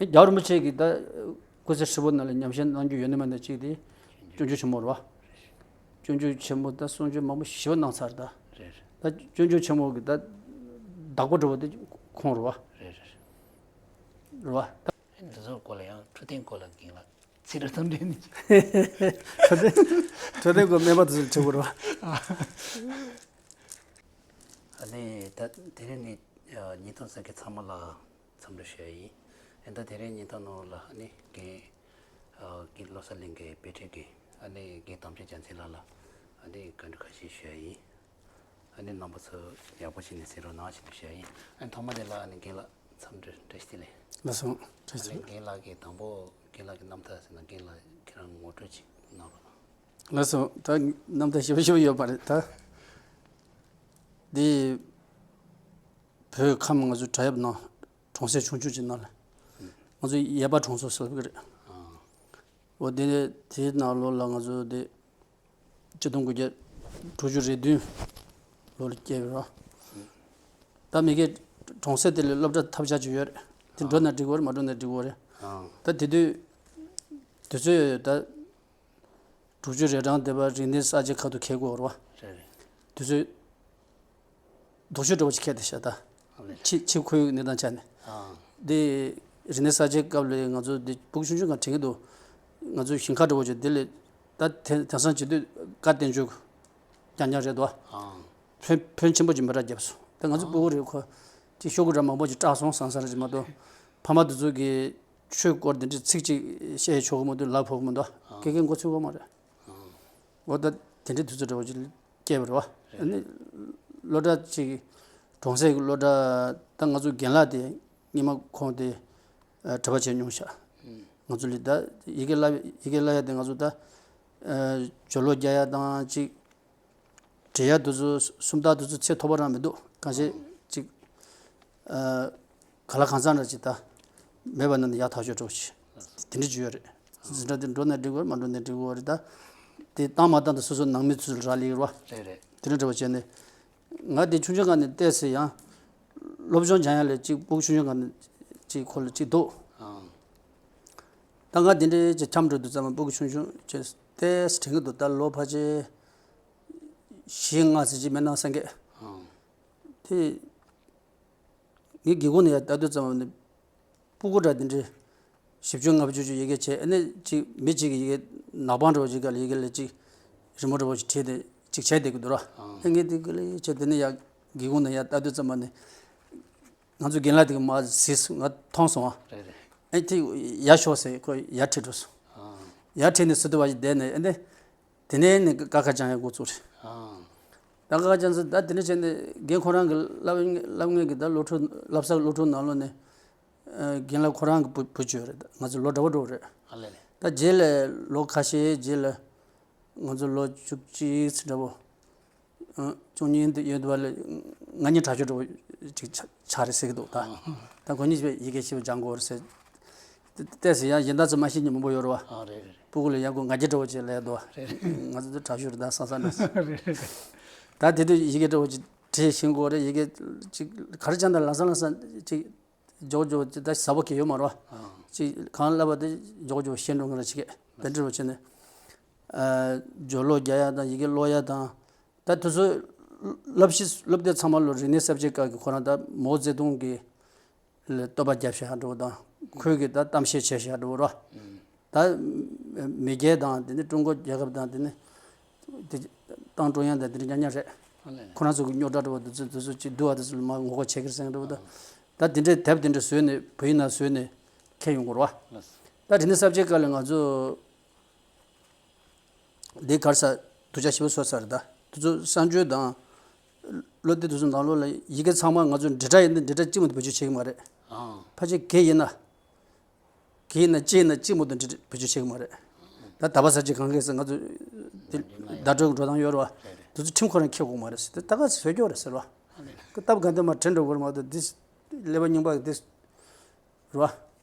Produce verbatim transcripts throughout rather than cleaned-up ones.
རྒྱལ་བ་རིན་པོ་ཆེ་གིས་ད་སྐུ་ཚེ་ཧྲིལ་པོ་ནང་ལ་ཉམས་བཞེས་གནང་རྒྱུ་ཡོད་ནི་མེད་ནི་གཅིག་དེ་སྤྱོད་འཇུག་ཆེན་མོ་རེད་བ། སྤྱོད་འཇུག་ཆེན་མོ་ད་གསུང་ཆོས་མང་པོ་ཞེ་པོ་གནང་ཚར་ད། རེད་རེད། ད་སྤྱོད་འཇུག་ཆེན་མོ་གི་ད་བདག་པོ་འདྲ་བོ་དེ་ཁོང་རེད་བ། རེད་རེད། རེད་བ། འདི་ཚོའི་སྐོར་ལ་ཡང་འཕྲོད་བསྟེན་སྐོར་ལ་རྒན་ལགས་ཚིག་རེ་ཐུང་འདྲེན་ནི། འཕྲོད་བསྟེན་འཕྲོད་བསྟེན་སྐོར་སྨན་པ་དེ་ཚོར་དྲི་དགོས་རེད་བ། ཨ་ནི་ད་དེ་རིང་ནི་ཉིན་ཐོ་གསར་ཁའི་ཚང་མ་ལ་འཚམས་འདྲི་ཞུ་ཡ་ཡིན། ཨ་ནི་ད་དེ་རིང་ཉིན་ཐོ་ནང་ལ་ཨ་ནི་རྒན་རྒན་བློ་གསལ་གླིང་གི་དཔེ་ཁྲིད་ཀྱི་ཨ་ནི་རྒན་དམ་ཆོས་རྒྱལ་མཚན་ལགས་ལ་ཨ་ནི་བཀའ་འདྲི་ཁ་ཤས་ཞུ་ཡ་ཡིན། ཨ་ནི་རྣམ་པ་ཚོ་ཡག་པོ་བྱས་ནས་གཟིགས་རོགས་གནང་ཞེས་ཞུ་ཡ་ཡིན། ཨ་ནི་ཐོག་མ་དེ་ལ་ཨ་ནི་རྒན་ལགས་འཚམས་འདྲི་བཀྲ་ཤིས་བདེ་ལེགས། ལགས་སོ། བཀྲ་ཤིས་བདེ་ལེགས། རྒན་ལགས་ཀྱིས་དང་པོ་རྒན་ལགས་ཀྱི་རྣམ་ཐར་ཟེར་ན་རྒན་ལགས་ཁྱེད་རང་ངོ་སྤྲོད་ཅིག་གནང་རོགས་གནང་། ལགས་སོ། ད་རྣམ་ཐར་ཞིབ་ཞིབ་ཡོད་པ་རེད་ད། འདི་བོད་ཁམས་ང་ཚོའི་བྲག་གཡབ་ནང་གྲོང་གསེབ་ཆུང་ཆུང་ཅིག་ནང་ལ་ང་ཚོ་ཡེར་པ་གྲོང་ཚོ་ཟེར་གི་རེད། འོ་དེ་དེའི་ནང་ལོགས་ལ་ང་ཚོ་དེ་ཆིག་སྟོང་དགུ་བརྒྱ་དྲུག་ཅུ་རེ་བདུན་ལོ་ལ་སྐྱེས་པའི་རོ། ད་མི་གའི་གྲོང་གསེབ་དེ་ལ་སློབ་གྲྭ་ཐབས་ཆག་ཅིག་ཡོད་རེད། དེ་འགྲོ་ན་འགྲིག་གི་རེད་མ་འགྲོ་ན་འགྲིག་གི་རེད། ད་དེ་དུས་དུས་ཚོད་ད་དྲུག་ཅུ་རེ་གྲངས་དེ་བར་རིག་གནས་གསར་བརྗེ་ཁ་ཐུག་འཁེལ་དགོས་རེད་བ། རེད་རེད། དུས་ཚོད་སྡུག་ཤོས་འདྲ་བོ་ཅིག་འཁེལ་བསྡད་ཤག་ད། ཨ་ལེ། ཕྱི་ཕྱི་ཁོའི་གནས་སྟངས་ཆ་ནས། ཨང་། འདི་རིག་གནས་གསར་བརྗེའི་སྐབས་ལ་ང་ཚོ་འདི་སྤུ་གུ་ཆུང་ཆུང་གང་དྲན་གྱི་འདུག་ང་ཚོ་ཞིང་ཁ་འདྲ་བོ་ཅིག་འདི་ལས་ད་དེང་དེང་སང་བྱེད་དུས་བཀའ་བསྟན་བཅོས་རྐྱང་རྐྱང་རེད་དོ། ཨང་། ཕོན་ཕོན་ཆེན་པོ་ཅིག་མི་རག་རྒྱབ་སོང་། ད་ང་ཚོ་ཨང་། སྤུ་གུ་རེད་ཁོ། དེ་ཤོག་གུ་འདྲ་མང་པོ་ཅིག་བཀྲག་སོང་བསམ་བསམ་རེ་ཅིག་མ་གཏོགས། ཕ་མ་དེ་ཚོ་གིས་ཆོས་སྐོར་འདི་འདྲའི་ཚིག་ཅིག་བཤད་ཆོག་གི་མ་འདུག་ལབ་ཕོད་གི་མ་འདུག་ཨང་། སྐད་ཀའི་མགོ་ཚོས་གོ་མ་རེད། ཨང་། འོ་ད་དེ་འདྲའི་དུས་ཚོད་འདྲ་བོ་ཅིག་སྐྱེས་པ་རེད་བ། ཨ་ནི་སློབ་གྲྭ་ཅིག་གྲོང་གསེབ་ཀྱི་སློབ་གྲྭ་ད་ང་ཚོ་རྒན་ལགས་དེ་སྔོན་མ་ཁོང་དེ་གྲྭ་པ་བྱས་མྱོང་ཤག་ང་ཚོ་ལ་ད་ཡི་གེ་བསླབ་ཡི་གེ་བསླབ་ཡ་དེ་ང་ཚོ་ད་སྦྱོར་ཀློག་རྒྱག་ཡ་དང་ཅིག་འབྲི་ཡ་དེ་ཚོ་སུམ་རྟགས་དེ་ཚོ་ཚད་མཐོ་པོ་རང་མི་འདུག་གང་ཤེད་ཅིག་ག་ལ་གང་འཚམ་ར་ཅིག་ད་མེད་པ་ན་ནི་ཡག་ཐག་ཆོད་འགྲོ་ཞིག་དེ་འདྲ་ཅིག་ཡོད་རེད། འཛིན་གྲྭ་དེ་འགྲོ་ན་འགྲིག་གི་རེད་མ་འགྲོ་ན་འགྲིག་གི་རེད་ད། དེ་བཏང་མ་བཏང་དེ་སོ་སོ་ནང་མི་ཚོས་རག་ལས་ཀྱི་རེད་བ། རེད་རེད། དེ་འདྲ་འདྲ་བ་བྱས་ནས་ང་དེ་ཆུང་ཆུང་སྒང་ནས་བལྟས་ཚེ་ཡང་སློབ་སྦྱོང་སྦྱང་ཡ་ལས་ཅིག་སྤུ་གུ་ཆུང་ཆུང་སྒང་ནས་ཅིག་ཁོ་ལ་ཅིག་འདུག་ཨང་། ད་ང་དེ་འདྲའི་ཅིག་འཁྱམས་འགྲོ་དུས་ཙམ་པ་སྤུ་གུ་ཆུང་ཆུང་ཅིག་བལྟས་དྲན་གྱི་འདུག་ད་ལོ་ཕལ་ཆེར་བཞི་ལྔ་ཙམ་ཅིག་མིན་ན་སེང་གེ་ཨང་། དེ། ངའི་སྒེའུ་ཁུང་ནས་ཡར་ལྟ་དུས་ཙམ་པ་ནི་སྤུ་གུ་འདྲ་དེ་འདྲའི་བཞི་བཅུ་ལྔ་བཅུ་ཅིག་ཡི་གེ་བྱས་ཨ་ནི་ཅིག་མི་གཅིག་གིས་ཡི་གེ་ནག་པང་འདྲ་བོ་ཅིག་ག་ལ་ཡི་གེ་ལ་ཅིག་རི་མོ་འདྲ་བོ་ཅིག་བྲིས་ཏེ་ཅིག་བྱས་བསྡད་ཀྱི་འདུག་ར། ཨ་ངས་དེ་ག་ལ་ཡི་བྱས་དེ་ནས་ཡར་སྒེའུ་ཁུང་ནས་ཡར་ལྟ་དུས་ཙམ་པ་ནི་ང་ཚོ་རྒན་ལགས་དེ་གིས་མར་གཟིགས་སོང་ང་མཐོང་སོང་ཨ། རེད་རེད། ཨ་དེ་ཡར་ཤོག་ཟེར་ཁོ་ཡར་ཁྲིད་འགྲོ་སོང་། ཨ། ཡར་ཁྲིད་ནས་ཟུར་དུ་བ་ཞིག་བསྡད་ནས་ཨ་ནི། དེ་ནས་ནི་ཀ་ཁ་སྦྱང་ཡ་འགོ་བཙུགས་རེད། ཨང་། ད་ཀ་ཁ་སྦྱང་ཚེ་ད་དེ་ནས་བྱས་ནས་རྒན་ཁོ་རང་གི་བསླབ་བསླབ་ངེས་ཀྱི་ད་སློབ་ཕྲུག་བསླབ་ས་སློབ་ཕྲུག་ནང་ལོགས་ནས་ཨ་རྒན་ལགས་ཁོ་རང་གི་བུ་བུ་བཅོས་རེད། ང་ཚོ་ལོ་འདྲ་བོ་འདྲ་བོ་རེད། ཨ་ལེ་ལེ། ད་རྗེས་ལ་ལོ་ཁ་ཤས་རྗེས་ལ་ང་ཚོ་ལོ་བཅུ་གཅིག་ཙམ་འདྲ་བོ་ཨ་བཅུ་གཉིས་འདི་ཡོད་དུས་བ་ལ་ང་གཉིས་དྲག་ཤོས་འདྲ་བོ་ཅིག་ཆགས་ཆགས་རེད་ཟེར་གྱི་འདུག་ད། ཨང་། ད་ཁོ་གཉིས་ཡི་གེ་ཞིབ་སྦྱང་དགོས་རེད་ཟེར། ཏེ་ཏེ་ཟེར་ཡང་གཞན་དག་ཚོ་མ་ཤེས་མཁན་མང་པོ་ཡོད་རེད་བ། ཨ་རེད་རེད་རེད། སྤུ་གུ་ལ་ཡང་ཁོ་ང་རྒྱལ་འདྲ་བོ་ཅིག་ལས་འདུག་བ། རེད་རེད། ང་ཚོ་འདི་དྲག་ཤོས་རེད་ད་བསམ་བསམ་ནས། རེད་རེད་རེད། ད་དེ་དུས་ཡི་གེ་འདྲ་བོ་ཅིག་བྲིས་ཤེས་དགོས་རེད། ཡི་གེ་ཅིག་ག་རེ་བྱས་ན་ལམ་སང་ལམ་སང་ཅིག་མགྱོགས་མགྱོགས་ཅིག་ད་ཟབ་པོ་གང་ཡོད་མ་རེད་བ། ཨང་། ཅིག་གང་བསླབ་པ་དེ་མགྱོགས་མགྱོགས་ཤེས་འགྲོ་ང་རང་ཅིག་གས་དེ་འདྲ་བོ་བྱས་ནས། ཨ་སྦྱོར་ཀློག་རྒྱག་ཡ་དང་ཡི་གེ་ཀློག་ཡ་དང་། ད་དེ་ཚོ་སློབ་གཞི་སློབ་དེབ་ཚང་མ་ལོ་རིག་གནས་གསར་བརྗེའི་སྐབས་ཀྱི་ཁོ་རང་ད་མའོ་ཙེ་ཏུང་གི་ལ་བསྟོད་པ་རྒྱབ་བཞག་འགྲོ་དང་ཁོས་ཀྱི་ད་གཏམ་བཤད་བྱས་བཞག་འགྲོ་རོ། ད་མི་སྒེར་དང་དེ་ནི་ཀྲུང་གོ་རྒྱལ་ཁབ་དང་དེ་ནི་དེ་ཏང་ཀྲུང་དབྱང་དང་དེ་འདྲ་མཉམ་མཉམ་རེད། ཨ་ལེ་ལེ། ཁོ་རང་ཚོ་གི་རྙོག་དྲ་འགྲོ་བ་དེ་ཚོ་དེ་ཚོ་ཅིག་བསྡུ་བ་དེ་ཚོ་ལ་མ་ངོ་རྒོལ་བྱེད་ཀྱི་རེད་ཟེར་འགྲོ་བ་དང་། ད་དེ་འདྲའི་དེབ་དེ་འདྲ་བཟོས་ནས་བོད་ཡིག་ནང་བཟོས་ནས་ཁྱེར་ཡོང་དགོས་རེད་བ། ད་རིག་གནས་གསར་བརྗེའི་སྐབས་ལ་ང་ཚོ། འདི་གར་ས་དུ་ཆ་ཞིབ་པོ་བཟོ་ཚར་ད། དུ་ཚོ་གསར་འགྱུར་དང་། བློ་བདེ་དུ་ཚོ་ནང་ལོགས་ལ་ཡི་གེ་ཚང་མ་ང་ཚོ་འབྲི་སྒྲ་ཡིན་ན་འབྲི་སྒྲ་གཅིག་མ་གཏོགས་བེད་སྤྱོད་བྱེད་ཀྱི་མ་རེད། ཨང་། ཕལ་ཆེར་གེ་ཡིན་ན། གེ་ཡིན་ན་ཅི་ཡིན་ན་གཅིག་མ་གཏོགས་འབྲི་བེད་སྤྱོད་བྱེད་ཀྱི་མ་རེད། ད་ད་བ་ས་ཅིག་གང་གས་ང་ཚོ་འདི་བརྡ་སྤྲོད་འགྲོ་སྟངས་ཡོད་རེད་བ། དུ་ཚོ་ཁྲིམས་ཁོ་རང་འཁྱེར་དགོས་མ་རེད་ཟེར་ད་ད་ག་ཚོད་སྐྱོ་རེད་ཟེར་བ། སྟབས་ག་འདི་མ་དྲན་འགྲོ་དགོས་རེད་མ་གཏོགས་འདི། ཀླད་པ་རྙིང་པ་འདི། རེད་བ།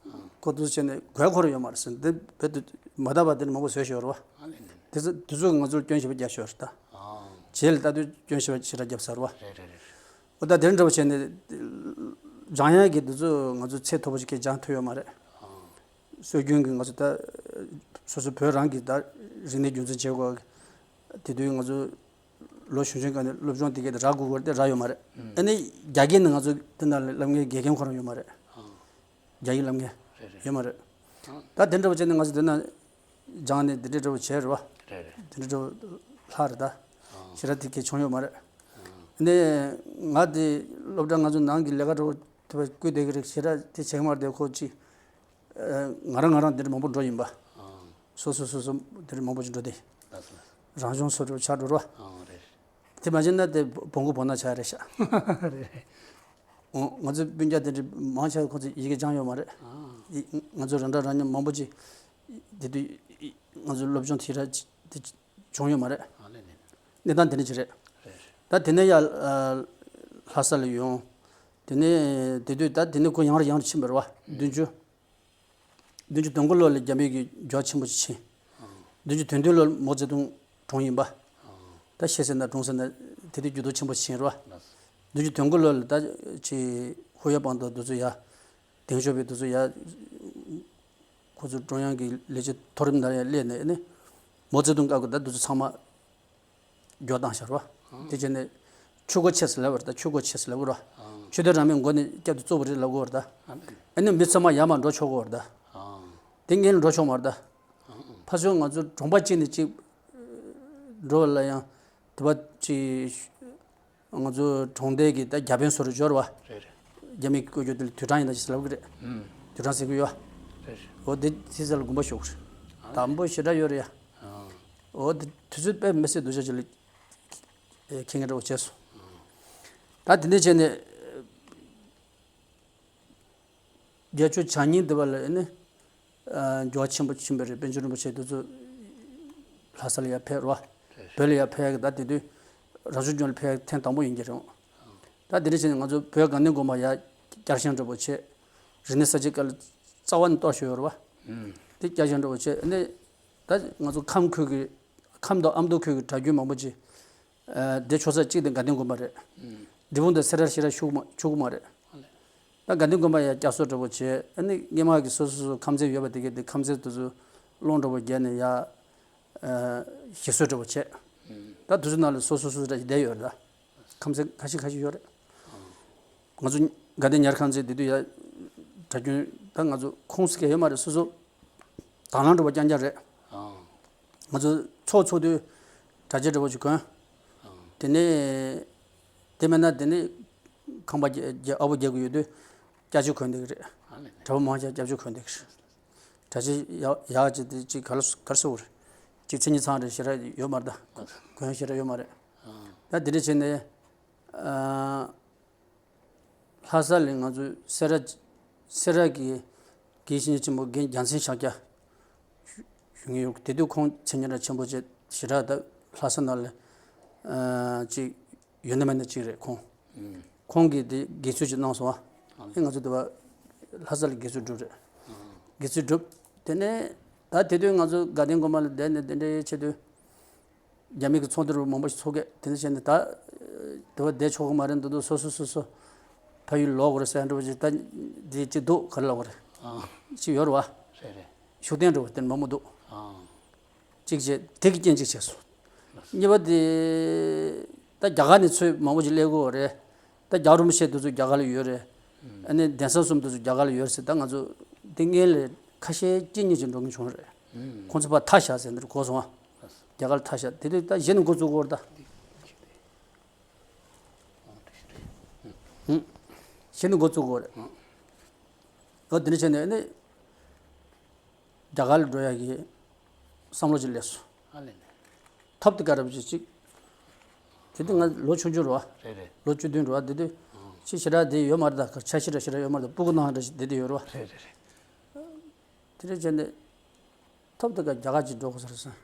ཁོ་དུ་བྱས་ནས་དགོས་མཁོ་རུ་ཡོད་མ་རེད་ཟེར་འདི་བོད་དུ་མ་དག་པ་དེ་འདྲ་མང་པོ་བཟོས་ཤོག་རེད་བ། དེ་ཚོ་དེ་ཚོ་ང་ཚོར་སྐྱོན་ཞེ་པོ་རྒྱབ་ཤོག་རེད་ད། རྗེས་ལ་ལྟ་དུས་སྐྱོན་ཞེ་པོ་ཞེ་དྲག་རྒྱབ་ཚར་བ། རེད་རེད་རེད། འོ་ད་དེ་འདྲ་བ་བྱས་ནས་སྦྱང་ཡག་གི་དེ་ཚོ་ང་ཚོ་ཚད་མཐོ་པོ་ཞིག་གི་སྦྱང་ཐུབ་ཡོད་མ་རེད། སྲོལ་རྒྱུན་གྱི་ང་ཚོ་ད་སོ་སོ་བོད་རང་གི་ད་རིག་གནས་རྒྱུན་འཛིན་བྱེད་དགོས། དེ་དུས་ང་ཚོ་ལོ་ཆུང་ཆུང་སྒང་ནས་སློབ་སྦྱོང་དེ་གའི་དེ་རག་དགོས་ཀྱི་རེད་དེ་རག་ཡོད་མ་རེད། ཨ་ནི་རྒྱ་སྐད་ནི་ང་ཚོ་དེ་ན་སློབ་མཁན་དགེ་རྒན་ཁོ་རང་ཡོད་མ་རེད། རྒྱ་ཡིག་སློབ་མཁན་རེད་རེད། ཡོད་མ་རེད། ཨ། ད་དེ་འདྲ་བ་བྱས་ནས་ང་ཚོ་དེ་ན་སྦྱངས་ནས་དེ་འདྲ་འདྲ་བ་བྱས་རེད་བ། རེད་རེད། དེ་འདྲ་འདྲ་བ་ལྷག་རེད་ད། ཨ། ཞེ་དྲག་དེ་གའི་བྱུང་ཡོད་མ་རེད། ཨ། ནས་ང་དེ་སློབ་གྲྭ་ང་ཚོ་ནང་གི་ལས་ཀ་འདྲ་བ་དེ་བ་བསྐུལ་བསྡད་ཀྱི་རེད། ཞེ་དྲག་དེ་བྱེད་ཀྱི་མ་རེད་དེ་ཁོ་ཅིག་ང་རང་ང་རང་དེ་འདྲ་མང་པོ་འགྲོ་ཡིན་པ། ཨ། སོ་སོ་སོ་སོ་དེ་འདྲ་མང་པོ་ཅིག་འགྲོ་དེ། ལགས་སོ། རང་བྱུང་སོ་འགྲོ་ཆགས་འགྲོ་རོ། ཨ། རེད། དེ་མ་བྱས་ན་དེ་བོང་གུ་བོང་ནག་ཆགས་རེད་ཤག་རེད་རེད། འོ། ང་ཚོའི་སྤུན་ཀྱག་དེ་འདྲ་མང་ཆེ་བ་ཁོ་ཚོས་ཡི་གེ་སྦྱངས་ཡོད་མ་རེད། ཨ། ཡི་ང་ཚོ་རང་འདྲ་རང་མཉམ་མང་པོ་ཅིག་དེ་དུས་ང་ཚོའི་སློབ་སྦྱོང་དེ་ར་དེ་བྱུང་ཡོད་མ་རེད། ཨ་ལེ་ལེ། གནས་སྟངས་དེ་འདྲ་ཅིག་རེད། རེད་རེད། ད་དེ་ནས་ཡར་ཨ་ལྷ་ས་ལ་ཡོང་། དེ་ནས་དེ་དུས་ད་དེ་ནས་ཁོ་ཡང་ར་ཡང་ར་ཕྱིན་པ་རེད་བ། བདུན་ཅུ། བདུན་ཅུ་དོན་དགུ་ལོ་ལ་རྒྱ་མི་གི་འབྱོར་ཆེན་པོ་ཅིག་ཕྱིན། བདུན་ཅུ་དོན་བདུན་ལོ་ལ་མའོ་ཙེ་ཏུང་གྲོངས་ཡིན་པ། ད་ཤི་ཟེར་ན་གྲོངས་ཟེར་ན་དེ་དུས་འགྱུར་ལྡོག་ཆེན་པོ་ཕྱིན་རེད་བ། བདུན་ཅུ་དོན་དགུ་ལོ་ལ་ད་ཅི་ཧུའུ་ཡ་པང་ཏོ་དེ་ཚོ་ཡ། ལྡིང་ཞོ་པའི་དེ་ཚོ་ཡ། ཁོ་ཚོ་ཀྲུང་དབྱང་གི་ལས་བྱེད་མཐོ་རིམ་ནང་ཡ་སླེབས་ནས་ནི། མའོ་ཙེ་ཏུང་སྐབས་ཀྱི་ད་དེ་ཚོ་ཚང་མ། འགྱོ་བཏང་ཤར་བ། དེ་བྱས་ནས་ཆུ་སྒོ་ཕྱེས་སུ་ལབ་པར་ད་ཆུ་སྒོ་ཕྱེས་སུ་ལབ་དགོས་ར། ཆུ་དོན་རང་མོས་མགོ་ནས་བསྐྱབ་ཏུ་བཙུགས་པ་རེད་ལབ་དགོས་ར་ད། ཨ་ནི་མི་ཚང་མ་ཡར་མར་འགྲོ་ཆོག་གོ་ར་ད། དེ་ངས་འགྲོ་ཆོག་མ་ར་ད། ཕ་ཚོ་ང་ཚོ་གྲོང་པ་གཅིག་ནས་གཅིག་འགྲོ་བ་ལ་ཡང་དུ་བ་གཅིག་ང་ཚོ་གྲོང་སྡེ་གི་ད་བརྒྱ་དཔོན་སོ་རུ་འབྱོར་བ། རེད་རེད། རྒྱ་མི་སྐུ་སྒེར་དེ་ལ་དུས་གྲངས་ཡིན་ད་ཅི་ལབ་གི་རེད། དུས་གྲངས་ཟེར་གི་ཡོད། རེད་རེད། འོ་དེ་དེ་ཚོ་ལ་དགོངས་པ་ཞུ་གི་རེད། དམ་པོ་ཞེ་དྲག་ཡོད་རེད་ཡ། འོ་དེ་དུས་ཚོད་དཔེ་མི་སྲིད་སྡུག་ཅག་ཅིག་ལ་ཁེ་ངེ་འདྲ་བོ་བྱས་སོང་། ད་དེ་འདྲ་བྱས་ནས་རྒྱ་ཆོས་བྱ་ཉིན་དེ་བ་ལ་ནི། འགྱུར་བ་ཆེན་པོ་ཕྱིན་པ་རེད། པཎ་ཆེན་རིན་པོ་ཆེ་དེ་ཚོ་ལྷ་ས་ལ་ཡར་ཕེབས་རོ། བོད་ལ་ཡར་ཕེབས་ཡག་གི་ད་དེ་དུས་རང་སྐྱོང་ལྗོངས་ལ་ཕེབས་ཡག་ཐེངས་དང་པོ་ཡིན་གྱི་རེད། ད་དེ་འདྲ་བྱས་ནས་ང་ཚོ་བོད་དགའ་ལྡན་དགོན་པ་ཡར་བསྐྱར་བཞེངས་འདྲ་པོ་བྱས། རིག་གནས་གསར་བརྗེ་སྐབས་ལ་རྩ་བ་ནས་གཏོར་བཞག་ཡོད་རེད་བ། དེ་བསྐྱར་བཞེངས་འདྲ་པོ་བྱས་ནས་ད་ང་ཚོ་ཁམས་ཁུལ་གྱི་ཁམས་དང་ཨ་མདོ་ཁུལ་གྱི་གྲྭ་རྒྱུན་མང་པོ་ཅིག་འདི་ཆོས་ས་གཅིག་དེ་དགའ་ལྡན་དགོན་པ་རེད། འབྲས་སྤུངས་དང་སེ་ར་ཤི་ར་ཤུག་མ་ཆུག་མ་རེད། ད་དགའ་ལྡན་དགོན་པ་ཡང་བསྐྱར་གསོ་འདྲ་པོ་བྱས། ཨ་ནི་སྔོན་མ་གི་སོ་སོ་སོ་ཁམས་ཚན་ཡོད་པ་དེ་གའི་དེ་ཁམས་ཚན་དེ་ཚོ་སློང་འདྲ་པོ་བརྒྱབ་ནས་ཡ། ཞིག་གསོ་འདྲ་པོ་བྱས། ད་དེ་ཚོ་ནང་ལ་སོ་སོ་སོ་འདྲ་ཞིག་བསྡད་ཡོད་རེད་ད། ཁམས་ཚན་ཁ་ཤས་ཁ་ཤས་ཡོད་རེད། ང་ཚོ་དགའ་ལྡན་ཉར་ཁང་ཚན་དེ་དུས་ཡ། གྲྭ་རྒྱུན་ད་ང་ཚོ་ཁོངས་སུ་གས་ཡོད་མ་རེད། སོ་སོ་དང་བླངས་འདྲ་པོ་རྐྱང་རྐྱང་རེད། ང་ཚོ་ཚོགས་ཚོགས་དུས་གྲྭ་ཆས་འདྲ་པོ་ཞིག་གོན། དེ་ནས་དེ་མིན་ན་དེ་ནས་ཁང་པ་རྒྱ་རྒྱ་ཨ་བོ་རྒྱག་གི་ཡོད་དུས་སྐྱ་ཆས་གོན་བསྡད་ཀྱི་རེད། གྲྭ་པ་མང་ཆེ་སྐྱ་ཆས་གོན་བསྡད་ཀྱི་རེད། གྲྭ་ཆས་ཡག་ཡག་ཅིག་དེ་ཅིག་ག་ལ་ག་རེ་ཟེར་དགོས་རེད། ཅིག་མཚན་ཉིད་ཚང་རེད་ཞེ་དྲག་ཡོད་མ་རེད་ད། གོན་ཞེ་དྲག་ཡོད་མ་རེད། ད་དེ་འདྲ་བྱས་ནས། ལྷ་ས་ལ་ང་ཚོའི་སེ་ར་སེ་ར་གི་དགེ་བཤེས་ཆེན་པོ་རྒན་རྒྱལ་མཚན་ཤཱཀྱ་ཞུ་ཞུ་མཁན་ཡོད། དེ་དུས་ཁོང་མཚན་སྙན་གྲགས་ཆེན་པོ་བྱས། ཞེ་དྲག་ད་ལྷ་ས་ནང་ལ་ཨ་ཅིག་ཡོད་ན་མེད་ན་ཅིག་རེད་ཁོང་། ཁོང་གིས་དེ་དགེ་ཚུལ་ཅིག་གནང་སོང་བ། ཨེ་ང་ཚོ་དེ་བ་ལྷ་ས་ལ་དགེ་ཚུལ་སྒྲུབ་རེད། དགེ་ཚུལ་སྒྲུབ། དེ་ནས་ད་དེ་དུས་ང་ཚོ་དགའ་ལྡན་དགོན་པ་ལ་བསྡད་ནས་དེ་འདྲའི་ཆེད་དུ། རྒྱ་མི་གི་ཚོགས་འདུ་མང་པོ་ཞིག་ཚོགས་གས། དེ་འདྲ་བྱས་ནས་ད་དེ་བ་བསྡད་ཆོག་གི་མ་རེད་འདུག་འདུག་སོ་སོ་སོ་སོ་ཕ་ཡུལ་ལོག་དགོས་རེད་ཟེར་འདྲ་བོ་ཅིག་ད་འདི་ཅིག་འདུག་ག་རེ་ལབ་དགོས་རེད། ཅིག་ཡོད་རེད་བ། རེད་རེད། ཤུགས་ལྡན་འདྲ་བོ་དེ་མང་པོ་འདུག་ཅིག་བྱས་དེ་གི་རྐྱེན་ཅིག་བྱས་སོང་། གཉིས་པ་དེ་ད་རྒྱ་གར་ནས་ཚོས་མང་པོ་ཅིག་སླེབས་ཀྱི་ཡོད་རེད། ད་རྒྱལ་བ་རིན་པོ་ཆེ་དེ་ཚོ་རྒྱ་གར་ལ་ཡོད་རེད། ཨ་ནི་གདན་ས་གསུམ་དེ་ཚོ་རྒྱ་གར་ལ་ཡོད་རེད་ཟེར། ད་ང་ཚོ་འདི་སྔོན་ལ་ཁ་ཤས་གཅིག་གཉིས་ཅིག་འགྲོ་མཁན་བྱུང་རེད། ཁོང་ཚོ་ཕར་ཐར་བཞག་ཟེར་འདིར་གོ་སོང་ཨ། རྒྱ་གར་ལ་ཐར་བཞག་དེ་དུས་ད་གཞི་ནས་འགོ་བཙུགས་ཀྱི་ཡོད་རེད་ད། གཞི་ནས་འགོ་བཙུགས་ཀྱི་ཡོད་རེད། ཨོ་དེ་འདྲ་བྱས་ནས་ཨ་ནི། རྒྱ་གར་ལ་འགྲོ་ཡག་གི་བསམ་བློ་ཅིག་སླེབས་སོང་། ཨ་ལས་ནས། ཐོབ་དེ་ག་རེ་བྱེད་ཅིག་དེ་དུས་ང་ལོ་ཆུང་ཆུང་རེད་བ། རེད་རེད། ལོ་བཅུ་བདུན་རེད་བ། དེ་དུས་ཨང་། ཅི་ཞེ་དྲག་དེ་ཡོད་མ་རེད་ད། ཆ་ཤས་ར་ཞེ་དྲག་ཡོད་མ་རེད་ད། སྤུ་གུ་ནང་འདྲ་ཞིག་དེ་དུས་ཡོད་རེད་བ། རེད་རེད་རེད། དེ་འདྲ་བྱས་ནས་ཐོབ་དེ་ག་རྒྱ་གར་ཅིག་འགྲོ་དགོས་ས་རེད་བསམ།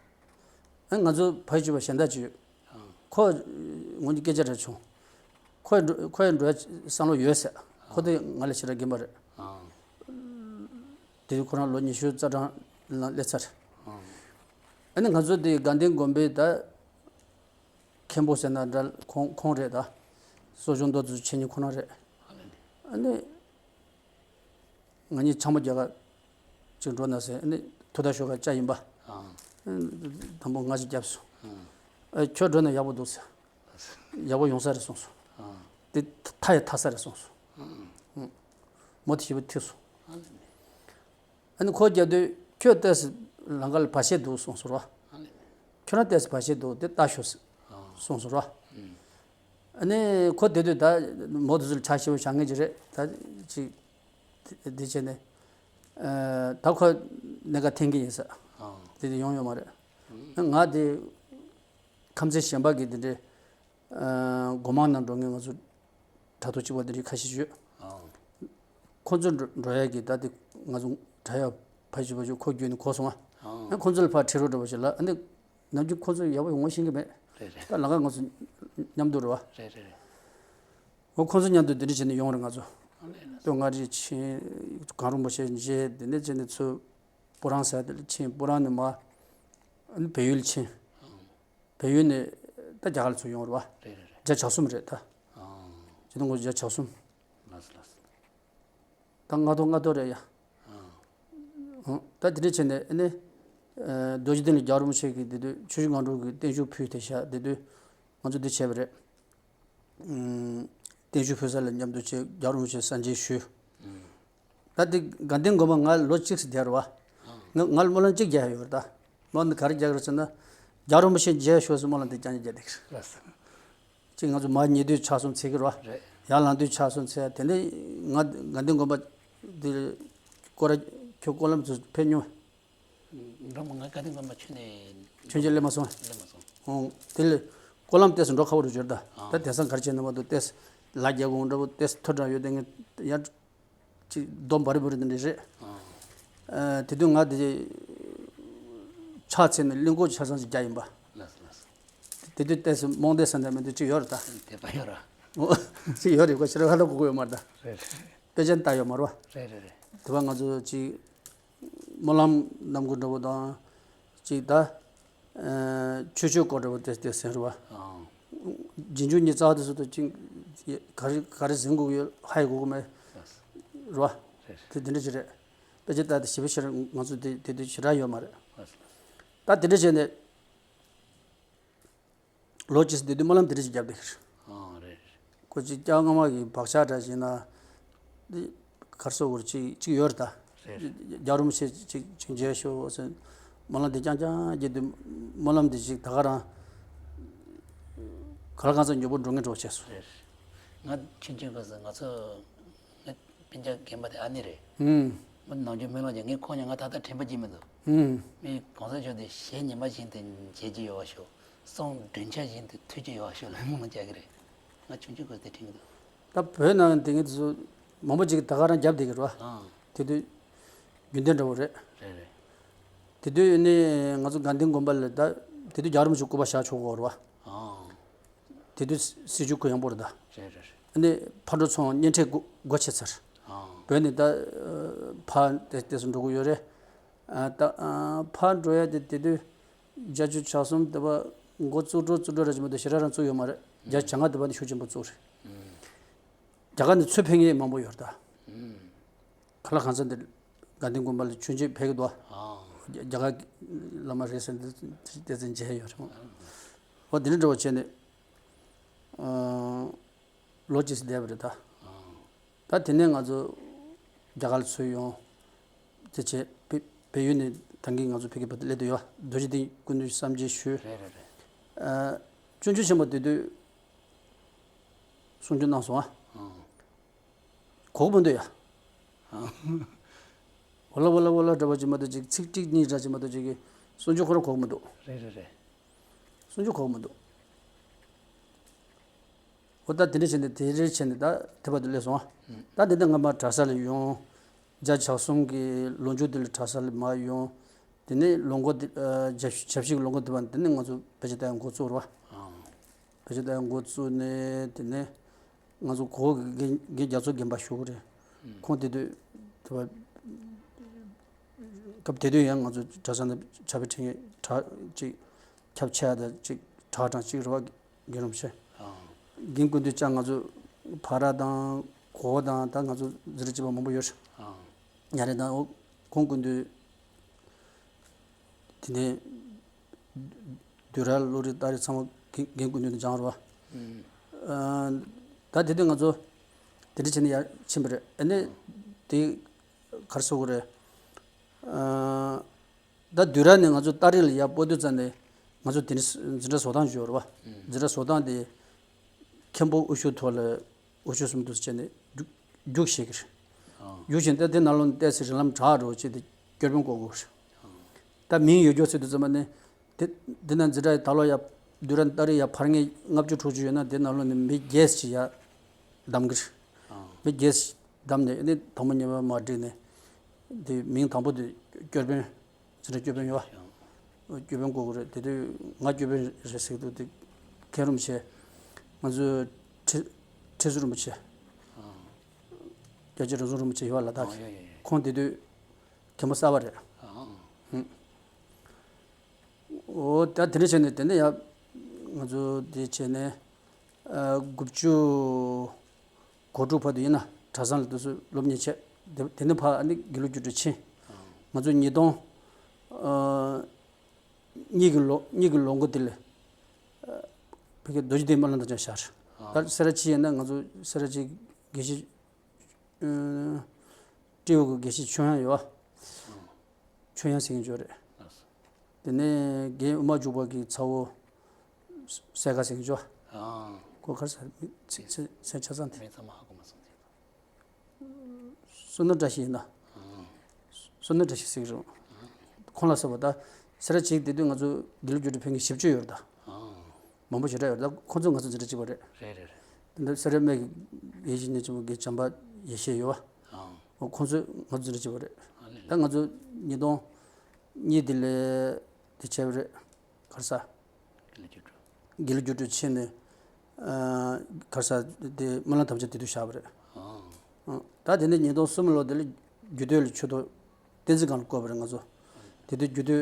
ཨ་ང་ཚོ་ཕ་ཡུལ་གཅིག་པ་གཞན་དག་ཅིག་ཡོད། ཁོ་ངོ་གཉིས་སྐད་ཆ་རེ་བྱུང་། ཁོས་འགྲོ་ཁོས་འགྲོ་ཡ་བསམ་བློ་ཡོད་ཟེར། ཁོ་དེ་ང་ལས་ཞེ་དྲག་རྒན་པ་རེད། དེ་དུས་ཁོ་རང་ལོ་ཉི་ཤུ་རྩ་གྲངས་ལ་སླེབས་ཚར། ཨ་ནི་ང་ཚོ་དེ་དགའ་ལྡན་དགོན་པའི་ད་མཁན་པོ་ཟེར་ན་འདྲ། ཁོང་ཁོང་རེད་ད། གསོ་སྦྱོང་མདོ་དེ་ཚོ་འཆད་མཁན་ཁོ་རང་རེད། ཨ་ནི། ང་གཉིས་ཚང་མ་རྒྱ་གར་ ཅིག་འགྲོ་ན་ཟེར། ཨ་ནི་ཐུག་ད་ཞོགས་ཀ་ཅ་ཡིན་པ། ཨ། དང་པོ་ང་ཅིག་བརྒྱབ་སོང་། ཨ། ཨ། ཁྱོད་འགྲོ་ན་ཡག་པོ་འདུག་ཟེར། ཡག་པོ་ཡོང་ས་རེད་གསུངས་སོང་། ཨ། དེ་ཐ་ཡ་ཐ་ས་རེད་གསུངས་སོང་། ཨ། མོ་དེ་ཞེ་པོ་ཐིག་སོང་། ཨ་ནི། ཨ་ནི་ཁོ་རྒྱག་དུས་ཁྱོད་ཏོག་ཙམ་ལམ་ཁ་ལ་བར་ཆད་འདུག་གསུངས་སོང་རོ། ཨ་ནི། ཁྱོད་རང་ཏོག་ཙམ་བར་ཆད་འདུག་དེ་ལྟ་ཤོག་ཟེར། ཨ། གསུངས་སོང་རོ། ཨ། ཨ་ནི་ཁོ་དེ་དུས་ད་མོ་དེ་ཚོ་ལ་ཆ་ཞེ་པོ་བཞག་མཁན་ཅིག་རེད། ད་ཅིག་དེ་བྱས་ནས། ཨ། ད་ཁོ་གནད་འགག་འཐེན་གྱི་ཡིན་ས། ཨ། དེ་དེ་ཡོང་ཡོད་མ་རེད། ང་དེ་ཁམས་ཚན་གཞན་པ་གི་དེ་འདྲའི། ཨ། སྒོ་མང་ནང་འགྲོ་མཁན་ང་ཚོ་དྲ་ཐོག་གཅིག་པ་དེ་འདྲའི་ཁ་ཤས་ཡོད། ཨ། ཁོ་ཚོ་འགྲོ་འགྲོ་ཡ་གི་ད་དེ་ང་ཚོ་དྲ་ཡ་ཕ་ཞུ་ཕ་ཞུ་ཁོ་བརྒྱུད་ནས་གོ་སོང་ང་། ཨ། ཨ། ཁོ་ཚོ་ལ་ཕར་ཁྲིད་རོགས་འདྲ་པོ་ཞིག་ལ། ཨ་ནི་ནམ་རྒྱུན་ཁོ་ཚོ་ཡག་པོ་ཡོང་བ་ཤེས་ཀྱི་མེད། རེད་རེད། ད་ལམ་ཁ་ང་ཚོ་མཉམ་དུ་རེད་བ། རེད་རེད་རེད། འོ་ཁོ་ཚོ་མཉམ་དུ་དེ་འདྲ་བྱས་ནས་ཡོང་རེད་ང་ཚོ། ཨ་ལས་ལ། སྟོད་མངའ་རིས་ཕྱིན། གངས་རིན་པོ་ཆེ་མཇལ། དེ་ནས་བྱས་ནས་ཚུར་སྤུ་རང་ཟེར་དེ་ལ་ཕྱིན། སྤུ་རང་ནས་མར་ཨ་ནི་བལ་ཡུལ་ཕྱིན། ཨང་། བལ་ཡུལ་ནས་ད་རྒྱ་གར་ལ་ཚུར་ཡོང་རེད་བ། རེད་རེད་རེད། བརྒྱ་ཆ་གསུམ་རེད་ད། ཨང་། ཇི་ལྟར་ངོ་བརྒྱ་ཆ་གསུམ། ལགས་སོ་ལགས་སོ། ད་ལྔ་ཐོག་ལྔ་ཐོག་རེད་ཡ། ཨང་། ཨང་། ད་དེ་འདྲ་བྱས་ནས་ཨ་ནི། ཨ། རྡོ་རྗེ་གདན་ལ་རྒྱལ་བ་རིན་པོ་ཆེ་གི་དེ་དུས་ཆུ་བཞི་སྒང་དྲུག་གི་བརྟན་བཞུགས་ཕུལ་དེ་ཤག་དེ་དུས་ང་ཚོ་འདི་བྱས་པ་རེད། ཨུམ། བརྟན་བཞུགས་ཕུལ་ས་ལ་མཉམ་དུ་བྱས། རྒྱལ་བ་རིན་པོ་ཆེ་གསན་མཇལ་ཞུས། ཨུམ། ད་དེ་དགའ་ལྡན་དགོན་པ་ང་ལོ་གཅིག་ཙམ་བསྡད་རེད་བ། ཨང་། ང་ང་ལ་སྨོན་ལམ་གཅིག་རྒྱག་ཡོད་རེད་ད། སྨོན་ལམ་ག་རེ་རྒྱག་རེད་ཟེར་ན། རྒྱལ་བ་རིན་པོ་ཆེ་མཇལ་ཞུ་ཟེར་སྨོན་ལམ་དེ་རྐྱང་རྐྱང་རྒྱག་བསྡད་ཀྱི་རེད། ལགས་སོ། གཅིག་ང་ཚོ་མར་ཉལ་དུས་ཆག་གསུམ་འཚིག་གི་རེད་བ། རེད། ཡར་ལངས་དུས་ཆག་གསུམ་འཚིག་དེ་ནས་ང་དགའ་ལྡན་དགོན་པ་དེ་སྐོར་ར་ཁྱོད་སྐོར་ལམ་ཚོ་ཕེབས་མྱོང་། འགྲོ་མ། ང་དགའ་ལྡན་དགོན་པ་ཆུ་ནས། ཆུ་ནས་སླེབས་མ་སོང་། སླེབས་མ་སོང་། ཨོ། དེ་ལས་སྐོར་ལམ་ཏོག་ཙམ་འགྲོ་ཁག་པོ་རུ་གྱུར་ད། ཨ། ད་དེང་སང་ག་རེ་བྱས་ན་མ་གཏོགས་ཏོག་ཙམ་ལ་རྒྱག་དགོས་འདྲ་པོ། ཏོག་ཙམ་མཐོ་དྲགས་ཡོད་དེ་ངས་ཡར་ཅིག་རྡོ་འབར་འབུར་དེ་འདྲ་རེད། ཨ། ཨ། དེ་དུས་ང་དེ་ཕྱག་འཚལ་ནས་གླིང་སྐོར་ཆ་ཚང་ཞིག་རྒྱག་ཡིན་པ། ལགས་སོ་ལགས་སོ། དེ་དུས་ཏོག་ཙམ་རྨོངས་དད་ས་འདྲ་མི་འདུག་ཅིག་ཡོད་རེད་ད། དད་པ་ཡོད་ར། ཨོ། ཅིག་ཡོད་རེད། ཁོ་ཕྱི་ར་ཧ་ལ་གོ་གི་ཡོད་མ་རེད་ད། རེད་རེད། དཔེ་ཆ་ལྟ་ཡོད་མ་རེད་བ། རེད་རེད་རེད། དེ་བ་ང་ཚོ་ཅིག་སྨོན་ལམ་རྣམ་ཀུན་འདྲ་པོ་དང་། ཅིག་ད། ཨ། ཆོས་སྤྱོད་སྐོར་འདྲ་པོ་དེ་དེ་ཟེར་བ། ཨང་། རྗེས་འཇུག་ཉི་ཚགས་དེ་ཚོ་དང་ཅིག་ག་རེ་ག་རེ་ཟིན་དགོས་ཡོད་ཧ་ཡི་གོ་གི་མེད། རེད་བ། རེད། དེ་དེ་འདྲ་ཅིག་རེད། དཔེ་ཆ་ལྟ་དེ་ཞེ་པོ་ཞེ་དྲག་ང་ཚོ་དེ་དེ་དུས་ཞེ་དྲག་ཡོད་མ་རེད། རེད། ད་དེ་འདྲ་བྱས་ནས། ལོ་གཅིག་ཙམ་བསྡད་དུས་སྨོན་ལམ་དེ་འདྲ་ཞིག་བརྒྱབ་བསྡད་ཀྱི་རེད། ཨང་། རེད་རེད། ཁོ་ཅིག་སྐྱག་རྔ་མ་གི་བག་ཆགས་འདྲ་ཞིག་ན། འདི་གར་སོགས་སྐོར་ཅིག་ཅིག་ཡོད་རེད་ད། རེད་རེད། རྒྱལ་བ་རིན་པོ་ཆེ་ཅིག་ཅིག་མཇལ་ཤོག་ཟེར། སྨོན་ལམ་འདི་རྐྱང་རྐྱང་བརྒྱབ་དུས་སྨོན་ལམ་འདི་ཅིག་ད་ག་རང་ག་ལ་གང་ཚ་མགྱོགས་པོ་འགྲོ་ངེས་འགྲོ་བྱས་སོང་། རེད་རེད། ང་ཆུང་ཆུང་སྐབས་སུ་ང་ཚོ། ང་སྤུན་ཀྱག་རྒན་པ་དེ་ཨ་ནེ་རེད། ཨུམ། མོ་ནམ་རྒྱུན་སྨོན་ལམ་རྒྱག་ངས་ཁོང་ཉིད་ང་ད་ལྟ་དྲན་པ་བརྗེད་མི་འདུག་ཨུམ། མི་གོང་ས་མཆོག་དེ་གཞས་ཉི་མ་བཞིན་དུ་མཇལ་རྒྱུ་ཡོད་པ་ཤོག་གསུང་མགྲོན་ཆ་བཞིན་དུ་ཐོས་རྒྱུ་ཡོད་པ་ཤོག་ལ་སྨོན་ལམ་རྒྱག་གི་རེད། ང་ཆུང་ཆུང་སྐབས་དེ་དྲན་གི་འདུག་ད་བོད་ནང་དེ་ངས་དེ་ཚོ་མང་པོ་ཅིག་ད་ག་རང་རྒྱབ་བསྡད་ཀྱི་རེད་བ། ཨང་། དེ་དུས་རྒྱུན་ལྡན་འདྲ་བོ་རེད། རེད་རེད། དེ་དུས་ནི་ང་ཚོ་དགའ་ལྡན་དགོན་པ་ལ་ད་དེ་དུས་རྒྱལ་བ་རིན་པོ་ཆེ་སྐུ་པར་བཞག་ཆོག་གི་ཡོད་རེད་བ། ཨང་། དེ་དུས་སྲིད་བྱུས་གུ་ཡངས་པོ་རེད་ད། རེད་རེད་རེད། ཨ་ནི་ཕར་འགྲོ་ཚུར་འོང་གཉེན་འཕྲད་སྒོ་སྒོ་ཕྱེ་ཚར། ཨང་། བོད་ནས་ད་ཕར་དེ་དེ་ཚོ་འགྲོ་གི་ཡོད་རེད། ཨ་ད་ཨ་ཕར་འགྲོ་ཡ་དེ་དེ་དུས་བརྒྱད་ཅུ་གྱ་གསུམ་དེ་བ་འགོ་བཙུགས་འགྲོ་བཙུགས་འགྲོ་ར་ཅིག་མ་གཏོགས་ཞེ་དྲག་རང་བཙུགས་ཡོད་མ་རེད། བརྒྱད་ཅུ་གྱ་ལྔ་དེ་བ་ནས་ཤུགས་ཆེན་པོ་བཙུགས་རེད། རྒྱ་གར་ནས་ཚུར་ཕེབས་མཁན་མང་པོ་ཡོད་རེད་ད། ག་ལ་གང་འཚམ་འདིར་དགའ་ལྡན་དགོན་པ་ལ་མཆོད་མཇལ་ཕེབས་ཀྱི་འདུག་ཨ། རྒྱ་གར་བླ་མ་རེད་ཟེར་འདི་སྡེ་ཚན་མཇལ་ཡོད་རེད། འོ་འདི་འདྲ་འདྲ་བོ་བྱས་ནས་ཨ་ལོ་གཅིག་ཙམ་བསྡད་པ་རེད་ད། ད་དེ་ནས་ང་ཚོ་རྒྱ་གར་ལ་ཚུར་ཡོང་། དེ་བྱས་བལ་བལ་ཡུལ་ནས་ད་གིན་ང་ཚོ་ཕ་གི་བར་དུ་སླེབས་བསྡད་ཡོད། རྡོ་རྗེ་གདན་སྐུ་མདུན་བསམ་འཆར་ཞུས། རེད་རེད་རེད། ཨ་སྤྱོད་འཇུག་ཆེན་པོ་དེ་དུས་གསུང་ཆོས་གནང་སོང་ཨ། ཨང་། གོ་གི་མི་འདུག་ཡ། ཨང་། ཝ་ལ་ཝ་ལ་ཝ་ལ་འདྲ་པོ་ཅིག་མ་གཏོགས་ཅིག་ཚིག་གཅིག་གཉིས་འདྲ་ཅིག་མ་གཏོགས་ཅིག་གི་གསུང་ཆོས་ཁོ་རང་གོ་གི་མི་འདུག་རེད་རེད་རེད། གསུང་ཆོས་གོ་གི་མི་འདུག་འོ་ད་དེ་འདྲ་བྱས་ནས་དེ་འདྲ་བྱས་ནས་ད་དེ་བར་དུ་སླེབས་སོང་ཨ། ད་དེ་འདྲ་ང་མར་གྲྭ་ས་ལ་ཡོང་། བརྒྱ་ཆ་གསུམ་གི་ལོ་མཇུག་དེ་ལ་གྲྭ་ས་ལ་མར་ཡོང་། དེ་ནས་ལོ་འགོ་དེ་ཨ་བརྒྱ་བཞི་བཞི་གི་ལོ་འགོ་དེ་བར་དེ་ནས་ང་ཚོ་བེད་སྤྱོད་བཏང་ཡ་འགོ་བཙུགས་རེད་བ། ཨང་། བེད་སྤྱོད་བཏང་ཡ་འགོ་བཙུགས་ནས་དེ་ནས་ང་ཚོ་གོ་གི་རྒན་རྒན་རྒྱ་མཚོ་རྒན་པ་ཞུ་གི་རེད། ཁོང་དེ་དུས་དེ་བ་སྐབས་དེ་དུས་ཡང་ང་ཚོ་གྲྭ་ས་ནས་ཕྱག་དཔེ་འཁྲིད་མཁན་གྲྭ་གཅིག་ཁྱབ་ཆེ་བ་དང་གཅིག་གྲྭ་གྲངས་གཅིག་རེད་བ། རྒན་རིན་པོ་ཆེ། ཨང་། རྒན་སྐུ་མདུན་ཅག་ང་ཚོ་ཕ་ར་དང་གོ་བོ་དང་ད་ང་ཚོ་ཟུར་གཅིག་པ་མང་པོ་ཡོད་རེད། ཨང་། ཉ་རེ་དང་འོ་ཁོང་སྐུ་མདུན་ དེ་ནས་བསྡུས་གྲྭ་བློ་རིག་རྟགས་རིགས་ཚང་མ་འགན་འགན་ཀུན་ནས་སྦྱངས་རེད་བ། ཨ། ད་དེ་དུས་ང་ཚོ་དེ་འདྲ་བྱས་ནས་ཡར་ཕྱིན་པ་རེད། ཨ་ནི་དེ་ག་རེ་ཟེར་དགོས་རེད། ཨ། ད་བསྡུས་གྲྭ་ནས་ང་ཚོ་རྟགས་རིགས་ལ་ཡར་སྤོ་དུས་ཙམ་ནས་ང་ཚོ་དེ་ནས་འཛིན་གྲྭ་བཟོ་སྟངས་ཅིག་ཡོད་རེད་བ། འཛིན་གྲྭ་བཟོ་སྟངས་དེ་མཁན་པོ་དབུ་བཞུགས་ཐོག་ལ་འོ་ཆོས་གསུམ་དུ་བྱས་ནས་རྒྱུགས་རྒྱུགས་བྱེད་ཀྱི་རེད། རྒྱུགས་བྱས་ནས་ད་དེ་ནང་ལོགས་ནས་ཏོག་ཙམ་རིགས་ལམ་དྲག་འགྲོ་བྱས་ཏེ་སྐྱོར་དཔོན་བསྐོ་དགོས་རེད། ད་མིང་ཡོད་རྒྱུ་ཟེར་དུས་ཙམ་པ་ནི་དེ་དེ་ན་འཛིན་གྲྭ་ཡི་ད་ལོ་ཡ་བསྡུས་གྲྭ་རྟགས་རིགས་ཡ་ཕར་ངེས་ལྔ་བཅུ་དྲུག་ཅུ་ཡོད་ན་དེ་ནང་ལོགས་ནས་མི་བརྒྱད་ཅིག་ཡ་བདམས་ཀྱི་རེད། མི་བརྒྱད་ཅིག་བདམས་ནས་ནི་དང་པོ་གཉིས་པ་མར་བསྒྲིགས་ནས་དེ་མིང་དང་པོ་དེ་སྐྱོར་དཔོན། འཛིན་གྲྭ་སྐྱོར་དཔོན་ཡོད་བ། སྐྱོར་དཔོན་བསྐོ་དགོས་རེད། དེ་དུས་ང་སྐྱོར་དཔོན་རེད་ཟེར་གྱི་འདུག་དེ་མཁན་རིན་པོ་ཆེ། ང་ཚོའི་ཁྲི་ཁྲི་ཟུར་རིན་པོ་ཆེ། རྒྱལ་གཅེས་རང་གཟུགས་རིན་པོ་ཆེ་ཡོད་བ་ལ་དྭགས་ཀྱི། ཡོད་ཡོད་ཡོད། ཁོང་དེ་དུས་མཁན་པོ་གསར་པ་རེད། འོ་ད་དེ་འདྲ་བྱས་ནས་དེ་ནས་ཡ་ང་ཚོ་དེ་བྱས་ནས། ཨ། དགུ་བཅུ་གོ་དྲུག་བར་དུ་ཡིན་ན་གྲྭ་ཚང་ལ་དུས་ཚོད་སློབ་གཉེར་བྱས། དེ་དེ་ནས་ཕར་ཨ་ནི་དགེ་ལུགས་རྒྱུགས་སྤྲོད་ཕྱིན། ང་ཚོ་ཉིས་སྟོང་ཨ་གཉིས་ཀྱི་ལོ་གཉིས་ཀྱི་ལོ་འགོ་དེ་ལ་ཨ་ཕ་གི་རྡོ་རྗེ་གདན་སྨོན་ལམ་དམ་བཅའ་ཤར། ད་སེ་ར་བྱེས་ཡིན་ན་ང་ཚོ་སེ་ར་བྱེས་དགེ་བཤེས་ཨ་སྤྲེའུ་གི་དགེ་བཤེས་ཆོས་དབྱངས་ཡོད་བ། ཆོས་དབྱངས་ཟེར་མཁན་ཅིག་ཡོད་རེད། དེ་ནས་རྒན་དབུ་མ་འཇུག་པ་གི་ཚ་བོ་སྲས་དགའ་ཟེར་མཁན་ཅིག་ཡོད་བ། ཨང་། ཁོ་ག་རེ་ཟེར་མི་ཚེ་ཚེ་ཚེ་ཆ་ཚང་དེ། མིང་ཚང་མ་ཧ་གོ་མ་སོང་། བསོད་ནམས་བཀྲ་ཤིས་ཡིན་ན། ཨང་། བསོད་ནམས་བཀྲ་ཤིས་ཟེར་གི་རེད། ཁོང་ལ་ཟེར་བ་ད་སེ་ར་བྱེས་དེ་དུས་ང་ཚོ་དགེ་ལུགས་རྒྱུགས་སྤྲོད་ཕེབས་མཁན་བཞི་བཅུ་ཡོད་རེད་ད། ཨང་། མང་པོ་ཞེ་དྲག་ཡོད་རེད་ད། ཁོང་ཚོ་ང་ཚོ་འཛིན་གྲྭ་གཅིག་པ་རེད། རེད་རེད་རེད། དེ་འདྲ་སེ་ར་སྨད་ཀྱི་དགེ་བཤེས་ཉིན་ཆེན་མོ་དགེ་བྱམས་པ་ཡེ་ཤེས་ཡོད་བ། ཨང་། ཁོང་ཚོ་ང་ཚོ་འཛིན་གྲྭ་གཅིག་པ་རེད། ཨ་ལེ། ད་ང་ཚོ་ཉིས་སྟོང་གཉིས་དེ་ལས་དེ་བྱས་པ་རེད། ག་རེ་ཟ། དགེ་ལུགས་རྒྱུགས་སྤྲོད། དགེ་ལུགས་རྒྱུགས་སྤྲོད་ཕྱིན་ནས། ཨ། ག་རེ་ཟ་དེ་སྨོན་ལམ་དམ་བཅའ་དེ་དུས་བཞག་པ་རེད། ཨང་། ཨ། ད་དེ་ནས་ཉིས་སྟོང་གསུམ་ལོ་དེ་ལ་རྒྱུད་སྟོད་ལ་ཆོས་ཐོག་བསྟན་འཛིན་སྒང་ལ་བསྐོས་པ་རེད་ང་ཚོ། དེ་དུས་རྒྱུད་སྟོད་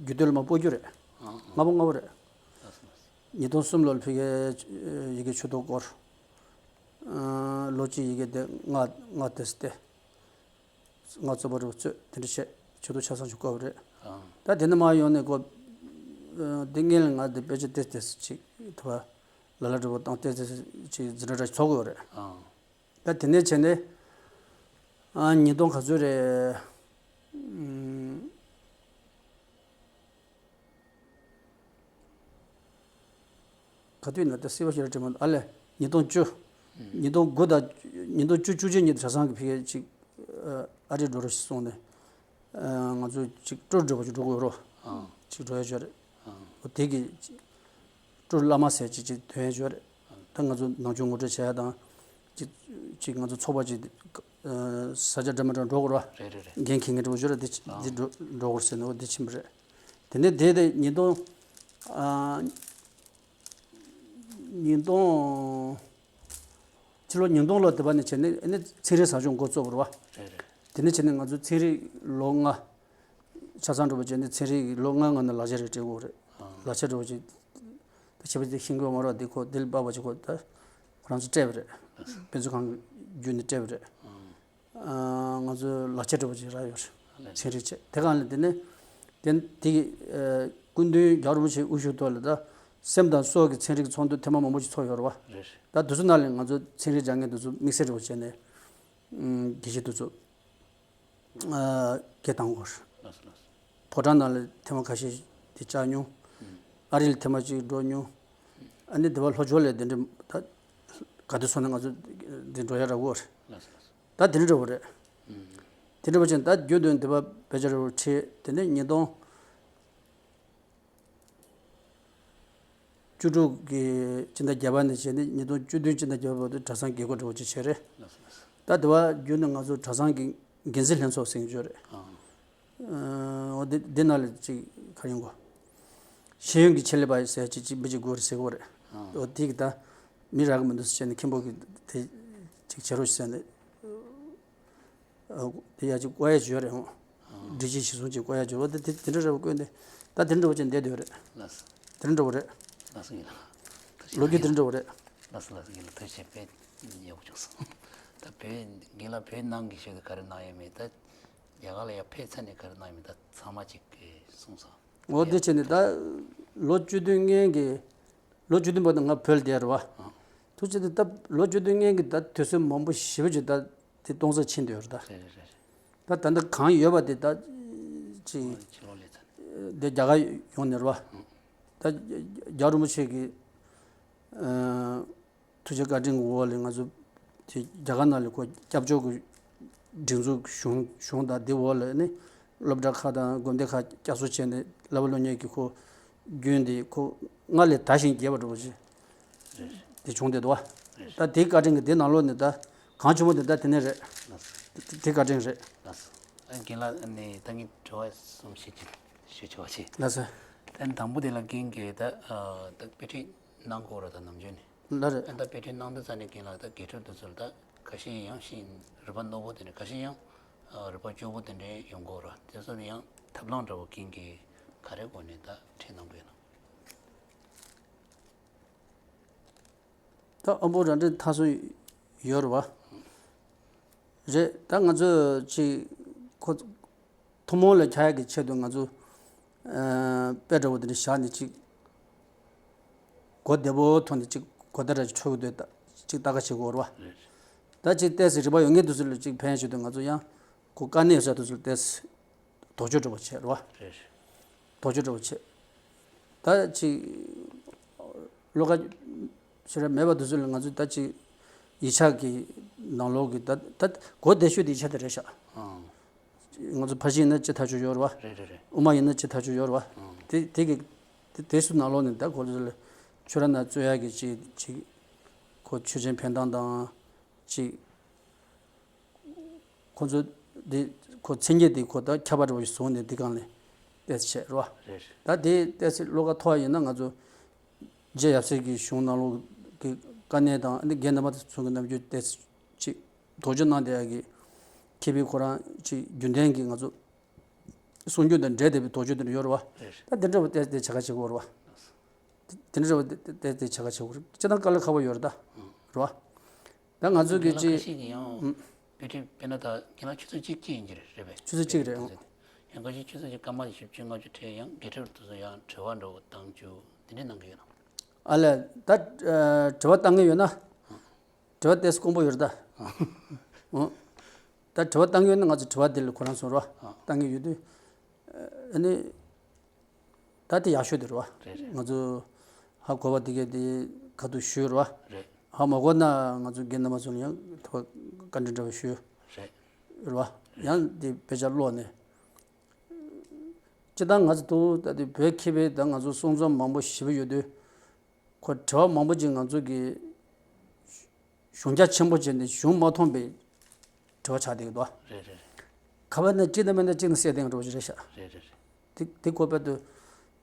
རྒྱུད་སྟོད་ལ་མར་སྤོ་རྒྱུ་རེད། ཨང་། སྔ་པོ་སྔ་པོ་རེད། ལགས་སོ་ལགས་སོ། ཉིས་སྟོང་གསུམ་ལོ་ལ་ཕ་གིའི་ཡི་གེ་ཆོས་ཐོག་བསྐོར། ཨ། ལོ་གཅིག་ཡི་གེ་དེ་ལྔ་ལྔ་དེ་སྟེ། ལྔ་རྩོད་པ་རུ་རྩོད་དེ་འདྲ་བྱས་ཆོས་ཐོག་ཆ་ཚང་ཞིག་བསྐོར་བ་རེད། ཨང་། ད་དེ་ནས་མར་ཡོང་ནས་ཁོ། ཨ། དེ་སྔོན་ལ་ང་དེ་དཔེ་ཆ་ཏོག་ཙམ་ཅིག་ཐུབ་པ་ལ་ལ་འགྲོ་བ་དང་ཏོག་ཙམ་ཅིག་འཛིན་གྲྭ་འདྲ་ཞིག་ཚོགས་དགོས་རེད། ཨང་། ད་དེ་ནས་བྱས་ནས། ཨ། ཉིས་སྟོང་ག་ཚོད་རེད། ཨམ། ག་དུས་ན་ད་སྲིད་པ་ཞིག་ལ་དྲན་མ་འདུག་ཨ་ལས་ཉིས་སྟོང་བཅུ། ཉིས་སྟོང་དགུ་དང་ཉིས་སྟོང་བཅུ་བཅུ་གཅིག་གཉིས་གྲྭ་ཚང་གི་ཕ་གིར་ཅིག་ཨ་རི་འགྲོ་རོགས་ཞེས་གསུངས་ནས། ཨ། ང་ཚོ་ཅིག་སྤྲོ་འགྲོ་བ་ཅིག་འགྲོ་དགོས་རོགས། ཨང་། ཅིག་འགྲོ་ཡ་ཅིག་ཡོད་རེད། ཨང་། འོ་དེ་གི་སྤྲོ་བླ་མ་ཟེར་ཅིག་ཅིག་ཐོན་ཡ་ཅིག་ཡོད་རེད། ད་ང་ཚོ་ནང་ཆོས་ངོ་སྤྲོད་བྱེད་ཡ་དང་། ཅིག་ཅིག་ང་ཚོ་ཚོགས་པ་ཅིག་ཨ་ས་ཆ་འདྲ་མི་འདྲ་འགྲོ་དགོས་རེད་བ། རེད་རེད་རེད། འགན་འཁྱེར་མཁན་འདྲ་བོ་ཅིག་ཡོད་རེད། དེ་ཅིག་ཨང་། དེ་འགྲོ་འགྲོ་དགོས་ཟེར་ནས་འོ་དེ་ཕྱིན་པ་རེད། དེ་ནས་དེ་དེ་ཉིས་སྟོང་། ཨ། ཉིས་སྟོང་། ཕྱི་ལོ་ཉིས་སྟོང་ལོ་དེ་བ་ནས་བྱས་ནས་ཨ་ནི་ཚན་རིག་ཟབ་སྦྱོང་འགོ་བཙུགས་པ་རེད་བ། རེད་རེད། དེ་ནས་བྱས་ནས་ང་ཚོ་ཚན་རིག་ལོ་ལྔ་ཆ་ཚང་འགྲོ་བ་བྱས་ནས་ཚན་རིག་ལོ་ལྔ་ལྔ་ནས་ལག་ཆ་རེ་སྤྲད་དགོས་རེད། ཨང་། ལག་ཆ་འགྲོ་བ་བྱས། ད་བྱས་པ་དེ་ཤེས་དགོས་མ་རེད་བ། དེ་ཁོ་དེ་ལ་དཔག་པ་ཅིག་ཁོ་ད་ཁོ་རང་ཚོ་སྤྲད་པ་རེད། དཔེ་མཛོད་ཁང་བརྒྱུད་ནས་སྤྲད་པ་རེད། ཨང་། ཨ། ང་ཚོའི་ལག་ཆ་འདྲ་བོ་ཅིག་རག་ཡོད་རེད། ཚན་རིག་ཆེད་དེ་གང་ལ་དེ་ནས་དེ་དེ་གི་ཨ་སྐུ་མདུན་རྒྱལ་བ་རིན་པོ་ཆེའི་དབུ་བཞུགས་ཐོག་ལ་ད་སེམས་དང་སྲོག་གི་ཚན་རིག་ཚོགས་འདུ་ཐེངས་མ་མང་པོ་ཞིག་ཚོགས་ཡོད་རེད་བ། རེད་རེད། ད་དེ་ཚོ་ནང་ལ་ང་ཚོ་ཚན་རིག་སྦྱང་མཁན་དེ་ཚོ་དམིགས་བསལ་འདྲ་བོ་བྱས་ནས་ཨ་དགེ་བཤེས་དེ་ཚོ་ཨ་སྐད་བཏང་དགོས་རེད། ལགས་སོ་ལགས་སོ། ཕོ་བྲང་ནང་ལ་ཐེངས་མ་ཁ་ཤས་དེ་བཅར་མྱོང་། ཨ་རི་ལ་ཐེངས་མ་གཅིག་འགྲོ་མྱོང་། ཨ་ནི་དེ་བ་ལྷོ་ཕྱོགས་ལ་དེ་འདྲ་ད་ག་དུས་སོང་ན་ང་ཚོ་དེ་འགྲོ་ཡ་རག་གི་ཡོད་རེད། ལགས་སོ་ལགས་སོ། ད་དེ་འདྲ་འདྲ་བོ་རེད། དེ་འདྲ་བོ་ཅན་ད་རྒྱུན་དུ་འདི་པ་བེད་སྤྱོད་རེ་བོ་ཁྲིད་དེ་ནས་ཉིས་སྟོང་བཅུ་དྲུག་གི་སྤྱི་ཟླ་བརྒྱད་པ་ནས་བྱས་ནས་ཉིས་སྟོང་བཅུ་བདུན་སྤྱི་ཟླ་བརྒྱད་པ་བར་དུ་གྲྭ་ཚང་དགེ་སྐོས་འདྲ་བོ་ཅིག་བྱས་རེད། ད་འདི་པ་རྒྱུན་དུ་ང་ཚོ་གྲྭ་ཚང་གི་འགན་འཛིན་ལྷན་ཚོགས་ཟེར་གྱི་ཡོད་རེད། ཨ། འོ་འདི་འདི་ནང་ལ་ཅིག་ག་རེ་ཡོང་གོ། ཤེས་ཡོན་གྱི་ཆེད་ལས་པ་ཟེར་ཅིག་ཅིག་མི་ཅིག་དགོས་རེད་ཟེར་གོ་རེད། ཨ། འོ་དེ་གི་ད་མི་རག་གི་མི་འདུག་ཟེར་བྱས་ནས་མཁན་པོ་གི་དེ་ཅིག་བྱེད་རོགས་ཟེར་ནས། ཨ། དེ་ཡ་ཅིག་བསྐོ་ཡ་ཅིག་ཡོད་རེད་འོ། ཨ། སྒྲིག་གཞི་གཞིར་བཟུང་ཅིག་བསྐོ་ཡ་ཅིག་ཡོད་རེད། དེ་དེ་འདྲ་རེད་བ་བསྐོས་ནས་ད་དེ་འདྲ་བ་ཅིག་བསྡད་བསྡད་ཡོད་རེད། ལགས་སོ། དེ་འདྲ་བ་རེད། ལགས་སོ་ཡིན་ལགས། ལོ་རྒྱུས་དེ་འདྲ་བ་རེད། ལགས་སོ་ལགས་སོ་ཡིན་ལགས། ཐུགས་རྗེ་ཆེ་དཔེ་ཡག་པོ་བྱུང་སོང་། ད་བོད་རྒན་ལགས་བོད་ནང་གི་ཆེད་དུ་ག་རེ་གནང་ཡོད་མེད་ད། རྒྱ་གར་ལ་ཡར་ཕེབས་ཚར་ནས་ག་རེ་གནང་ཡོད་མེད་ད་ཚང་མ་ཅིག་གིས་གསུངས་སོང་། འོ་དེ་བྱས་ནས་ད་ལོ་བཅུ་བདུན་སྔོན་གྱི་ལོ་བཅུ་བདུན་བར་དུ་ང་བོད་ལ་བསྡད་རེད་བ། ཐུགས་རྗེ་ཆེ། ད་ལོ་བཅུ་བདུན་སྔོན་གྱི་ད་དུས་ཚོད་མང་པོ་ཞེ་པོ་ཅིག་ད་དེ་སྟོང་ཟད་ཕྱིན་བསྡད་ཡོད་རེད་ད། རེད་རེད་རེད། ད་ད་ལྟ་གང་ཡོད་པ་དེ་ད་ཅིག་ཕྱི་ལོགས་ལས་ཚར། དེ་རྒྱ་གར་ཡོང་ནས་རེད་བ། ད་རྒྱལ་བ་རིན་པོ་ཆེ་གི་ཐུགས་རྗེ་བཀའ་དྲིན་གྱི་འོག་ལ་ང་ཚོ་དེ་རྒྱ་གར་ནང་ལ་ཁོ་སྐྱབས་བཅོལ་གྱི་སྒྲིག་འཛུགས་གཞུང་གཞུང་དང་དེ་འོག་ལ་ནི་སློབ་གྲྭ་ཁག་དང་དགོན་སྡེ་ཁག་བསྐྱར་གསོ་བྱས་ནས་བསླབ་པ་སློབ་གཉེར་གྱི་ཁོ་རྒྱུན་དེ་ཁོ་སྔར་ལས་དར་ཞིང་རྒྱས་པ་འགྲོ་བ་ཞིག་དེ་བྱུང་བསྡད་འདུག་བ། ད་དེའི་བཀའ་དྲིན་གྱིས་དེ་ནང་ལོགས་ནས་ད་གང་བྱུང་བ་དེ་ད་དེ་ནས་རེད། དེ་བཀའ་དྲིན་རེད། ལགས་སོ། རྒན་ལགས་ནས་ད་ངས་དྲི་བ་གསུམ་ཞིག་ཞུ་ཆོག་ཅིག་ལགས་སོ། ད་དང་པོ་དེ་ལ་རྒན་གྱིས་ད་ད་དཔེ་ཁྲིད་གནང་དགོས་ར་ད་ནམ་རྒྱུན་ནས། ལགས་རེད། ད་དཔེ་ཁྲིད་གནང་དུས་ཙ་ནས་རྒན་ལགས་ད་དགེ་ཕྲུག་དེ་ཚོ་ལ་ད་ཁ་ཤས་ཡང་ཤིང་རུས་པ་རྣོ་པོ་དེ་འདྲ་ཁ་ཤས་ཡང་རུས་པ་སྐྱོ་པོ་དེ་འདྲ་ཡོང་གི་ཡོད་རེད། དེ་ཚོ་ནི་ཡང་ཐབས་ལམ་འདྲ་བོ་རྒན་གྱིས་ག་རེ་སྒོ་ནས་ད་ཁྲིད་གནང་གི་ཡོད་ན། ད་ཨ་འབུ་ར་འདྲེ་ཐ་སོ་ཡོད་རེད་བ། རེད། ད་ང་ཚོ་ཅིག་ཁོ་ཐུན་མོང་ལ་ཁྱབ་ཡག་གི་ཆེད་དུ་ང་ཚོ་ཨ་དཔེ་འདྲ་བོ་དེ་འདྲ་བཞག་ནས་ཅིག་གོ་བདེ་པོ་ཐོག་ནས་ཅིག་གོ་བརྡ་འདྲ་ཅིག་འཕྲོད་ཀྱི་འདུག་ད་ཅིག་ལྟ་ག་བྱེད་དགོས་རེད་བ། རེད། ད་ཅིག་ཏོག་ཙམ་རིག་པ་ཡོད་མཁན་དེ་ཚོ་ལ་ཅིག་ཕན་ཆེད་དུ་ང་ཚོ་ཡང་ཁོ་དཀའ་གནད་ཡོད་ས་དེ་ཚོ་ལ་ཏོག་ཙམ་དོགས་གཅོད་འདྲ་བོ་བྱས་རེད་བ། རེད། དོགས་གཅོད་འདྲ་བོ་བྱས། ད་ཅིག་བློ་ཁ་ཞེ་དྲག་མེད་པ་དེ་ཚོ་ལ་ང་ཚོས་ད་ཅིག་ཡིག་ཆ་གི་ནང་ལོགས་ཀྱི་ད་ད་གོ་བདེ་ཤོས་དེ་ཡིག་ཆ་དེ་རེད་ཤག་ཨང་། ང་ཚོ་ཕར་ཕྱིན་ཡིན་ན་ཅི་ཐག་ཆོད་ཡོད་རེད་བ། རེད་རེད་རེད། དབུ་མ་ཡིན་ན་ཅི་ཐག་ཆོད་ཡོད་རེད་བ། ཨང་། དེ་དེ་གི་དེ་དེ་ཚོ་ནང་ལོགས་ནས་ད་ཁོ་ཚོ་ལ་ཆོས་ར་ན་རྩོད་ཡག་གི་ཅིག་ཅིག་ཁོ་ཆོས་ཅན་ཕན་སྟངས་དང་ཅིག་ཁོ་ཚོ་འདི་ཁོ་མཚན་ཉིད་འདི་ཁོ་ད་ཁྱད་པར་འདྲ་བོ་ཞིག་བཟུང་ནས་འདི་སྒང་ལ་ཏོག་ཙམ་བྱས་རེད་བ། རེད་རེད། ད་དེ་ཏོག་ཙམ་བློ་ཁ་མཐོ་བ་ཡིན་ན་ང་ཚོ་རྗེ་ཡབ་སྲས་ཀྱི་གཞུང་ནང་ལོགས་ཀྱི་དཀའ་གནད་དང་ཨ་ནི་རྒན་རྣམ་པ་ཚོ་གི་རྣམ་འགྱུར་ཏོག་ཙམ་ཅིག་དོགས་གཅོད་གནང་བསྡད་ཡག་གི་མཁས་པའི་ཁོ་རང་ཅིག་རྒྱུན་ལྡན་གྱི་ང་ཚོ་གསུང་རྒྱུན་དང་འབྲེལ་བསྡད་པའི་དོགས་གཅོད་དེ་འདྲ་ཡོད་རེད་བ། རེད་རེད། ད་དེ་འདྲ་བ་ཏོག་ཙམ་བྱེད་ཁ་བྱེད་དགོས་རེད་བ། དེ་འདྲ་བ་ཏོག་ཙམ་བྱེད་ཁ་བྱེད་དགོས་རེད། སྤྱིར་བཏང་དཀའ་ལས་ཁག་པོ་ཡོད་རེད་ད། རེད་བ། ད་ང་ཚོ་གི་རྒན་ལགས་ཅིག་ཁ་ཤས་ཀྱིས་ཡང་ཨུམ། དཔེ་ཁྲིད་དཔེར་ན་ད་རྒན་ལགས་ཆུ་ཚོད་གཅིག་གཅིག་ཡིན་གྱི་རེད་པས། ཆུ་ཚོད་གཅིག་རེད་ཨང་། ཡང་ཁ་ཤས་ཆུ་ཚོད་གཅིག་སྐར་མ་བཞི་བཅུ་ལྔ་བཅུ་ཁྲིད་ཡང་དགེ་ཕྲུག་དེ་ཚོ་ཡང་དྲི་བ་འདྲ་བོ་བཏང་རྒྱུ་དེ་འདྲས་གནང་གི་ཡོད་ན། ཨ་ལས་ད་ཨ་དྲི་བ་བཏང་གི་ཡོད་ན། དྲི་བ་ཏོག་ཙམ་དཀོན་པོ་ཡོད་རེད་ད། ཨང་། ད་དྲི་བ་བཏང་གི་ཡོད་ན་ང་ཚོ་དྲི་བ་དེ་ལ་ཁོ་རང་གསུང་རོགས་ཨང་། བཏང་གི་ཡོད་དུས། ཨ་ནི། ད་དེ་ཡག་ཤོས་དེ་རེད་བ། རེད་རེད། ང་ཚོ་ཧ་གོ་བ་དེ་གས་དེ་ཁ་ཐུག་ཞུས་རེད་བ། རེད། ཧ་མ་གོ་ན་ང་ཚོ་རྒན་རྣམ་པ་ཚོ་ལ་ཡང་ཐུགས་བཀའ་འདྲི་འདྲ་བ་ཞུས། རེད། རེད་བ། ཡང་དེ་དཔེ་ཆ་ཀློག་ནས། སྤྱིར་བཏང་ང་ཚོ་ད་ད་དེ་བོད་མཁས་པའི་ད་ང་ཚོ་གསུང་རྩོམ་མང་པོ་ཞེ་པོ་ཡོད་དུས། ཁོ་དྲི་བ་མང་པོ་ཅིག་ང་ཚོ་གི་གཞུང་རྒྱ་ཆེན་པོ་བྱས་ནས་གཞུང་མ་མཐོང་པའི་དྲི་བ་ཆགས་བསྡད་ཀྱི་འདུག་རེད་རེད་རེད། ག་བ་ན་གཅིག་དང་མིན་ན་གཅིག་ནས་གསལ་ལྡན་འགྲོ་བ་ཞིག་རེད་ཤག་རེད་རེད་རེད། དེ་དེ་ཁོ་དཔེ་དུ་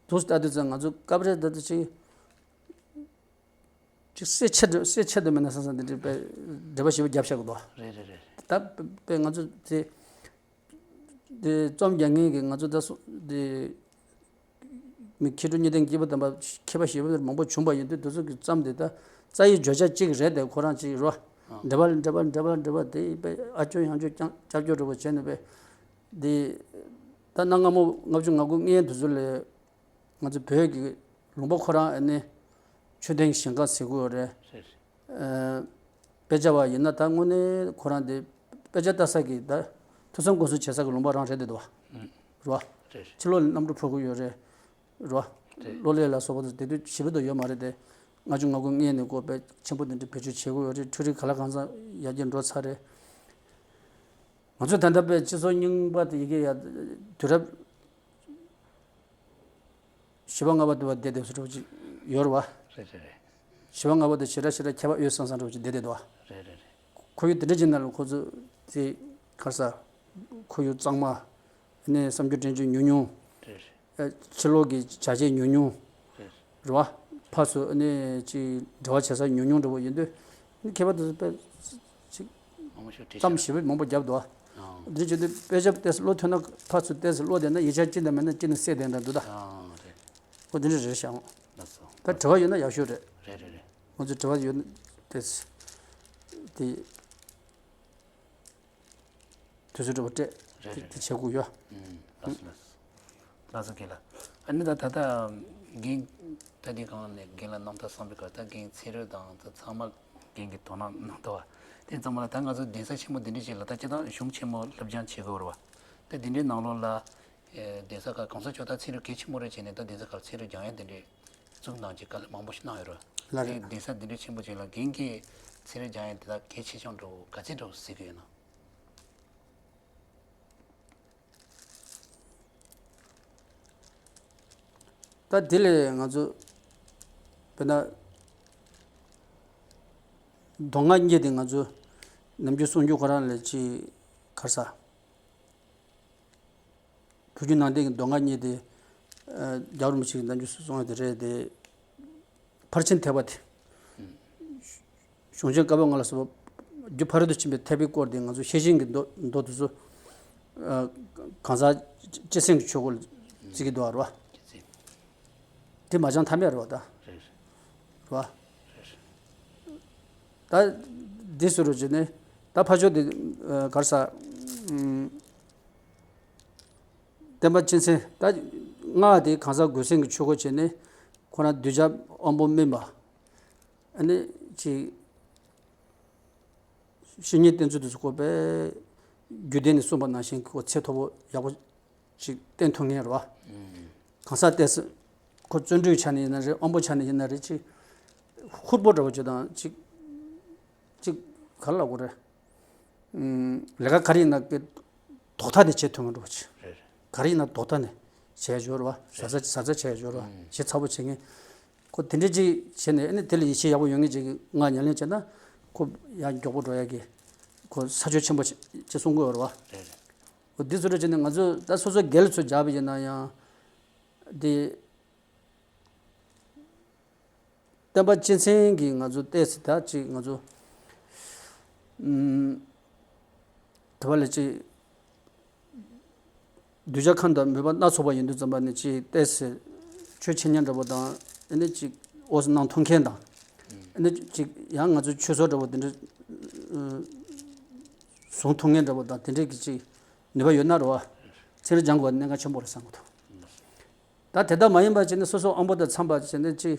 དུས་སུ་ལྟ་དུས་ཙང་ང་ཚོ་སྐབས་རེ་ད་དུ་ཅིག་ཅིག་གསལ་ཆེ་དུ་གསལ་ཆེ་དུ་མིན་ན་བསམ་བསམ་དེ་འདྲའི་དཔེ་འགྲེལ་པ་ཞིབ་པོ་བརྒྱབ་བཞག་གི་འདུག་རེད་རེད་རེད། ད་དཔེ་ང་ཚོ་དེ། དེ་རྩོམ་རྒྱག་མཁན་གྱི་ང་ཚོ་ད་སོ་དེ་མི་མཁས་གྲུབ་གཉིས་ལྡན་སྐྱེས་བུ་དམ་པ་མཁས་པ་ཞེ་པོ་མང་པོ་བྱུང་པ་ཡིན་དུས་དེ་ཚོ་གི་རྩོམ་དེ་ད་རྩ་ཡི་བརྗོད་བྱ་གཅིག་རེད་དེ་ཁོ་རང་གཅིག་རོ། ཨ། འགྲེལ་པ་འགྲེལ་པ་འགྲེལ་པ་འགྲེལ་པ་དེ་དཔེ་ཨ་ཅོ་ཡང་ཅོ་ཀྱང་ཀྱག་ཀྱོག་འགྲོ་པ་བྱས་ནས་དཔེ་དེ་ད་གནའ་སྔ་མོ་ལྔ་བཅུ་ང་དགུ་སྔོན་དེ་ཚོ་ལས། ང་ཚོ་བོད་ཀྱི་ལུང་པ་ཁོ་རང་ཨ་ནི་ཆོས་ལྡན་ཞིང་ཁ་ཟེར་གྱི་ཡོད་རེད། རེད། ཨ། དཔེ་ཆ་བ་ཡིན་ན་ད་དངོས་གནས་ཁོ་རང་དེ་དཔེ་ཆ་ལྟ་ས་གི་ད་ཐོས་བསམ་སྒོམ་གསུམ་བྱེད་ས་གི་ལུང་པ་རང་རེད་འདུག་བ། ཨུམ། རེད་བ། རེད། ཕྱི་ལོགས་ལ་གནམ་གྲུ་འཕུར་གྱི་ཡོད་རེད། རེད་བ། རེད། གློག་ཀླད་ལ་སོགས་པ་དེ་དུས་ཞེ་པོ་དུ་ཡོད་མ་རེད་དེ། ལྔ་བཅུ་ང་དགུ་སྔོན་ནས་ཀོ་དཔེ་ཆེན་པོ་དེ་འདྲ་བེད་སྤྱོད་བྱེད་ཀྱི་ཡོད་རེད། འཕྲུལ་རིག་ག་ལ་གང་འཚམ་ཡར་རྒྱས་འགྲོ་ཚར་རེད། ང་ཚོས་ད་ལྟ་དཔེ་སྤྱི་ཚོགས་རྙིང་པ་དེ་ཡི་གེ་ཡ་དུས་རབས། བཞི་པ་ལྔ་པ་དུ་བ་བསྡད་བསྡད་སུ་འགྲོ་གི་ཡོད་རེད་བ། རེད་རེད་རེད། བཞི་པ་ལྔ་པ་དུ་ཞེ་དྲག་ཞེ་དྲག་ཁྱད་པར་ཡོད་བསམ་བསམ་འགྲོ་གི་བསྡད་བསྡད་འདུག་བ། རེད་རེད་རེད། ཁོར་ཡུག་དེ་འདྲ་ཅིག་ནང་ལ་ཁོ་ཚོ་དེ་ག་རེ་ཟ། ཁོར་ཡུག་གཙང་མ། ཨ་ནི་བསམ་རྒྱུ་དྲན་རྒྱུ་ཉུང་ཉུང་། རེད་རེད། ཨ་ཕྱི་ལོགས་ཀྱི་བྱ་བྱེད་ཉུང་ཉུང་། རེད། རེད་བ། ཕར་ཚུར་ཨ་ནི་ཅིག་འབྲེལ་བ་བྱེད་ས་ཉུང་ཉུང་འདྲ་བོ་ཡིན་དུས། ཨ་ནི་ཁྱད་པར་དུ་དཔེ་ཅིག་མང་པོ་ཞིག་བྲིས་ཤག་གཏམ་ཞེ་པོ་མང་པོ་བརྒྱབ་འདུག་ཨ། ཨང་། འདི་བྱེད་དུས་དཔེ་ཆ་ཏོག་ཙམ་ཀློག་ཐུབ་ན་ཕར་ཚུར་ཏོག་ཙམ་ཀློག་བསྡད་ན་ཡིག་ཆ་གཅིག་དང་མིན་ན་གཅིག་ནས་གསལ་ལྡན་འདྲ་འདུག་ད། ཨང་། རེད། ཁོ་འདི་འདྲ་རེད་ཤག་ལགས་སོ། ད་དྲི་བ་ཡོད་ན་ཡག་ཤོས་རེད། རེད་རེད་རེད། ང་ཚོ་དྲི་བ་ཡོད་ན་ཏོག་ཙམ་དེ། དུས་ཚོད་འགྲོ་བ་སྤྲད། རེད་རེད་དེ་རེད། བྱེད་དགོས་ཡོད། ཨུམ། ལགས་སོ་ལགས་སོ། ལགས་སོ་རྒན་ལགས། ཨ་ནི་ད་ད་ལྟ་རྒན་ད་འདི་གང་ནས་རྒན་ལ་རྣམ་ཐར་བསམ་པའི་སྐབས་ད་རྒན་ཚེ་རིང་དང་ད་ཚང་མ་རྒན་གྱི་དོ་སྣང་གནང་ཐུབ་པ་དེ་ཚང་མ་ལ་ད་ང་ཚོ་གདན་ས་ཆེན་མོ་འདི་འདྲ་ཞིག་ལ་ད་སྤྱིར་བཏང་གཞུང་ཆེན་མོ་སློབ་སྦྱོང་བྱེད་དགོས་རེད་བ། ད་འདི་འདྲའི་ནང་ལོགས་ལ་གདན་ས་ཁག་གང་ས་ཆོག་ད་ཚེ་རིང་གལ་ཆེན་པོ་རེད་བྱས་ནས་ད་གདན་ས་ཁག་ཚེ་རིང་སྦྱང་ཡ་འདི་འདྲའི་བཙུགས་གནང་བྱས་དཀའ་ལས་མང་པོ་ཞིག་གནང་ཡོད་རེད་བ། ལགས་རེད། དེ་གདན་ས་འདི་འདྲའི་ཆེན་པོ་ཅིག་ལ་རྒན་གྱིས་ཚེ་རིང་སྦྱང་ཡ་འདི་དག་གལ་ཆེ་ཆུང་འདྲ་བོ་ག་ཚད་འདྲ་བོ་གཟིགས་ཀྱི་ཡོད་ན། ད་དེ་ལས་ང་ཚོ་དཔེར་ན་མདོ་སྔགས་གཉིས་དེ་ང་ཚོ་ནམ་རྒྱུན་གསུང་རྒྱུ་ཁོ་རང་ལས་ཅི་ག་རེ་ཟ། བོད་བརྒྱུད་ནང་བསྟན་གྱི་མདོ་སྔགས་གཉིས་དེ་རྒྱལ་བ་རིན་པོ་ཆེ་གིས་ནམ་རྒྱུན་གསུང་ཡ་དེ་རེད་དེ། ཕར་ཕྱིན་ཐེག་པ་དེ། གཞུང་ཆེན་བཀའ་པོད་ལྔ་ལ་སོགས་པ་རྒྱུ་ཕ་རོལ་ཏུ་ཕྱིན་པའི་ཐེག་པའི་སྐོར་དེ་ང་ཚོ་ཤེར་ཕྱིན་གྱི་མདོ་མདོ་དེ་ཚོ་གང་ཟག་སྤྱི་སེང་གི་ཆོས་སྐོར་ལ་བརྩི་གི་འདུག་ར་བ། དེ་མ་སྦྱང་ཐབས་མེད་རེད་བ་ད། རེད། རེད་བ། ད་འདི་སུ་རུ་བྱས་ནས་ད་ཕ་ཆོས་དེ་ག་རེ་ཟ། བསྟན་པ་སྤྱི་མཚན་ད་སྔགས་དེ་གང་ཟག་རྒོད་སེང་གི་ཆོས་སྐོར་བྱས་ནས་ཁོ་རང་གདུལ་བྱ་དབང་པོ་སྨིན་པ། ཨ་ནི་ཅིག་བཤེས་གཉེན་བསྟེན་ཚུལ་དེ་ཚོ་ཁོ་པས་རྒྱུད་སྡེ་ནས་གསུངས་པ་ནང་བཞིན་ཁོ་ཚད་མཐོ་པོ་ཡག་པོ་ཅིག་བསྟེན་ཐུབ་མཁན་རེད་བ། གང་ཟག་བལྟས་ཚེ་ཁོ་བརྩོན་འགྲུས་ཆ་ནས་ཡིན་ན་རེད། དབང་པོ་ཆ་ནས་ཡིན་ན་རེད། ཅིག་ཧུར་པོ་འདྲ་བོ་ཅིག་དང་ཅིག་ཅིག་ག་རེ་ལབ་དགོས་རེད། ལས་ཀ་ག་རེ་ཡིན་ན་གི་དོག་མཐའ་ནས་བྱེད་ཐུབ་མཁན་འདྲ་བོ་ཅིག་རེད་རེད། ག་རེ་ཡིན་ན་དོག་མཐའ་ནས་བྱས་འབྱོར་བ། ཟ་ཟ་ཟ་ཟ་བྱས་འབྱོར་བ། ཞེ་ཚ་པོ་བྱེད་མཁན། ཁོ་དེ་འདྲ་ཅིག་བྱས་ནས་ཨ་ནི་དེ་ལ་ཡིད་ཆེས་ཡག་པོ་ཡོད་མཁན་ཅིག་གིས་ང་ཉམས་ལེན་བྱས་ན་ཁོ་ཡང་མགྱོགས་པོ་འགྲོ་ཡག་གི་ཁོ་ས་ཆ་ཆེན་པོ་ཅིག་གསུང་གི་ཡོད་རེད་བ། རེད་རེད། འོ་འདི་ཚོ་འདྲ་བྱས་ནས་ང་ཚོ་ད་སོ་སོ་སྒེར་ལ་ཚོ་སྦྱར་བ་ཡིན་ན་ཡང་འདི། བསྟན་པ་སྤྱི་མཚན་གྱི་ང་ཚོ་ཏོག་ཙམ་ད་ཅིག་ང་ཚོ་ཨུམ། དེ་བ་ལ་ཅིག་གདུལ་བྱ་ཁམས་དང་མོས་པ་སྣ་ཚོགས་པ་ཡིན་དུས་ཙམ་པ་ནས་ཅིག་ཏོག་ཙམ་ཆོས་འཆད་ཉན་འདྲ་པོ་དང་ཨ་ནི་ཅིག་འོ་ཟི་གནང་ཐུབ་མཁན་དང་ཨ་ནི་ཅིག་ཡང་ང་ཚོ་ཆོས་ཚོགས་འདྲ་པོ་དེ་འདྲ་ཨུམ། བཟུང་ཐུབ་མཁན་འདྲ་པོ་དང་དེ་འདྲས་ཀྱི་ཅིག་ནུས་པ་ཡོད་ན་རེད་བ། ཚན་རིག་སྦྱང་དགོས་པ་གནད་འགག་ཆེན་པོ་རེད་བསམ་གྱི་འདུག་ད་དེ་ལྟར་མ་ཡིན་པ་བྱས་ནས་སོ་སོ་དབང་པོ་དང་འཚམ་པ་བྱས་ནས་ཅིག་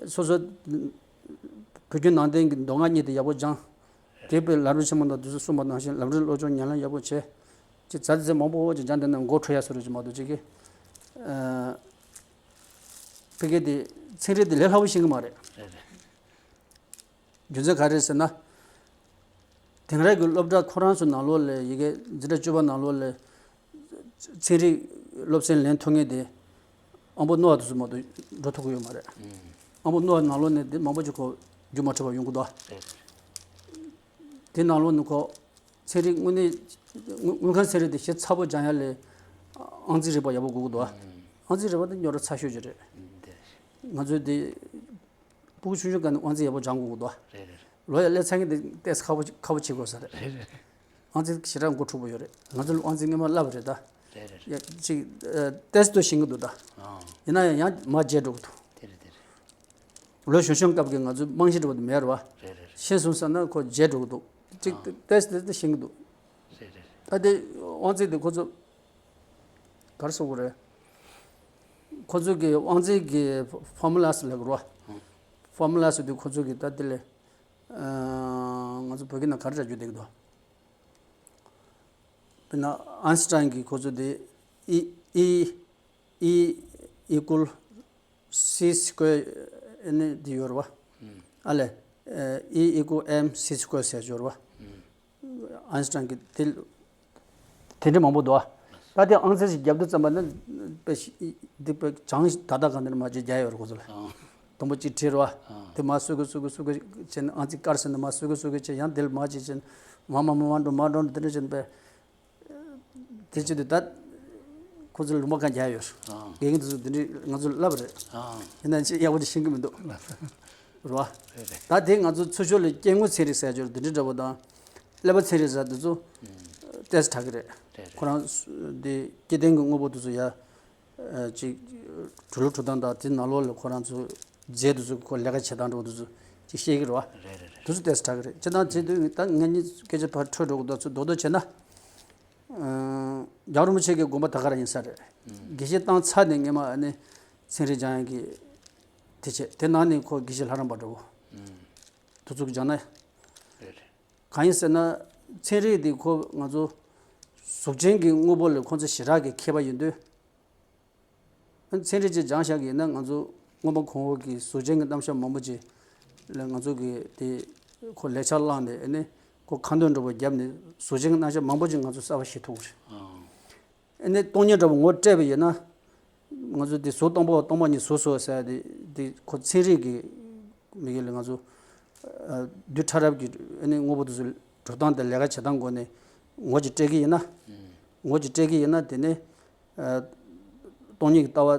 སོ་སོ་བོད་བརྒྱུད་ནང་བསྟན་གྱི་མདོ་སྔགས་གཉིས་དེ་ཡག་པོ་སྦྱང་། དེ་བས་ལམ་རིམ་ཆེན་མོ་དང་དུས་སུ་གསུངས་པ་ནང་བཞིན་ལམ་རིམ་བློ་སྦྱོང་ཉམས་ལེན་ཡག་པོ་བྱས། ཅིག་ཛ་ཛི་མང་པོ་ཅིག་སྦྱང་དེ་ནས་མགོ་འཁྲུ་ཡ་བཟོ་རུ་ཅིག་མ་གཏོགས་ཅིག་གི་ཕ་གི་དེ་ཚན་རིག་དེ་ལས་སླ་པོ་ཤེས་ཀྱི་མ་རེད། རེད་རེད། རྒྱུ་མཚན་ག་རེ་རེད་ཟེར་ན། དེང་རབས་ཀྱི་སློབ་གྲྭ་ཁོ་རང་ཚོ་ནང་ལོགས་ལ་ཡི་གེ་འཛིན་གྲྭ་བཅུ་པ་ནང་ལོགས་ལ་ཚན་རིག་སློབ་ཚན་ལེན་ཐུབ་མཁན་དེ་དབང་པོ་རྣོ་བ་དེ་ཚོ་མ་གཏོགས་འགྲོ་ཐུབ་ཀྱི་ཡོད་མ་རེད། དབང་པོ་རྣོ་བ་ནང་ལོགས་ནས་དེ་མང་པོ་ཅིག་ཁོ་རྒྱུན་མ་འཕྲོད་པར་ཡོང་གི་འདུག་དེ་ནང་ལོགས་ནས་ཁོ་ཚན་རིག་དངོས་གནས་དངོས་དངོས་ཁམས་ཚན་རིག་དེ་ཞེ་ཚ་པོ་སྦྱང་ཡ་ལས་ཨང་རྩིས་རིག་པ་ཡག་པོ་དགོས་ཀྱི་འདུག་ཨང་རྩིས་རིག་པ་དེ་རྙོག་དྲ་ཚ་ཤོས་ཅིག་རེད། ང་ཚོས་དེ། སྤུ་གུ་ཆུང་ཆུང་སྒང་ནས་དབང་རྩིས་ཡག་པོ་སྦྱང་དགོས་ཀྱི་འདུག་རེད་རེད། ལོ་ཡར་སླེབས་ཚར་མཁན་དེ་ཏོག་ཙམ་ཁག་པོ་ཁག་པོ་བྱེད་དགོས་ས་རེད། རེད་རེད། དབང་རྩིས་ཞེ་དྲག་མགོ་འཁྲུག་པོ་ཡོད་རེད། ང་ཚོ་ལ་དབང་རྩིས་སྔོན་མ་བསླབས་པ་རེད་ད། རེད་རེད་རེད། ཡ་ཅིག་ཏོག་ཙམ་ཏོག་ཙམ་ཤེས་ཀྱི་འདུག་ད། ཨང་། ཡིན་ན་ཡང་ཡང་མར་བརྗེད་འགྲོ་གི་འདུག་དེ་རེད་དེ་རེད། ལོ་གཞོན་གཞོན་སྐབས་ཀྱི་ང་ཚོའི་རྨང་གཞི་འདྲ་པོ་དེ་མེད་རེད་བ། རེད་རེད་རེད། ཤེས་སོང་བསམ་ན་ཁོ་བརྗེད་འགྲོ་གི་འདུག་ཅིག་ཨང་། ཏོག་ཙམ་ཏོག་ཙམ་ཤེས་ཀྱི་འདུག་རེད་རེད། ད་དེ་དབང་རྩིས་དེ་ཁོ་ཚོ། ག་རེ་ཟེར་དགོས་རེད། ཁོ་ཚོ་གི་དབང་རྩིས་ཀྱི་ཕོར་མུ་ལ་ཟེར་ལབ་དགོས་རེད་བ། ཕོར་མུ་ལ་ཟེར་དུས་ཁོ་ཚོ་གི་ད་དེ་ལས་ང་ཚོ་བོད་སྐད་ནང་ག་རེ་ར་རྒྱུ་བསྡད་ཀྱི་འདུག་དཔེར་ན་ཨན་སི་ཊའིན་གྱི་ཁོ་ཚོ་དེ་ཨི་ཨི་ཨི་ཨི་ཀུལ་སི་སི་ཀོར་ཨ་ནི་དེ་ཡོད་རེད་བ། ཨ་ལས་ཨི་ཨི་ཀུལ་ཨེམ་སི་སི་ཀོར་ཟེར་ཡོད་རེད་བ། ཨན་སི་ཊའིན་གྱི་དེ་དེ་འདྲ་མང་པོ་འདུག་ད་དེ་ཨང་རྩིས་ཤིག་རྒྱབ་དུས་ཙམ་པ་ནི་དཔེ་ཤི་འདི་དཔེ་བྱང་ད་ལྟ་གང་དེར་མ་ཅིག་རྒྱག་ཡོད་རེད་ཁོ་ཚོ་ལ། དང་པོ་གཅིག་བྲིས་རེད་བ། དེ་མ་སུ་གི་སུ་གི་སུ་གི་བྱས་ནས་ཨང་རྩིས་དཀར་ཟེར་ནས་མ་སུ་གི་སུ་གི་བྱས་ཡང་དེ་ལ་མ་ཅིག་བྱས་ནས་མ་མ་མ་མ་འགྲོ་མ་འགྲོ་འདི་འདྲ་བྱས་ནས་དཔེ། དེ་བྱེད་དུས་ད་ཁོ་ཚོ་ལུང་པ་གང་རྒྱག་ཡོད། ཨང་། དགེ་རྒན་དེ་ཚོ་འདི་འདྲའི་ང་ཚོ་ལ་བསླབ་པ་རེད། ཨང་། ཡིན་ན་ཅི་ཡག་པོ་དེ་ཤེས་ཀྱི་མི་འདུག་རེད་བ། རེད་རེད། ད་དེ་ང་ཚོ་ཚུར་ཕྱོགས་ལ་སྐྱེ་དངོས་ཚན་རིག་ཟེར་ཡ་ཅིག་ཡོད་རེད། འདི་འདྲའི་འདྲ་པོ་དང་། ཀླད་པ་ཚན་རིག་ཟེར་དེ་ཚོ་ཏོག་ཙམ་དྲག་གི་རེད། རེད་རེད། ཁོ་རང་སུ་དེ་སྐྱེ་ལྡན་གྱི་དངོས་པོ་དེ་ཚོ་ཡ། ཅིག་གྲུ་ལུགས་གྲུ་སྟངས་དང་དེ་ནང་ལོགས་ལ་ཁོ་རང་ཚོ་རྫས་དེ་ཚོ་ཁོ་ལས་ཀ་བྱེད་སྟངས་འདྲ་པོ་དེ་ཚོ་ཅིག་ཤེས་ཀྱི་རེད་བ། རེད་རེད་རེད། དེ་ཚོ་ཏོག་ཙམ་དྲག་གི་རེད། སྤྱིར་བཏང་བྱེད་དུས་ད་ང་གཉིས་སྐད་ཆ་ཕར་འཕྲོས་འགྲོ་གི་འདུག་ཚུར་རྡོག་རྡོག་བྱས་ན། ཨ། རྒྱལ་བ་རིན་པོ་ཆེ་གི་དགོན་པ་ད་ག་རང་ཡིན་ས་རེད། དགེ་བཤེས་བཏང་ཚར་ནས་སྔས་མ་ཨ་ནི་ཚན་རིག་སྦྱང་ཡག་གི་དེ་བྱས། དེ་ནང་ནས་ཁོ་དགེ་བཤེས་ལྷ་རམས་པ་འདྲ་བོ་དེ་ཚོ་སྦྱང་ན། རེད་རེད། གང་ཡིན་ཟེར་ན། ཚན་རིག་དེ་ཁོ་ང་ཚོ་གཟུགས་ཅན་གྱི་དངོས་པོ་ལ་ཁོ་ཚོ་ཞེ་དྲག་གི་མཁས་པ་ཡིན་དུས། ཚན་རིག་ཅིག་སྦྱང་བཞག་གི་ཡིན་ན། ང་ཚོ་སྔོན་མ་གོང་འོག་གི་གཟུགས་ཅན་གྱི་རྣམ་གཞག་མང་པོ་ཅིག་ལ་ང་ཚོ་གི་དེ་ཁོ་ལེགས་ཆ་བླངས་ནས། ཨ་ནི་ཁོ་ཁ་འདོན་འདྲ་པོ་བརྒྱབ་ནས། གཟུགས་ཅན་གྱི་རྣམ་གཞག་མང་པོ་ཅིག་ང་ཚོ་གསར་པ་ཤེས་ཐུབ་ཀྱི་རེད། ཨ་ནི་སྟོང་ཉིད་འདྲ་པོ་ངོ་སྤྲད་པ་ཡིན་ན། ང་ཚོ་དེ་གཟུགས་སྟོང་པ་སྟོང་པ་ཉིད་གཟུགས་སོ་ཟེར་དེ། དེ་ཁོ་ཚན་རིག་གི་མི་སྒེར་ལ་ང་ཚོ་ཨ་རྡུལ་ཕྲ་རབ་ཀྱི་ཨ་ནི་དངོས་པོ་དེ་ཚོ་གྲུབ་སྟངས་དང་ལས་ཀ་བྱེད་སྟངས་སྐོར་ནས་ངོ་ཅིག་སྤྲད་ཀྱི་ཡིན་ན། ངོ་ཅིག་སྤྲད་ཀྱི་ཡིན་ན། དེ་ནས་ཨ་སྟོང་ཉིད་ཀྱི་ལྟ་བ་ཨ་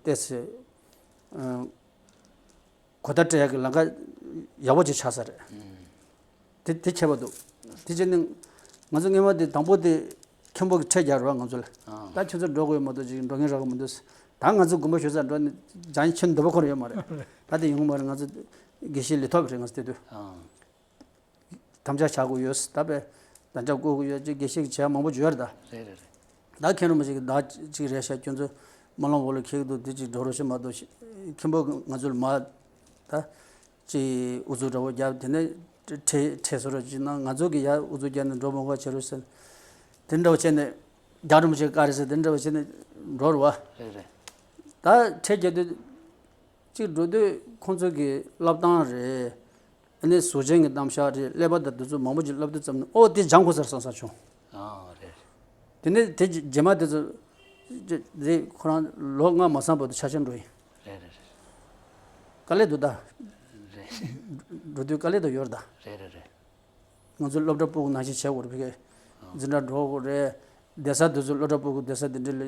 ཏོག་ཙམ་ཨ་གོ་བརྡ་སྤྲད་ཡག་གི་ལམ་ཁ་ཡག་པོ་ཅིག་ཆགས་ས་རེད། དེ་དེ་ཁྱད་པར་འདུག་དེ་བྱས་ནས་ང་ཚོ་སྔས་མ་དེ་དང་པོ་དེ་མཁན་པོ་གི་ཁྲལ་རྒྱག་རོགས། ང་ཚོ་ལ་ཨ་ད་ཁྱོད་ཚོ་འགྲོ་དགོས་ཡོད་མ་གཏོགས་ཅིག་འགྲོ་མཁན་རག་གི་མི་འདུག་ད་ང་ཚོ་དགོན་པ་ཞུ་ས་འགྲོ་ནས་སྦྱང་ཡག་ཁྱོན་འདི་པ་ཁོ་རང་ཡོད་མ་རེད། ད་དེ་ཡོང་གི་མ་རེད། ང་ཚོ་དགེ་བཤེས་ལི་ཐོབ་རེད། ང་ཚོ་དེ་དུས་ཨ་དམ་བཅའ་བཞག་དགོས་ཡོད། ད་པས་དམ་བཅའ་བསྐོ་དགོས་ཡོད་ཅེས་དགེ་བཤེས་ཀྱིས་བྱས་མང་པོ་བརྗོད་རེད་ད། རེད་རེད་རེད། ད་མཁན་རིན་པོ་ཆེ་གིས་ཟླ་གཅིག་རེད་ཤག་ཁྱོད་ཚོ་སྨོན་ལམ་འོག་ལ་འཁེལ་གྱི་འདུག་འདི་ཅིག་འགྲོ་རོགས་ཞེས་མ་གཏོགས། མཁན་པོ་ང་ཚོ་ལ་མ་ད་ཅིག་ཨུ་ཚུགས་འདྲ་པོ་བརྒྱབ། དེ་ནས་ཁྲལ་ཁྲལ་གསོ་རོགས་ཅིག་གནང་། ང་ཚོ་གིས་ཡར་ཨུ་ཚུགས་བརྒྱབ་ནས་འགྲོ་མི་དགོས་བྱེད་རོགས་ཟེར། དེ་འདྲ་བོ་བྱས་ནས་རྒྱལ་བ་རིན་པོ་ཆེ་བཀའ་རེད་ཟེར། དེ་འདྲ་བོ་བྱས་ནས་འགྲོ་རེད་བ། རེད་རེད། ད་ཁྲལ་རྒྱག་དུས་ཅིག་འགྲོ་དུས་ཁོང་ཚོ་གི་བསླབ་སྟངས་རེད། ཨ་ནི་གཟུགས་ཅན་གྱི་རྣམ་གཞག་རེད། ཀླད་པ་དང་དེ་ཚོ་མང་པོ་ཅིག་བསླབ་དུས་ཙམ་ནས། ཨོ་དེ་སྦྱང་དགོས་ས་རེད་བསམ་བསམ་བྱུང་། ཨ་རེད། དེ་ནས་དེ་རྗེས་མ་དེ་ཚོ་དེ་ཁོ་རང་ལོ་ལྔ་མ་སོང་བར་དུ་ཆ་ཆེན་འགྲོ་ཡིན། རེད་རེད་རེད། དཀའ་ལས་འདུག་ད། རེད། འགྲོ་དུས་དཀའ་ལས་དང་ཡོད་རེད་ད། རེད་རེད་རེད། ང་ཚོ་སློབ་གྲྭ་སྤུ་གུ་ནང་བཞིན་བྱེད་དགོས་རེད། ཕ་གིར་འཛིན་གྲྭ་འགྲོ་དགོས་རེད། བསྡད་ས་དེ་ཚོ་སློབ་གྲྭ་སྤུ་གུ་བསྡད་ས་དེ་འདྲ་ལ་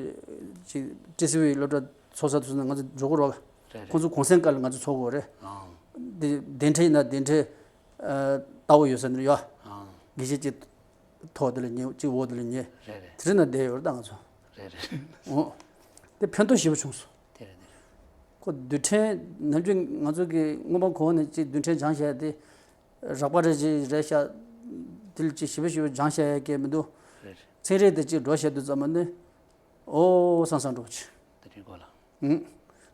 ཅིག་ཊི་སི་ཝི་སློབ་གྲྭ་ཚོགས་ས་དེ་ཚོ་ནང་ང་ཚོ་འགྲོ་དགོས་རེད། རེད་རེད། ཁོང་ཚོ་གུང་སེང་སྐབས་ལ་ང་ཚོ་ཚོགས་དགོས་རེད། ཨང་། འདི་གདན་འདྲེན་ཡིན་ན་གདན་འདྲེན་ཨ་ལྟ་བ་ཡོད་ས་འདི་ཡོད། ཨང་། དགེ་བཤེས་གཅིག་ཐོག་དེ་ལ་ཉེ་གཅིག་འོག་དེ་ལ་ཉེ། རེད་རེད། དེ་འདྲ་ན་བསྡད་ཡོད་རེད་ད་ང་ཚོ། རེད་རེད། འོ། དེ་ཕན་ཐོགས་ཞེ་པོ་བྱུང་སོང་། དེ་རེད་དེ་རེད། ཁོ་རྡུལ་ཕྲན་ནམ་རྒྱུན་ང་ཚོ་གི་སྔོན་མ་གོང་ནས་ཅིག་རྡུལ་ཕྲན་སྦྱང་བྱས་དེ། རགས་པ་རེ་ཅིག་རེད་ཤག་དེ་ལ་ཅིག་ཞིབ་པོ་ཞིབ་པོ་སྦྱང་བྱ་ཡ་གི་མི་འདུག་རེད། ཚན་རིག་དེ་ཅིག་འགྲོ་བྱེད་དུས་ཙམ་པ་ནི། ཨོ་སང་སང་འགྲོ་ཆེ། དེ་རིག་གོ་ལ། ཨུང་།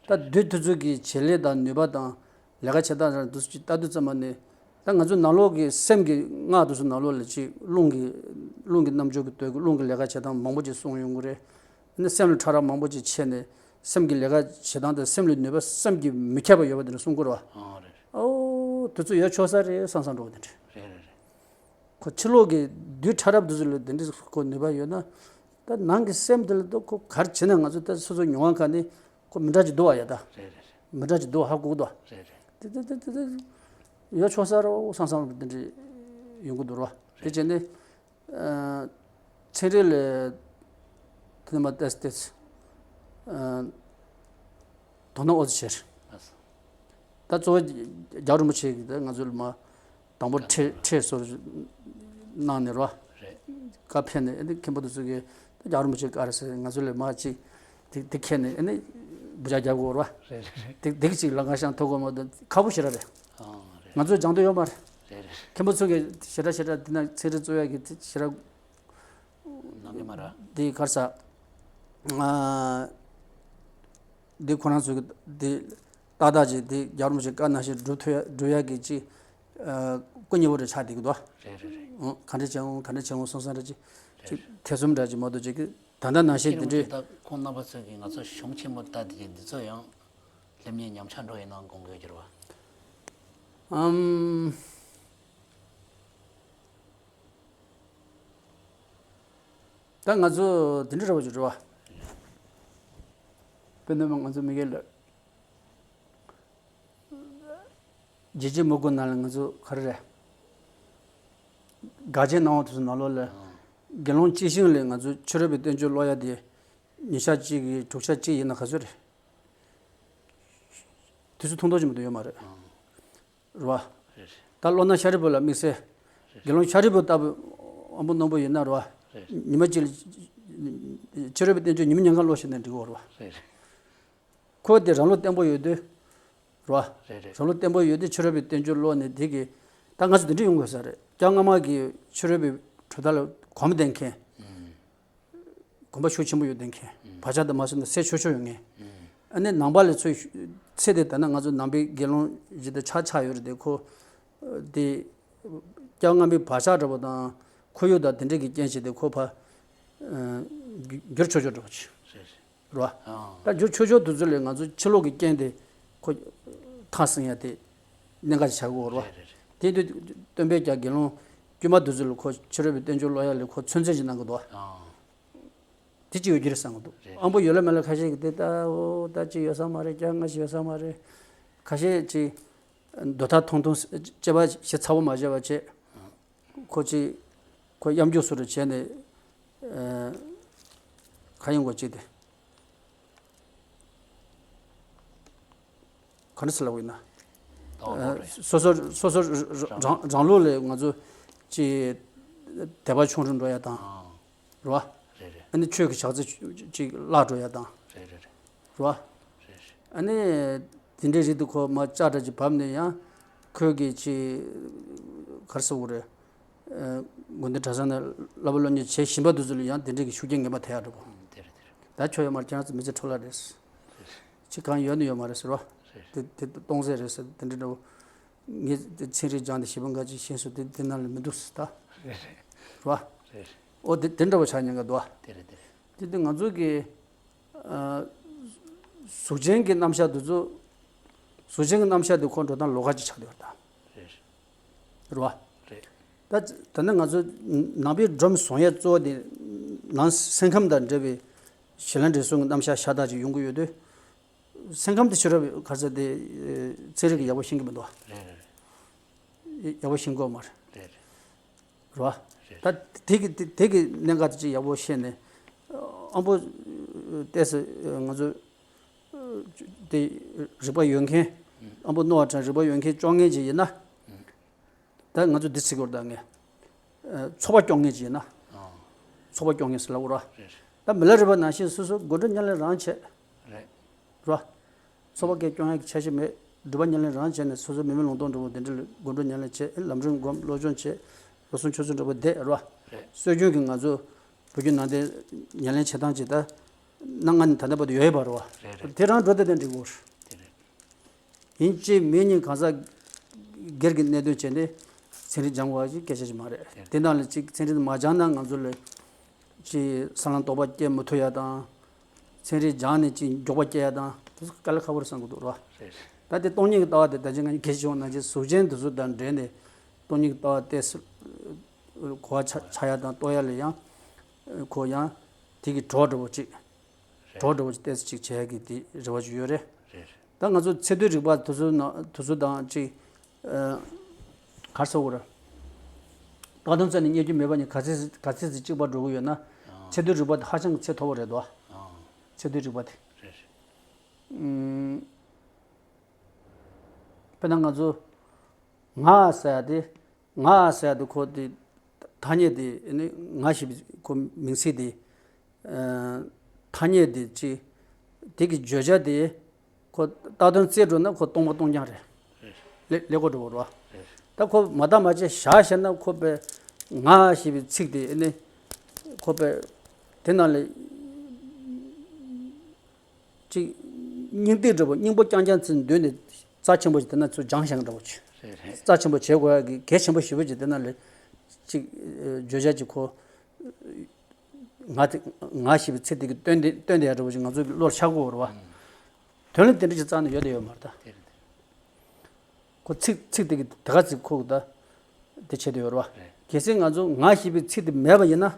ད་དུས་དུས་ཚོད་ཀྱི་བྱེད་ལས་དང་ནུས་པ་དང་ལས་ཀ་བྱེད་སྟངས་རང་དུས་ཚོད་ཅིག་ལྟ་དུས་ཙམ་པ་ནི། ད་ང་ཚོ་ནང་ལོགས་ཀྱི་སེམས་ཀྱི་སྔགས་དུས་ཚོད་ནང་ལོགས་ལ་ཅིག་རླུང་གི་རླུང་གི་རྣམ་འགྱུར་གྱི་སྟོད་ཀྱི་རླུང་གི་ལས་ཀ་བྱེད་སྟངས་མང་པོ་ཅིག་གསུངས་ཡོང་གི་རེད། ཨ་ནི་སེམས་ལ་ཕྲ་རགས་མང་པོ་ཅིག་ཕྱེ་ནས། སེམས་ཀྱི་ལས་ཀ་བྱེད་སྟངས་དང་སེམས་ལ་ནུས་པ་སེམས་ཀྱི་མི་ཁྱབ་པ་ཡོད་པ་དེ་འདྲ་གསུང་གི་རེད་བ། ཨོ་རེད། ཨོ་དེ་ཚོ་ཡོད་ཆོག་ས་རེད་བསམ་བསམ་འགྲོ་བ་དེ་འདྲ། རེད་རེད་རེད། ཁོ་ཕྱི་ལོགས་ཀྱི་རྡུལ་ཕྲ་རབ་དེ་ཚོ་ལ་དེ་འདྲ་ཁོ་ནུས་པ་ཡོད་ན། ད་ནང་གི་སེམས་དེ་ལ་ད་ཁོ་ག་རེ་བྱེད་ན་ང་ཚོ་ད་སོ་སོ་མྱོང་བ་ག་ནས་ཁོ་མི་འདྲ་ཅིག་འདུག་བ་ཡ་ད། རེད་རེད་རེད། མི་འདྲ་ཅིག་འདུག་ཧ་གོ་གི་འདུག་རེད་རེད། དེ་དེ་དེ་དེ་དེ་ཡོད་ཆོག་ས་རེད་བསམ་བསམ་དེ་འདྲ་ཡོང་གི་འདུག་རེད་བ། དེ་རེད། བྱས་ནས། ཨ། ཚན་རིག་ལ་དེ་མ་ཏེས་ཏེས། ཨ། དོ་སྣང་ཨོ་ཙི་བྱས། ད་གཙོ་བོ་རྒྱལ་བ་རིན་པོ་ཆེ་གིས་ད་ང་ཚོ་ལ་མ་དང་པོ་ཁྲལ་ཁྲལ་གསོལ་གནང་ནས་རོ། རེད། བཀའ་ཕེབས་ནས་ཨ་ནི་མཁན་པོ་དེ་ཚོ་གིས་ད་རྒྱལ་བ་རིན་པོ་ཆེ་བཀའ་རེད་ཟེར། ང་ཚོ་ལ་མ་ཅིག་དེ་དེ་ཁྱེར་ནས་ཨ་ནི་འབུ་ཅག་རྒྱབ་དགོས་རོ། རེད་རེད་རེད། དེ་དེ་གི་ཅིག་ལ་ང་ཤང་ཐོག་གོ་མ་དང་ཁག་པོ་ཞེ་དྲག་རེད། ཨང་རེད། ང་ཚོ་སྦྱང་འདོད་ཡོད་མ་རེད། རེད་རེད། མཁན་པོ་ཚོ་གིས་ཞེ་དྲག་ཞེ་དྲག་འདི་ན་ཚན་རིག་གཙོ་བོ་གི་ཞེ་དྲག་ནང་གི་མ་ར། འདི་གར་ས། ཨ། འདི་ཁོ་རང་ཚོ་གི་འདི་ཏག་ཏག་ཅིག་འདི་རྒྱལ་བ་རིན་པོ་ཆེ་བཀའ་ནང་བཞིན་སྒྲུབ་ཐུབ་ཡ་སྒྲུབ་ཡ་གི་ཅིག་ཨ། སྐུ་ཉེ་བོ་རེ་ཆགས་བསྡད་ཀྱི་འདུག་རེད་རེད་རེད། ཨོ། ག་འདྲ་བྱས་འོང་ག་འདྲ་བྱས་འོང་སོང་སོང་རེ་ཅིག་ཅིག་ཐེ་ཚོམ་འདྲ་ཅིག་མ་གཏོགས་ཅིག་གི་ད་ལྟ་ནང་བཞིན་འདི་འདྲའི། ད་ཁོང་རྣམ་པ་ཚོ་གིས་ང་ཚོ་གཞུང་ཆེན་མོ་ལྟ་དེ་འདི་ཚོ་ཡང་སླེབས་ཉེན་ཉམས་ཆག་འགྲོ་ཡིན་ནང་དགོངས་འགལ་གྱུར་བ། ཨམ། ད་ང་ཚོ་དེ་འདྲ་རེད་བ་ཅིག་རེད་བ། དཔེར་ན་ང་ཚོ་མི་སྒེར་ལ། རྒྱལ་གཅེས་མི་དགོས་ན་ལ་ང་ཚོ་ག་རེ་རེད། དགག་བྱའི་སྣང་བ་དེ་ཚོ་ནང་ལོགས་ལ། དགེ་སློང་སྐྱེས་ཤིང་ལས་ང་ཚོ་ཕྱི་རོལ་པའི་བསྟན་བཅོས་ཀློག་ཡ་དེ། ཉིན་ཞག་གཅིག་གི་དྲུག་ཆ་གཅིག་ཡིན་ན་ག་ཚོད་རེད། དུས་ཚོད་ཐུང་ཐུང་ཅིག་མ་གཏོགས་ཡོད་མ་རེད། རེད་བ། རེད་རེད། ད་ཀློག་ན་ཤཱ་རིའི་བུ་ལ་དམིགས་བསལ། རེད། དགེ་སློང་ཤཱ་རིའི་བུ་ལྟ་བུ་དབང་པོ་རྣོན་པོ་ཡིན་ན་རེད་བ། རེད། ཉི་མ་གཅིག་ལ་ཕྱི་རོལ་པའི་བསྟན་བཅོས་ཉི་མ་ཉིན་གང་ཀློག་ཤེས་ན་འགྲིག་གི་རེད་བ། རེད་རེད། ཁོ་དེ་རང་བློ་བརྟན་པོ་ཡོད་དུས། རེད་བ། རེད་རེད། རང་བློ་བརྟན་པོ་ཡོད་དུས་ཕྱི་རོལ་པའི་བསྟན་བཅོས་ཀློག་ནས་དེ་གི། ད་ང་ཚོ་དེ་འདྲ་ཡོང་དགོས་ས་རེད། སྐྱབས་སྔ་མ་གི་ཕྱི་རོལ་པའི་གྲུབ་མཐའ་ལ་གོམས་བསྡད་མཁན། ཨུམ། གོམ་པ་ཤུགས་ཆེན་པོ་ཡོད་དེ་མཁན། བག་ཆགས་དེ་མ་སོང་ན་སེལ་ཆོག་ཆོག་ཡོད་ངེས། ཨ་ནི་ནང་པ་ལ་ཚོས་ཚེ་དེ་ལྟ་ན་ང་ཚོ་ནང་པའི་དགེ་སློང་ཞིག་དེ་ཆགས་ཆགས་ཡོད་རེད་དེ། ཁོ་དེ་སྐྱབས་ལྔ་པའི་བག་ཆགས་འདྲ་པོ་དང་ཁོར་ཡུག་དང་དེ་འདྲས་ཀྱི་རྐྱེན་བྱས་ཏེ་ཁོ་ཕར་འགྱུར་ཆོག་ཆོག་འདྲ་པོ་ཅིག་རེད་བ། ད་འགྱུར་ཆོག་ཆོག་དུས་ཚོད་ལས་ང་ཚོ་ཕྱི་ལོགས་ཀྱི་རྐྱེན་དེ་ཁོ་ཐག་སྲིང་ཡ་དེ་གནད་འགག་ཅིག་ཆགས་ཀྱི་ཡོད་རེད་བ། དེ་དུས་སྟོན་པས་ཀྱང་དགེ་སློང་དཀྱུས་མ་དུས་ཚོད་ལ་ཁོ་ཕྱི་རོལ་པའི་བསྟན་བཅོས་ཀློག་ཡ་ལས་ཁོ་ཚུན་ཆད་ཅིག་གནང་གི་འདུག་བ། དེ་ཅིག་ཡོད་ཀྱི་རེད་བསམ་གི་འདུག། རེད། ཨ་འབོ་ཡོད་ལ་མེད་ལ་ཁ་ཤས་ཀྱིས་དེ་ལྟ་འོ་ད་ཅིག་ཡོད་ས་མ་རེད། སྐྱ་ང་ཞིག་ཡོད་ས་མ་རེད། ཁ་ཤས་ཅིག་འདོད་ཐག་ཐུང་ཐུང་དཔྱད་པ་ཞིབ་ཚགས་པོ་མ་བྱས་པ་བྱས། ཁོ་ཅིག་ཁོ་གཡམ་རྒྱུག་སུ་རུ་བྱས་ནས་ཨ་ཁ་ཡོང་གོ་ཅིག་དེ། ག་འདྲ་ཟེར་ལབ་དགོས་ན། ཨ་སོ་སོ་སོ་སོ་རང་རང་ལུགས་ལས་ང་ཚོ་ཅིག་དད་པ་ཆུང་རུ་འགྲོ་ཡ་དང་། རེད་བ། རེད་རེད། ཨ་ནི་ཆོས་ཀྱི་ཕྱག་རྩལ་ཅིག་བརླག་འགྲོ་ཡ་དང་། རེད་རེད་རེད། རེད་བ། རེད་རེད། ཨ་ནི་དེ་འདྲའི་རིགས་དེ་ཁོ་མ་ལྕགས་དྲ་ཅིག་བབས་ནས་ཡང་ཁོས་ཀྱི་ཅིག་ག་རེ་ཟེར་དགོས་རེད། ཨ་དགོན་སྡེ་གྲྭ་ཚང་ནས་བསླབ་པ་སློབ་གཉེར་བྱེད་བཞིན་པ་དེ་ཚོ་ལ་ཡང་དེ་འདྲའི་གི་ཤུགས་རྐྱེན་ངན་པ་ཐེབས་ཡ་འགྲོ་གོ། དེ་རེད་དེ་རེད། ད་ཁྱོད་ཡོད་མ་རེད། ཁྱེད་རང་ཚོ་མི་ཚེ་འཕྲོ་བརླག་རེད། ཅི་གང་ཡོད་ནི་ཡོད་མ་རེད་ཟེར་བ། རེད། དེ་དེ་སྟོང་ཟད་རེད་ཟེར་དེ་འདྲ་འདྲ་བོ། ངས་དེ་ཚན་རིག་སྦྱངས་ཏེ་ཞེ་པོ་འགའ་ཅིག་ཤེས་སོང་དེ་དེ་ནང་ལ་མི་འདུག་ཟེར་ད། རེད་རེད། རེད་བ། རེད་རེད། ཨོ་དེ་དེ་འདྲ་བོ་ཆགས་ཉེན་ཁ་འདུག་བ། དེ་རེད་དེ་རེད། དེ་དེ་ང་ཚོ་གི་ཨ་གཟུགས་ཅན་གྱི་རྣམ་གཞག་དེ་ཚོ་གཟུགས་ཅན་གྱི་རྣམ་གཞག་དེ་ཁོ་འགྲོ་སྟངས་ལོགས་ཀ་ཅིག་ཆགས་བསྡད་ཡོད་ད། རེད། རེད་བ། རེད། ད་ད་ནི་ང་ཚོ་ནང་པའི་སྒྲོམ་བཟུང་ཡས་གཙོ་བོ་དེ་ནང་སེམས་ཁམས་དང་འབྲེལ་བའི་ཞི་ལན་འབྲས་གསུམ་གྱི་རྣམ་གཞག་ཤ་སྟག་ཅིག་ཡོང་གི་ཡོད་དུས། སེམས་ཁམས་དེ་ཕྱི་རབས་ག་ཚོད་དེ་ཚན་རིག་གིས་ཡག་པོ་ཤེས་ཀྱི་མི་འདུག་བ། རེད་རེད། ཡག་པོ་ཤེས་ཀྱི་ཡོད་མ་རེད། རེད་རེད། རེད་བ། རེད། ད་དེ་གི་དེ་དེ་གི་གནད་འགག་དེ་ཅིག་ཡག་པོ་ཤེས་ནས་ཨ་འབོ་ཏོག་ཙམ་ང་ཚོ་དེ་རིག་པ་ཡོད་མཁན་ཨ་འབོ་རྣོ་བ་དང་རིག་པ་ཡོད་མཁན་སྐྱོང་མཁན་ཅིག་ཡིན་ན། ད་ང་ཚོ་འདི་ཚིག་གོ་ད་ངས། ཨ་ཚོགས་པ་སྐྱོང་མཁན་ཅིག་ཡིན་ན། ཨ། ཚོགས་པ་སྐྱོང་མཁན་ཟེར་ལབ་དགོས་ར། རེད། ད་མི་ལ་རས་པ་ནང་བཞིན་སོ་སོ་དགོད་བྲོ་ཉམས་ལེན་རང་བྱེད། རེད། ར། ཚོགས་པ་སྐད་སྐྱོང་ཡག་གི་འཆར་གཞི་མེད། སྒྲུབ་པ་ཉམས་ལེན་རང་བྱས་ནས་སོ་སོ་མི་མེད་ལུང་སྟོང་འགྲོ་བོ་དེ་འདྲ་ལ་དགོད་བྲོ་ཉམས་ལེན་བྱེད། ལམ་རིམ་སྒོམ། བློ་སྦྱོང་བྱེད། ལོ་གསུམ་ཕྱོགས་གསུམ་འགྲོ་བོ་བསྡད་ར། རེད། སྲོལ་རྒྱུན་གྱི་ང་ཚོ་བོད་བརྒྱུད་ནང་བསྟན་ཉམས་ལེན་བྱེད་སྟངས་ཅིག་ད་གནའ་སྔ་ནས་ད་ལྟ་བར་དུ་ཡོད་ཡོད་པ་ར་བ། རེད་རེད། དེ་རང་འགྲོ་བསྡད་དེ་འགྲིག་གོ། དེ་རེད། ཡིན་གཅིག་མིན་གཉིས་གང་ཟག་སྒེར་གྱི་གནད་དོན་བྱས་ནས་ཚན་རིག་སྦྱང་དགོས་པ་ཅིག་སྐད་ཆ་ཅིག་མ་རེད། དེ་དག་ལ་ཅིག་ཚན་རིག་མ་སྦྱངས་ན་ང་ཚོ་ལ་ཅིག་སྲིད་ལམ་རྟོགས་པ་སྐྱེ་མི་ཐུབ་ཡ་དང་། ཚན་རིག་སྦྱངས་ནས་ཅིག་མགྱོགས་པ་སྐྱེ་ཡ་དང་དེ་ཚོ་དཀའ་ལས་ཁག་པོ་རེད་བསམ་གྱི་འདུག་ར། རེད། ད་དེ་སྟོང་ཉིད་ཀྱི་ལྟ་བ་དེ་ད་ཅི་ང་གིས་གལ་ཆེ་བ་ནང་བཞིན་གཟུགས་ཅན་དེ་ཚོ་དང་འབྲེལ་ནས་སྟོང་ཉིད་ཀྱི་ལྟ་བ་དེ་གོ་བ་ཆགས་ཆགས་ཡ་དང་རྟོགས་ཡ་ལ་ཡང་ཁོ་ཡང་དེ་གི་གྲོགས་འདྲ་བོ་ཅིག་གྲོགས་འདྲ་བོ་ཅིག་ཏོག་ཙམ་ཅིག་བྱེད་ཡག་གི་དེ་རེ་བ་ཅིག་ཡོད་རེད། རེད་རེད། ད་ང་ཚོ་ཚད་མཐོའི་རིག་པ་དེ་ཚོ་ནང་དེ་ཚོ་དང་ཅིག་ཨ་ག་རེ་ཟེར་དགོས་རེད། བཏགས་དོན་རྩ་ནས་རྙེད་རྒྱུ་མེད་པ་གཉིས་ག་ཚད་ག་ཚད་ཅིག་གཅིག་པ་འགྲོ་གི་ཡོད་ན། ཨང་། ཚད་མཐོའི་རིག་པ་དེ་ཧ་ཅང་གི་ཚད་མཐོ་བོ་རེད་དོ། ཨང་། ཚད་མཐོའི་རིག་པ་དེ། རེད་རེད། ཨུམ། དཔེར་ན་ང་ཚོ་ང་ཟེར་ཡ་དེ། ང་ཟེར་ཡ་དེ་ཁོ་དེ་ཐ་སྙད་དེ་ནི་ང་ཞེས་པའི་ཁོ་མིང་ཚིག་དེ། ཨ་ཐ་སྙད་དེ་ཅི། དེ་གི་བརྗོད་བྱ་དེ་ཁོ་བཏགས་དོན་བརྩི་འགྲོ་ན་ཁོ་སྟོང་པ་སྟོང་རྐྱང་རེད། ལེ་ལེ་གོ་འགྲོ་བ་རེད། ད་ཁོ་མ་བཏགས་མ་བྱས་བཞག་བཞག་ན་ཁོ་པའི་ང་ཞེས་པའི་ཚིག་དེ་ནི་ཁོ་པའི་དེ་ནང་ལ། ཅིག་སྙིང་ཏིག་འདྲ་པོ་སྙིང་པོ་རྐྱང་རྐྱང་ཚིག་མདུན་ནས་རྩ་ཆེན་པོ་ཞིག་དེ་ན་ཚུར་སྦྱངས་བཞག་འདྲ་པོ་ཅིག་རེད་རེད། རྩ་ཆེན་པོ་བྱེད་དགོས་ཡ་གི་གལ་ཆེན་པོ་ཞེ་པོ་ཅིག་དེ་ན་ལས་ཅིག་བརྗོད་བྱ་ཅིག་ཁོ་ང་དེ་ང་ཞེས་པའི་ཚིག་དེ་གི་སྟོན་དེ་སྟོན་དེ་ཡ་འདྲ་པོ་ཅིག་ང་ཚོ་གི་བློར་ཤར་གོ་བར་བ། དོན་ལ་དེ་འདྲ་ཅིག་རྩ་ནས་ཡོད་དེ་ཡོད་མ་རེད་ད། དེ་རེད། ཁོ་ཚིག་ཚིག་དེ་གི་དེ་ག་ཚིག་ཁོ་གི་ད་དེ་བྱེད་དེ་ཡོད་རེད་བ། རེད། གལ་སྲིད་ང་ཚོ་ང་ཞེས་པའི་ཚིག་དེ་མེད་པ་ཡིན་ན།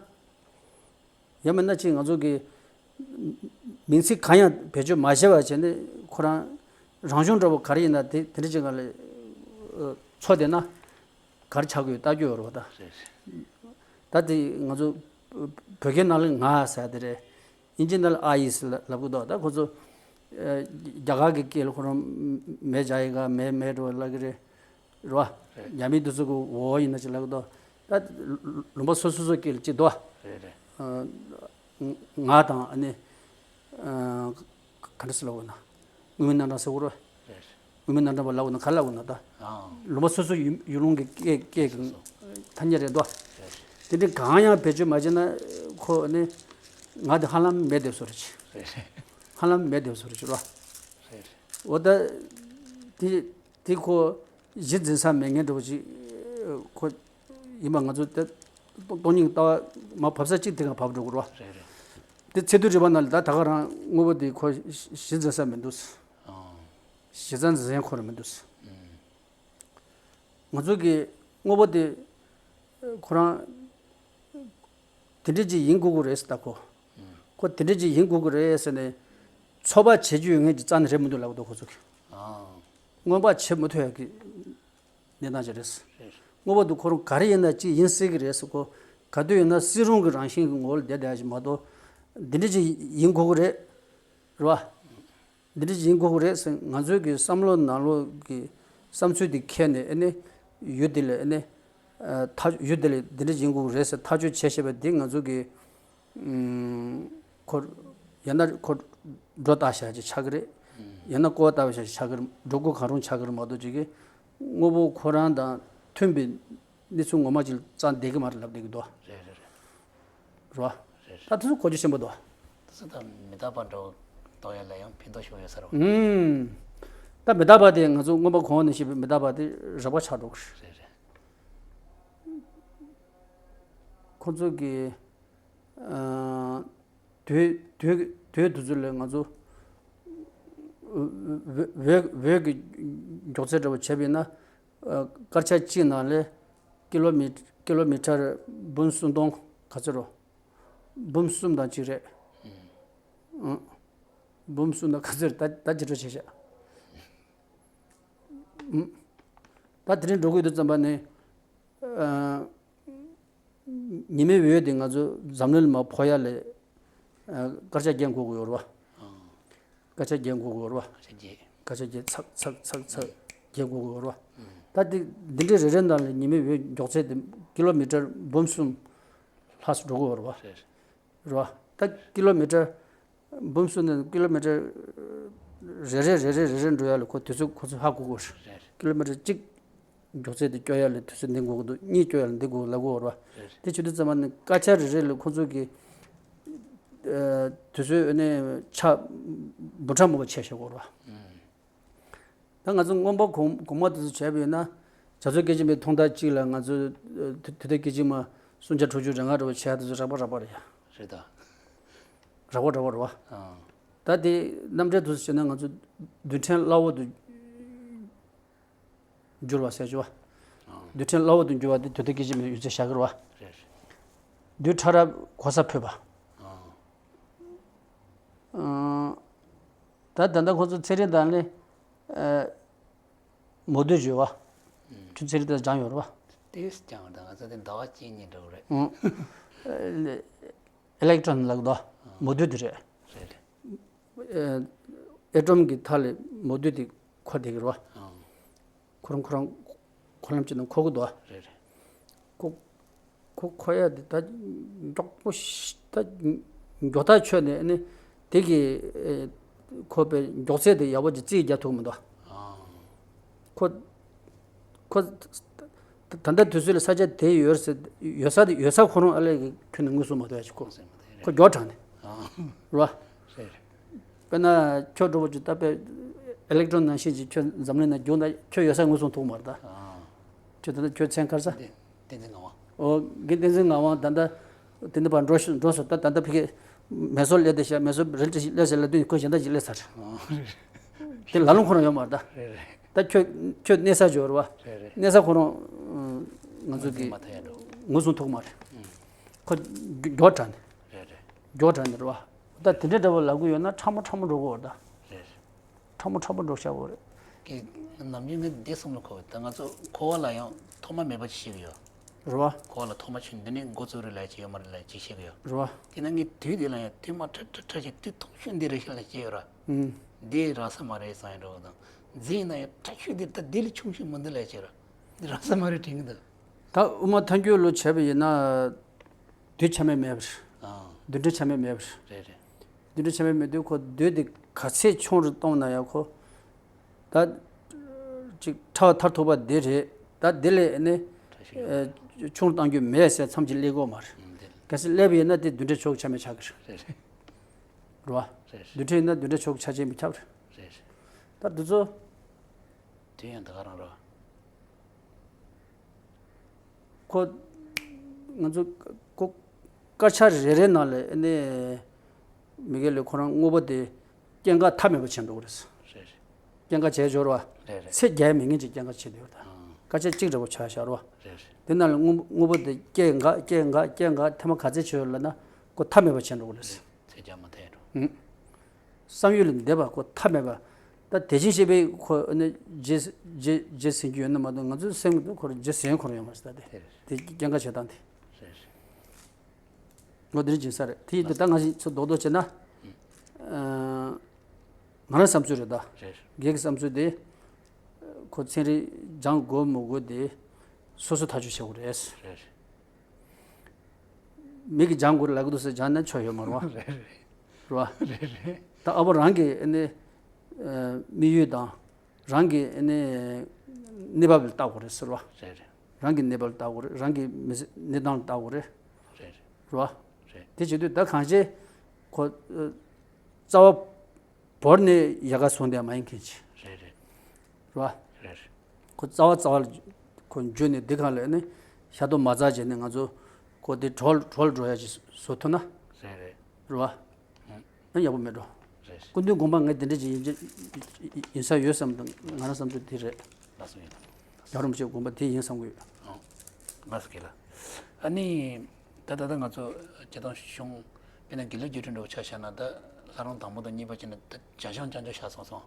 ཡང་མིན་ན་ཅིག་ང་ཚོ་གི་མིང་ཚིག་གང་ཡང་བེད་སྤྱོད་མ་བྱས་པ་བྱས་ནས་ཁོ་རང་རང་བྱུང་འདྲ་པོ་ག་རེ་ཡིན་ན་དེ་དེ་འདྲ་ཅིག་ང་ལ་འཚོ་བསྡད་ན་ག་རེ་ཆགས་ཀྱི་ཡོད་ལྟ་རྒྱུ་ཡོད་རེད་བ་ད། རེད་རེད། ད་དེ་ང་ཚོ་བོད་སྐད་ནང་ལ་ང་ཟེར་དེ་རེད། དབྱིན་ཇི་ནང་ལ་ཨ་ཡིས་ལབ་ཀྱི་འདུག་ད་ཁོ་ཚོ་རྒྱ་གར་གྱི་སྐད་ལ་ཁོ་རང་མེ་ཇ་ཡི་ག་མེ་མེ་འགྲོ་ལབ་ཀྱི་རེད། རེད་བ། རེད། རྒྱ་མི་དེ་ཚོ་གི་འོ་ཡིན་ན་ཅིག་ལབ་ཀྱི་འདུག་ད་ལུང་པ་སོ་སོ་སོ་སྐད་ལ་ཅིག་འདུག་རེད་རེད། ང་དང་ཨ་ནི་ག་འདྲ་ཟེར་ལབ་དགོས་ན་དངོས་མིང་རྣམ་གྲངས་ཟེར་དགོས་རེད། རེད། དངོས་མིང་རྣམ་གྲངས་པ་ལབ་དགོས་ན་ག་ལབ་དགོས་ན་ད། ལུང་པ་སོ་སོ་ཡུལ་ཡུལ་ལུང་གི་སྐད་སྐད་ཀྱི་ཐ་སྙད་རེད་འདུག་དེ་འདྲའི་གང་ཡང་བེད་སྤྱོད་མ་བྱས་ན་ཁོ་ཨ་ནི། ང་དེ་ཧ་ལམ་མེད་དེ་བཟོ་རེད། རེད་རེད། ཧ་ལམ་མེད་དེ་བཟོ་རེད་ར། རེད་རེད། འོ་ད་དེ་དེ་ཁོ་གཞི་འཛིན་ས་མེད་མཁན་འདྲ་བོ་ཅིག་ཁོ་ཡིན་པ་ང་ཚོ་དེ་སྟོང་སྙིང་ལྟ་བ་མ་བབས་ས་གཅིག་དེ་ག་བབས་འགྲོ་དགོས་ར། རེད་རེད། དེ་ཚེ་དུས་རིག་པ་ནང་ལ་ད་ད་ག་རང་དངོས་པོ་དེ་ཁོ་གཞི་འཛིན་ས་མི་འདུག་ཨང་། གཞི་རྩ་འཛིན་ས་ཁོ་རང་མི་འདུག་ཨང་། ང་ཚོ་གི་དངོས་པོ་དེ་ཁོ་རང་དེ་འདྲ་ཅིག་ཡིན་དགོས་ཀྱི་རེད་ཟེར་ད་ཁོ། ཁོ་དེ་འདྲ་ཅིག་ཡིན་དགོས་ཀྱི་རེད་ཟེར་ནས་ཚོད་དཔག་བྱེད་རྒྱུ་ཡོད་མཁན་གྱི་རྩ་ནས་རེད་མི་འདུག་ལབ་འདུག་ཁོ་ཚོ་གི། ཨང་། སྔོན་དཔག་བྱེད་མི་ཐུབ་ཡག་གི་གནས་སྟངས་ཅིག་རེད། རེད། དངོས་པོ་དེ་ཁོ་རང་ག་རེ་ཡིན་ན་ཅིག་ཡིན་སྲིད་ཀྱི་རེད་ཟེར་ཁོ། ག་དུས་ཡིན་ན་སྲིད་རུང་གི་རང་བཞིན་གྱི་ངོ་བོ་ལ་བསྡད་བསྡད་ཡག་ཅིག་མ་གཏོགས་འདི་འདྲ་ཅིག་ཡིན་དགོས་ཀྱི་རེད། རེད་བ། འདི་འདྲ་ཅིག་ཡིན་དགོས་ཀྱི་རེད་ཟེར་ང་ཚོའི་གི་བསམ་བློ་ནང་ལོགས་ཀྱི་བསམ་ཚུལ་འདི་འཁྱེར་ནས་ཨ་ནི་ཡུལ་འདི་ལ་ཨ་ནི་ཨ་ཐག་ཡུལ་འདི་ལ་འདི་འདྲ་ཅིག་ཡིན་དགོས་ཀྱི་རེད་ཟེར་ཐག་གཅོད་བྱས་བཞག་པ་འདི་ང་ཚོ་གི་ཨུམ་ཁོ་ཡང་ན་ཁོ་སྒྲོ་བཏགས་བཞག་ཅིག་ཆགས་ཀྱི་རེད། ཡང་ན་ཀོ་བ་བཏགས་བཞག་ཅིག་ཆགས་ཀྱི་རེད། སྒྲོ་སྐུར་གང་རུང་ཆགས་ཀྱི་རེད་མ་གཏོགས་ཅིག་གི་དངོས་པོ་ཁོ་རང་དང་མཐུན་པའི་གནས་ཚུལ་ངོ་མ་ཅིག་རྩ་བསྡད་ཀྱི་མ་རེད་ལབ་བསྡད་ཀྱི་འདུག་རེད་རེད་རེད། རེད་བ། རེད། ད་དེ་ཚོ་གོ་རྒྱུ་ཆེན་པོ་འདུག་དེ་ཚོ་ད་མི་རྟག་པ་འདྲ་བོ་རྟོགས་ཡ་ལ་ཡང་ཕན་ཐོགས་ཤོར་ཡོད་ས་རེད་བ། ཨུམ། ད་མི་རྟག་པ་དེ་ང་ཚོ་མངོན་པ་གོང་ནས་བཤད་པའི་མི་རྟག་པ་དེ་རགས་པ་ཆགས་འགྲོ་གི་རེད། རེད་རེད། ཁོ་ཚོ་གི་ཨ་དུས་དུས་དུས་དེ་ཚོ་ལ་ང་ཚོ་འོད་འོད་འོད་ཀྱི་མགྱོགས་ཚད་འདྲ་བོ་བྱས་པ་ཡིན་ན། ཨ་སྐར་ཆ་གཅིག་ནང་ལ་ཀི་ལོ་མི་ཀི་ལོ་མི་ཊར་འབུམ་སུམ་སྟོང་ག་ཚོད་རོ། འབུམ་གསུམ་དང་གཅིག་རེད། ཨང་། འབུམ་གསུམ་དང་ག་ཚོད་རེད། ད་ད་ཇི་འདྲ་བྱས་ཤག་ཨང་། ད་དེ་རིང་འགྲོ་གི་ཡོད་དུས་ཙམ་པ་ནས་ཨ་ཉི་མའི་འོད་དེ་ང་ཚོ་འཛམ་གླིང་ལ་མར་ཕོག་ཡ་ལ་ཨ་སྐར་ཆ་བརྒྱད་འགོར་གི་ཡོད་རེད་བ། ཨང་། སྐར་ཆ་བརྒྱད་འགོར་གི་ཡོད་རེད་བ། སྐར་ཆ་བརྒྱད། སྐར་ཆ་བརྒྱད་ཚག་ཚག་ཚག་ཚག་བརྒྱད་འགོར་གི་ཡོད་རེད་བ། ད་འདི་འདི་འདྲའི་རེ་རེ་ནང་ལ་ཉི་མའི་འོད་མགྱོགས་ཚད་དེ་ཀི་ལོ་མི་ཊར་འབུམ་གསུམ་ལྷག་ཙམ་འགྲོ་གི་ཡོད་རེད་བ། རེད། རེད་བ། ད་ཀི་ལོ་མི་ཊར་འབུམ་གསུམ་ནས་ཀི་ལོ་མི་ཊར་རེ་རེ་རེ་རེ་རེ་རེ་འགྲོ་ཡ་ལ་ཁོ་དུས་ཚོད་ཁོ་ཚོས་ཧ་གོ་གི་ཡོད་རེད། རེད། ཀི་ལོ་མི་ཊར་གཅིག་མགྱོགས་ཚད་དེ་སྐྱོད་ཡ་ལ་དུས་ཚོད་འདི་འགོར་གི་འདུག་གཉིས་སྐྱོད་ཡ་ལ་འདི་འགོར་ལབ་གི་ཡོད་རེད་བ། རེད། དེ་བྱེད་དུས་ཙམ་པ་ནི་སྐར་ཆ་རེ་རེ་ལ་ཁོ་ཚོ་གི་ཨ་དུས་ཚོད་ནི་ཆ་འབུམ་ཕྲག་མང་པོ་ཆད་བཞག་གི་ཡོད་རེད་བ། ཨང་། ད་ང་ཚོ་མངོན་པ་གོང་གོང་མ་དེ་ཚོ་བྱས་པ་ཡིན་ན། བྱ་རྩོལ་སྐད་ཅིག་མའི་ཐོག་མཐའ་གཅིག་ལ་ང་ཚོ་ཨ་དུས་དུས་མཐའ་སྐད་ཅིག་མ་སུམ་བརྒྱ་དྲུག་ཅུ་རེ་ལྔ་འདྲ་བོ་བྱས་དེ་ཚོ་རགས་པ་རགས་པ་རེད་ཡ། རེད་ད། རགས་པ་རགས་པ་རེད་བ། ཨང་། ད་དེ་རྣམ་འགྲེལ་དུ་བྱས་ན་ང་ཚོ་རྡུལ་ཕྲན་སླ་བོ་དུ་འགྱུར་བ་ཟེར་གྱི་བ། ཨང་། རྡུལ་ཕྲན་སླ་བོ་དུ་འགྱུར་བ་དེ་དུས་མཐའ་སྐད་ཅིག་མའི་ཡུན་ཚད་བཞག་གི་རེད་བ། རེད་རེད། རྡུལ་ཕྲ་རབ་གོ་ས་འཕོས་པ། ཨང་། ཨང་། ད་ད་ལྟ་ཁོ་ཚོ་ཚན་རིག་དང་ནི་ཨ་མོ་རྡུལ་བརྗོད་པ། ཁྱོད་ཚན་རིག་དང་སྦྱངས་ཡོད་རེད་པ། དེ་སྦྱངས་ཡོད་ད་ང་ཚོ་དེ་ཟླ་བ་གཅིག་གཉིས་འགྲོ་གི་རེད། ཨང་། ཨེ་ལེག་ཊོན་ལབ་དོ། མོ་རྡུལ་དེ་རེད། རེད་རེད། ཨེ་ཨེ་ཊོམ་གི་མཐའ་ལ་མོ་རྡུལ་དེ་འཁོར་བསྡད་ཀྱི་རེད་པ། ཨང་། ཁོ་རང་ཁོ་རང་འཁོར་ལམ་གཅིག་ནང་འཁོར་གྱི་འདུག་པ། རེད་རེད། ཁོ་ཁོ་འཁོར་ཡ་དེ་ད་མགྱོགས་པོ་ཞིག་ད་མགྱོགས་ཐག་ཆོད་ནས་ནི་དེ་གི་ཨེ་ཁོ་པའི་མགྱོགས་ཚད་དེ་ཡག་པོ་ཅིག་རྩིས་རྒྱག་ཐུབ་མི་འདུག་ཨང་། ཁོ་ཁོ་ད་ལྟ་དུས་ཚོད་ལ་ས་ཆ་དེ་ཡོད་ས་ཡོད་ས་དེ་ཡོད་ས་ཁོ་རང་ཨ་ལས་ཀྱི་ཁྱོན་ནས་ངོས་བཟུང་མ་ཐུབ་ཡ་ཞིག་ཁོ་ཁོ་མགྱོགས་དྲགས་ནས། ཨང་། རེད་པ། རེད་རེད། དཔེར་ན་ཁྱོད་འགྲོ་བ་ཅིག་ད་དཔེ་ཨེ་ལེག་ཊོན་ནང་བཞིན་ཅིག་ཁྱོད་འཛམ་གླིང་ནང་རྒྱུགས་ན་ཁྱོད་ཡོད་ས་ངོས་བཟུང་ཐུབ་མ་རེད་ད། ཨང་། ཁྱོད་ད་ལྟ་ཁྱོད་མཚན་ག་རེ་ཟ། བསྟན་འཛིན་ངག་དབང་། ཨོ་རྒན་བསྟན་འཛིན་ངག་དབང་ད་ལྟ་དེ་འདི་བར་འགྲོ་ཤི་འགྲོ་སོང་ད། ད་ལྟ་ཕ་གི་མེ་སོར་སླེབས་བསྡད་ཤག་མེ་སོར་རལ་གྲི་ཞིག་སླེབས་ཟེར་ལབ་དུས་ཁོ་གཞན་དག་ཅིག་སླེབས་ཚར། ཨང་། དེ་ལ་ལུང་ཁོ་རང་ཡོད་མ་རེད་ད། རེད་རེད། ད་ཁྱོད་ཁྱོད་གནས་ས་འབྱོར་བ། རེད་རེད། གནས་ས་ཁོ་རང་ང་ཚོ་གི་མ་ཐ་ཡ་འགྲོ། ངོས་བཟུང་ཐུབ་མ་རེད། ཁོ་མགྱོགས་དྲགས་ནས། རེད་རེད། མགྱོགས་དྲགས་ནས་རེད་བ། ད་དེ་འདྲའི་འདྲ་བོ་ལབ་གི་ཡོད་ན་ཕྲ་མོ་ཕྲ་མོ་འགྲོ་གི་ཡོད་ད། རེད་རེད། ཕྲ་མོ་ཕྲ་མོ་འགྲོ་ཤག་གོ་རེད། ཀྱི་ནམ་རྒྱུན་ངས་འདི་གསུང་ལ་གོ་ད་ང་ཚོ་འཁོར་བ་ལ་ཡང་ཐོག་མ་མེད་པ་ཅིག་ཤེས་གི་ཡོད། རེད་བ། འཁོར་བ་ལ་ཐོག་མ་ཆུ་འདི་ནས་འགོ་བཙུགས་རེད་ལབ་ཅིག་ཡོད་མ་རེད་ལབ་ཅིག་ཤེས་གི་ཡོད། རེད་བ། དེ་ན་ངས་དུས་འདི་ལ་ཡང་དུས་མ་ཁྲ་ཁྲ་ཁྲ་ཞིག་དུས་ཐུང་ཤོས་འདི་རེད་ཤག་ལབ་ཅིག་ཡོད་ར། ཨུམ། འདི་རག་ས་མ་རེད་བསམ་ཡོད་འགྲོ་གི་དང་། རྫས་ཡིན་ན་ཡང་ཁྲ་ཤོས་འདི་ད་འདི་ལས་ཆུང་ཤོས་མི་འདུག་ལབ་ཅིག་ར། འདི་རག་ས་མ་རེད་དྲན་གི་འདུག་ད་དབུ་མ་ཐལ་འགྱུར་ལོ་བྱས་པ་ཡིན་ན། རྡུལ་ཆ་མེད་མེད་པ་རེད། ཨང་། རྡུལ་ཕྲན་ཆ་མེད་མེད་པ་རེད། རེད་རེད། རྡུལ་ཕྲན་ཆ་མེད་མེད་དུས་ཁོ་རྡུལ་དེ་ག་ཚད་ཆུང་རུ་གཏོང་ན་ཡང་ཁོ། ད་ཅིག་ཕྲ་བ་མཐར་ཐུག་པ་འདི་རེད། ད་འདི་ལས་ནི་ཕྲ་ཞིང་ཨེ་ཆུང་རུ་གཏང་རྒྱུ་མེད་ཟེར་མཚམས་ཅིག་སླེབས་ཀྱི་ཡོད་མ་རེད། ཨང་། འདི་ གལ་སྲིད་སླེབས་ཡོད་ན་དེ་བདུན་ཕྲག་ཆོག་ཆ་མེད་ཆགས་ཀྱི་རེད། རེད་རེད། རེད་བ། རེད་རེད། བདུན་ཕྲག་ཡིན་ན་བདུན་ཕྲག་ཆོག་ཆ་ཆེན་པོ་ཁྱབ་རེད། རེད་རེད། ད་འདི་ཚོ། དུས་ཡང་ད་ག་རང་རེད་བ། ཁོ། ང་ཚོ། ཁོ། དཀར་ཆག་རེ་རེ་ནང་ལ་ཨ་ནི། མི་སྒེར་ལ་ཁོ་རང་དངོས་པོ་དེ་སྐྱེད་འགག་མཐའ་མེད་པ་བྱས་འགྲོ་གི་རེད། རེད་རེད། སྐྱེད་འགག་བྱས་འབྱོར་བ། རེད་རེད། ཚེ་རྒྱལ་མེད་མཁན་གྱི་སྐྱེད་འགག་བྱས་འདུག་ད། ཨང་། དཀར་ཆག་གཅིག་འདྲ་པོ་ཆགས་བཞག་རོ། རེད་རེད། དེ་ནང་ལ་དངོས་དངོས་པོ་དེ་སྐྱེད་འགག་སྐྱེད་འགག་སྐྱེད་འགག་ཐེངས་མ་ག་ཚད་བྱས་ཡོད་ལབ་ན་ཁོ་མཐའ་མེད་པ་བྱས་འགྲོ་གི་རེད། ཚེ་རྒྱལ་མ་ཐལ་འགྲོ། ཨང་། བསམ་ཡུལ་ལས་འདས་པ་ཁོ་མཐའ་མེད་པ། ད་དེ་བཞིན་གཤེགས་པའི་ཁོ་ནི་རྗེས་རྗེས་རྗེས་ཟིན་གྱི་ཡོད་ན་མ་གཏོགས་ང་ཚོའི་སེམས་ཀྱི་ཁོ་རང་རྗེས་ཟིན་ཁོ་རང་ཡོད་མ་རེད་ད་དེ། དེ་རེད། དེ་སྐྱེད་འགག་བྱེད་སྟངས་དེ། རེད་རེད། ངོ་དེ་རིང་སྦྱིན་ས་རེད་དེ་ཡིན་དུས་ད་ང་ཞིག་ཚོ་རྡོག་རྡོག་བྱས་ན། ཨ། ང་རང་བསམ་ཚུལ་རེད་ད། རེད། སྒེར་གྱི་བསམ་ཚུལ་དེ། ཁོ་ཚན་རིག་སྦྱང་དགོས་མི་དགོས་དེ། སོ་སོ་ཐག་གཅོད་བྱེད་དགོས་རེད། རེད། མི་གིས་སྦྱང་དགོས་ལབ་ཀྱི་འདུག་ཟེར་སྦྱང་ན་ཆོ་ཡོད་མ་རེད་བ། རེད་རེད། རེད་བ། རེད་རེད། ད་ཨ་ཕོ་རང་གི་ཨ་ནི། ཨ། དམིགས་ཡུལ་དང་། རང་གི་ཨ་ནི། གནས་བབ་ལ་བལྟ་དགོས་རེད་ཟེར་བ། རེད་རེད། རང་གི་གནས་བབ་ལ་བལྟ་དགོས་རེད། རང་གི་མི་ཚེ་གནས་སྟངས་ལ་བལྟ་དགོས་རེད། རེད་རེད། རེད་བ། རེད། དེ་བྱེད་དུས་ད་གང་ཅི། ཁོ། ཨ། རྩ་བ། བོར་ནས་ཡལ་ག་བཟུང་བསྡད་མ་ཡིན་མཁན་ཅིག་རེད་རེད། རེད་བ། རེད་རེད། ཁོ་རྩ་བ་རྩ་བ་ལ་ཁོ་འཇུས་ནས་འདི་གང་ལ་ནི་ཤ་རྡོག་མ་འཛག་བྱས་ནས་ང་ཚོ་ཁོ་འདི་གྲོལ་གྲོལ་འགྲོ་ཡ་ཅིག་བཟོ་ཐུབ་ན། རེད་རེད། རེད་བ། ཨང་། ཡག་པོ་མེད་འགྲོ། རེད། སྐུ་མདུན་དགོངས་པ་ངས་འདི་འདྲ་ཅིག་ཡིན་ཡིན་ས་ཡོད་བསམ་དང་ང་རང་བསམ་ཚུལ་འདི་རེད། ལགས་སོ་ཡིན། རྒྱལ་བ་རིན་པོ་ཆེའི་དགོངས་པ་དེ་ཡིན་བསམ་གི་ཡོད། ཨང་། ལགས་སོ་རྒན་ལགས། ཨ་ནི། ད་ད་ལྟ་ང་ཚོ་སྤྱིར་བཏང་གཞུང་དཔེར་ན་དགེ་ལུགས་རྒྱུགས་སྤྲོད་འདྲ་བོ་ཆ་བཞག་ན་ད་ལྷ་རམས་དང་པོ་དང་གཉིས་པ་བྱས་ན་ད་རྒྱ་གཞུང་རྐྱང་རྐྱང་བཞག་སོང་སོང་།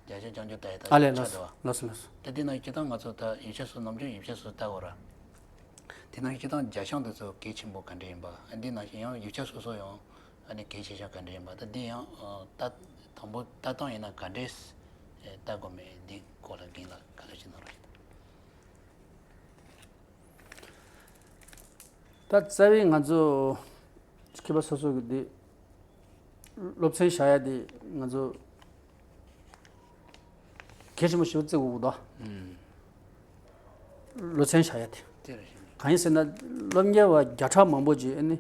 རྒྱ་གཞུང་རྐྱང་རྐྱང་ད་ཡི་ད་ཨ་ལས་ཆ་ལགས་འདུག་བ། ལགས་སོ་ལགས་སོ། ད་དེ་ན་སྤྱིར་བཏང་ང་ཚོ་ད་ཡིག་ཆ་སོ་ནམ་རྒྱུན་ཡིག་ཆ་སོ་ལྟ་དགོས་ར། དེ་ན་སྤྱིར་བཏང་རྒྱ་གཞུང་དེ་ཚོ་གལ་ཆེན་པོ་ག་འདྲ་ཡིན་པ་ཨ་འདི་ནང་བཞིན་ཡང་ཡིག་ཆ་སོ་སོ་ཡང་ཨ་ནི་གལ་ཆེ་ཤོས་ག་འདྲ་ཡིན་པ་ད་འདི་ཡང་ད་དང་པོ་ལྟ་སྟངས་ཡིན་ན་ག་འདྲས་ལྟ་དགོས་མེད་འདི་སྐོར་ལ་རྒན་ལགས་ག་ལ་ཞིག་གནང་རོགས་ཞུ་དང་། ད་རྩ་བའི་ང་ཚོ་མཁས་པ་སོ་སོ་གི་འདི་སློབ་ཚན་བཞག་ཡ་འདི་ང་ཚོ་གལ་ཆེན་པོ་ཞིག་བརྩི་དགོས་ཀྱི་འདུག་ཨུམ། སློབ་ཚན་བཞག་ཡ་དེ། དེ་རེད་ཤག་གང་ཡིན་ཟེར་ན་སློབ་གཉེར་བ་བརྒྱ་ཕྲག་མང་པོ་ཅིག་ཨ་ནི་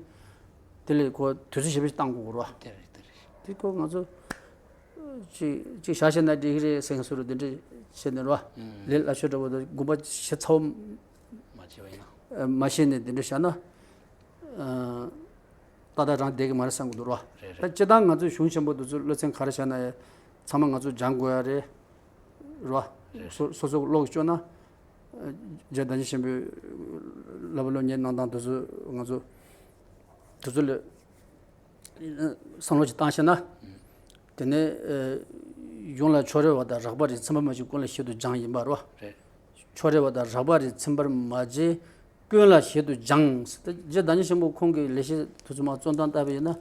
དེ་ལས་ཁོ་དུས་ཚོད་ཞེ་པོ་ཅིག་བཏང་དགོས་ཀྱི་རེད་བ། དེ་རེད་དེ་རེད། དེ་ཁོ་ང་ཚོ་ཅིག་ཅིག་བཞག་བྱས་ན་འགྲིག་གི་རེད་ཟེར་མཁན་སུ་རུ་དེ་འདྲ་བྱས་ནས་རེད་བ། ཨུམ། ལས་སླ་ཤོས་འདྲ་བོ་དང་དགོངས་པ་བཞེས་ཚ་བོ་མ་བྱས་པ་ཡིན་ན། མ་བཞེས་ནས་དེ་འདྲ་བཞག་ན། ཨ། ཏག་ཏག་རང་བསྡད་ཀྱི་མ་རེད་བསམ་གྱི་འདུག་རོ། རེད་རེད། ད་སྤྱིར་བཏང་ང་ཚོའི་གཞུང་ཆེན་པོ་འདི་ཚོ་སློབ་ཚན་ག་རེ་བཞག་ན་ཡང་ཚང་མ་ང་ཚོ་སྦྱང་དགོས་ཡ་རེད། རོ། རེད། སོ་སོ་སོ་ཀློག་སྐྱོར་ན། རྗེ་བདག་ཉིད་ཆེན་པོའི་བསླབ་པ་སློབ་གཉེར་གནང་སྟངས་འདི་ཚོ་ང་ཚོ་འདི་ཚོ་ལ་བསམ་བློ་ཅིག་བཏང་ཤེ་ན། དེ་ནས་ཨ། གཞུང་ལ་ཕྱོགས་རེ་བ་དང་རགས་པ་རེ་ཚིམ་པ་མ་བྱེད་ཀུན་ལ་ཞིབ་ཏུ་སྦྱངས་ཡིན་པ་རོ། རེད། ཕྱོགས་རེ་བ་དང་རགས་པ་རེ་ཚིམ་པར་མ་བྱེད། ཀུན་ལ་ཞིབ་ཏུ་སྦྱངས། ད་རྗེ་བདག་ཉིད་ཆེན་པོ་ཁོང་གི་ལེགས་བཤད་དུ་ཚུལ་མ་རྩོམ་སྟངས་ལྟ་བུ་ཡིན་ན།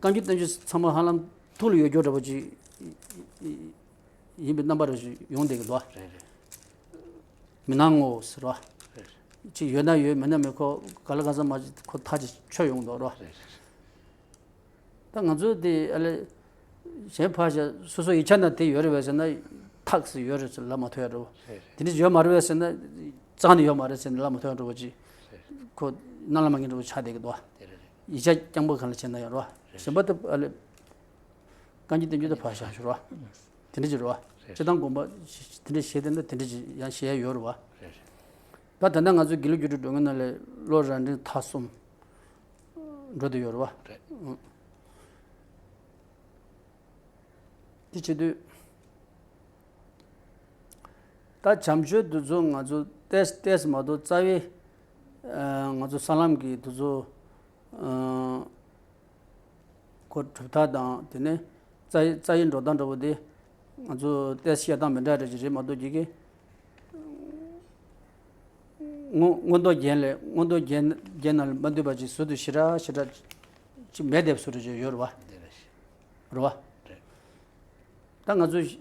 བཀའ་འགྱུར་བསྟན་བཅོས་ཚང་མ་ཧ་ལམ་ཐུགས་ལ་ཡོད་རྒྱུ་འདྲ་པོ་ཅིག་ཡིན་པའི་རྣམ་པ་རེ་ཞིག་ཡོང་བསྡད་ཀྱི་འདུག་རེད་རེད། མི་སྣང་ངོ་ཟེར་བ། རེད། ཅིག་ཡོད་ན་ཡོད་མེད་ན་མེད་ཁོ་ག་ལ་ག་ས་མ་ཁོ་ཐག་ཅིག་ཆོད་ཡོང་འདུག་རོ། རེད་རེད། ད་ང་ཚོ་དེ་ཨ་ལས་གཞན་ཕར་བཞག་སོ་སོ་ཡིག་ཆ་ན་དེ་ཡོད་རེད་བས་ཟེར་ན་ཐག་སི་ཡོད་རེད་ཟེར་ལབ་མ་ཐུབ་ཡ་འགྲོ། རེད་རེད། དེ་འདྲ་ཡོད་མ་རེད་བས་ཟེར་ན་རྩ་ནས་ཡོད་མ་རེད་ཟེར་ནས་ལབ་མ་ཐུབ་ཡ་འགྲོ་བ་ཅིག་རེད་རེད། ཁོ་རྣ་ལ་མ་ངན་འགྲོ་བ་ཆགས་བསྡད་ཀྱི་འདུག་དེ་རེད་རེད། ཡིག་ཆ་རྐྱང་པ་གང་ལ་བྱས་ན་ཡང་རོ། རེད། གཞན་པ་དེ་ཨ་ལས་བཀའ་འགྱུར་བསྟན་འགྱུར་དེ་ཕར་བཞག་ཞུ་རོ། དེ་འདྲ་ཅིག་རོ། རེད། སྤྱིར་བཏང་དགོངས་པ་དེ་འདྲ་བཞེས་བསྡད་ན་དེ་འདྲ་ཅིག་ཡང་བཞེས་ཡ་ཡོད་རེད་བ། རེད་རེད། ད་ད་ལྟ་ང་ཚོ་དགེ་ལུགས་རྒྱུགས་སྤྲོད་འགྲོ་མཁན་ནང་ལས་བློ་རབ་འབྲིང་ཐ་གསུམ་འགྲོ་བསྡད་ཡོད་རེད་བ། རེད། ཨང་། དེ་བྱེད་དུས་ད་བྱམས་ཆོས་འདི་ཚོ་ང་ཚོ་ཏེས་ཏེས་མ་གཏོགས་རྩ་བའི་ཨ་ང་ཚོ་ས་ལམ་གྱི་འདི་ཚོ་ཨ། ཁོ་གྲུབ་མཐའ་དང་དེ་ནས་རྩ་བའི་རྩ་བའི་འགྲོ་སྟངས་འདྲ་བོ་དེ་ང་ཚོ་ཏེས་བཤད་སྟངས་མི་འདྲ་འདྲ་ཅིག་རེད་མ་གཏོགས་ཀྱི་གི་མངོན་མངོན་རྟོགས་རྒྱན་ལས་མངོན་རྟོགས་རྒྱན་རྒྱན་ནང་ལ་མ་འདུས་པ་ཅིག་ཟུར་དུ་ཞེ་དྲག་ཞེ་དྲག་ཅིག་མེད་བསྡད་པ་བཟོ་འདྲ་ཅིག་ཡོད་རེད་བ། དེ་རེད། རེད་བ། རེད། ད་ང་ཚོ་ཞི་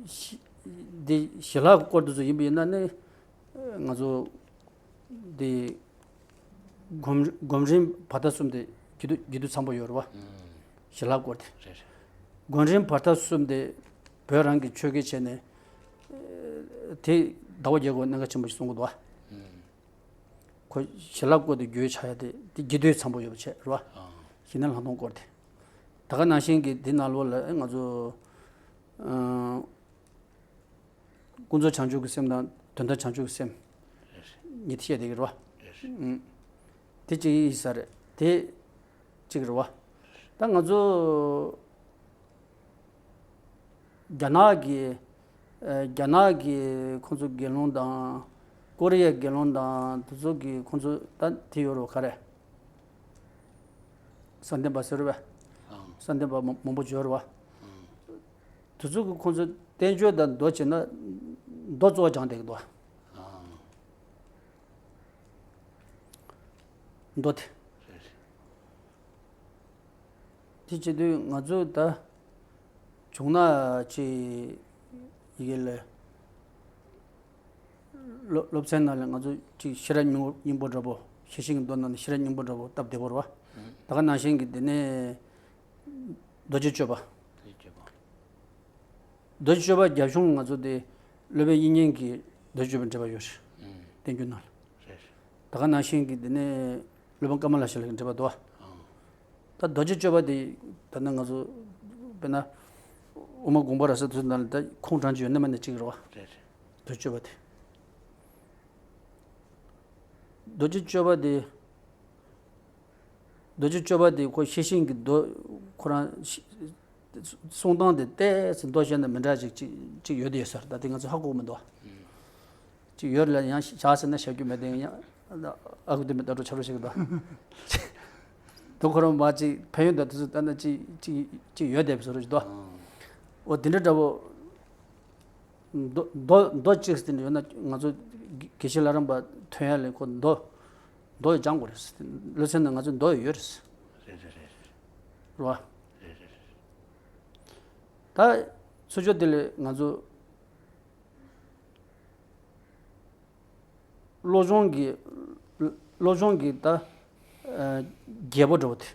ཞི་འདི་ཞི་ལྷག་སྐོར་དེ་ཚོ་ཡིན་པ་ཡིན་ན་ནི་ང་ཚོ་འདི་སྒོམ་སྒོམ་རིམ་བར་ཐག་གསུམ་དེ་རྒྱུད་དུ་རྒྱུད་དུ་ཚང་པོ་ཡོད་རེད་བ། ཨུམ། ཞི་ལྷག་སྐོར་དེ། རེད་རེད། སྒོམ་རིམ་བར་ཐག་གསུམ་དེ་བོད་རང་གི་ཆོས་དགེ་བྱས་ནས་དེ་ཟླ་བ་བརྒྱད་གོ་གནད་འགག་ཆེན་པོ་ཞིག་གསུང་གི་འདུག་བ། ཨུམ། ཁོ་ཞལ་ལག་བསྐོར་ཏེ་རྒྱུ་ཆགས་ཡ་དེ་དེ་རྒྱུ་དུས་འཚམ་པོ་ཡོད་པ་བྱས་རེད་བ། ཨ། ཞི་གནས་ལྷག་མཐོང་སྐོར་དེ། ད་ག་ནང་བཞིན་གྱི་འདི་ནང་ལོགས་ལ་ང་ཚོ་ཨ། ཀུན་རྫོབ་བྱང་ཆུབ་ཀྱི་སེམས་དང་དོན་དམ་བྱང་ཆུབ་ཀྱི་སེམས་གཉིས་བཤད་བསྡད་ཀྱི་རེད་བ། ཨུམ། དེ་གཅིག་ཡིན་ས་རེད། དེ་གཅིག་རེད་བ། ད་ང་ཚོ་རྒྱ་ནག་གི་ཨ། རྒྱ་ནག་གི་ཁོང་ཚོ་དགེ་སློང་དང་། ཀོ་རི་ཡའི་དགེ་སློང་དང་དེ་ཚོ་གི་ཁོང་ཚོ་ད་དེ་ཡོད་རེད་བ། ག་རེ། བསམ་གཏན་པ་ཟེར་བས། ཨང་། བསམ་གཏན་པ་མང་མང་པོ་ཡོད་རེད་བ། ཨང་། དེ་ཚོ་གི་ཁོང་ཚོ་བསྟན་བཅོས་དང་མདོ་བྱས་ན་མདོ་གཙོ་བོ་སྦྱངས་བསྡད་ཀྱི་འདུག་ཨང་། མདོ་དེ། རེད། དེ་བྱེད་དུས་ང་ཚོ་ད་བྱུང་ན་ཅི་ཡི་གེ་ལས། སློབ་སློབ་ཚན་ནང་ལ་ང་ཚོ་ཅིག་ཤེས་རབ་སྙིང་པོ་སྙིང་པོ་འདྲ་པོ། ཤེར་ཕྱིན་གྱི་མདོ་ནང་ནས་ཤེས་རབ་སྙིང་པོ་འདྲ་པོ་སྟབས་བདེ་པོ་རེད་བ། ཨང་། ད་ག་ནང་བཞིན་གྱི་དེ་ནས་རྡོ་རྗེ་གཅོད་པ། རྡོ་རྗེ་གཅོད་པ། རྡོ་རྗེ་གཅོད་པ་རྒྱབ་གཞུང་ང་ཚོ་དེ་སློབ་དཔོན་དབྱིག་གཉེན་གྱིས་རྡོ་རྗེ་གཅོད་པའི་འགྲེལ་པ་ཡོད་རེད། ཨང་། བསྟན་འགྱུར་ནང་ལ། རེད། ད་ག་ནང་བཞིན་གྱི་དེ་ནས་སློབ་དཔོན་ཀ་མ་ལ་ཤཱི་ལ་གི་འགྲེལ་པ་འདུག་བ། ཨང་། ད་རྡོ་རྗེ་གཅོད་པ་དེ་ད་ནི་ང་ཚོ་དཔེར་ན་དབུ་མ་དགོངས་པ་རབ་གསལ་དེ་ཚོ་ནང་ལ་ད་ཁུངས་དྲངས་ཀྱི་ཡོད་ན་མེད་ན་གཅིག་རེད་བ། རེད་རེད། རྡོ་རྗེ་གཅོད་པ་དེ། རྡོ་རྗེ་གཅོད་པ་དེ། རྡོ་རྗེ་གཅོད་པ་དེ་ཁོ་ཤེར་ཕྱིན་གྱི་མདོ་ཁོ་རང་ཤི་གསུང་སྟངས་དེ་ཏོག་ཙམ་མདོ་བཤད་ན་མི་འདྲ་ཅིག་ཅིག་ཅིག་ཡོད་དེ་ཡོད་ས་རེད། ད་དེ་ང་ཚོ་ཧ་གོ་མི་འདུག་བ། ཅིག་ཡོད་ལ་ཡང་བཞག་ཟེར་ན་བཞག་རྒྱུ་མེད་དེ། ཡང་ཨ་ཁུ་སྟོན་པའི་ལྟ་གྲུབ་ཆ་རོགས་ཞིག་གི་འདུག་དུ་ཁོ་རང་མ་ཅིག་ཕན་ཡོན་དང་དེ་ཚོ་ལྟ་ན་ཅིག་ཅིག་ཅིག་ཡོད་དེ་བཟོ་རོགས་ཞིག་འདུག་འོ་དེ་འདྲ་འདྲ་པོ། མདོ་མདོ་མདོ་གཅིག་ཟེར་ནས་ཡོད་ན་ང་ཚོ་དགེ་དགེ་བཤེས་ལྷ་རམས་པ་ཐོན་ཡ་ལས་ཁོ་མདོ་མདོ་ཡི་སྦྱང་དགོས་རེད། སློབ་ཚན་ནང་ང་ཚོ་མདོ་ཡི་ཡོད་རེད། རེད་རེད་རེད། རེད་བ། རེད་རེད་རེད། ད་ཚུར་ཕྱོགས་དེ་ལས་ང་ཚོ་བློ་སྦྱོང་གི་བློ་སྦྱོང་གི་ད་ཨ་རྒྱལ་པོ་འདྲ་པོ་དེ།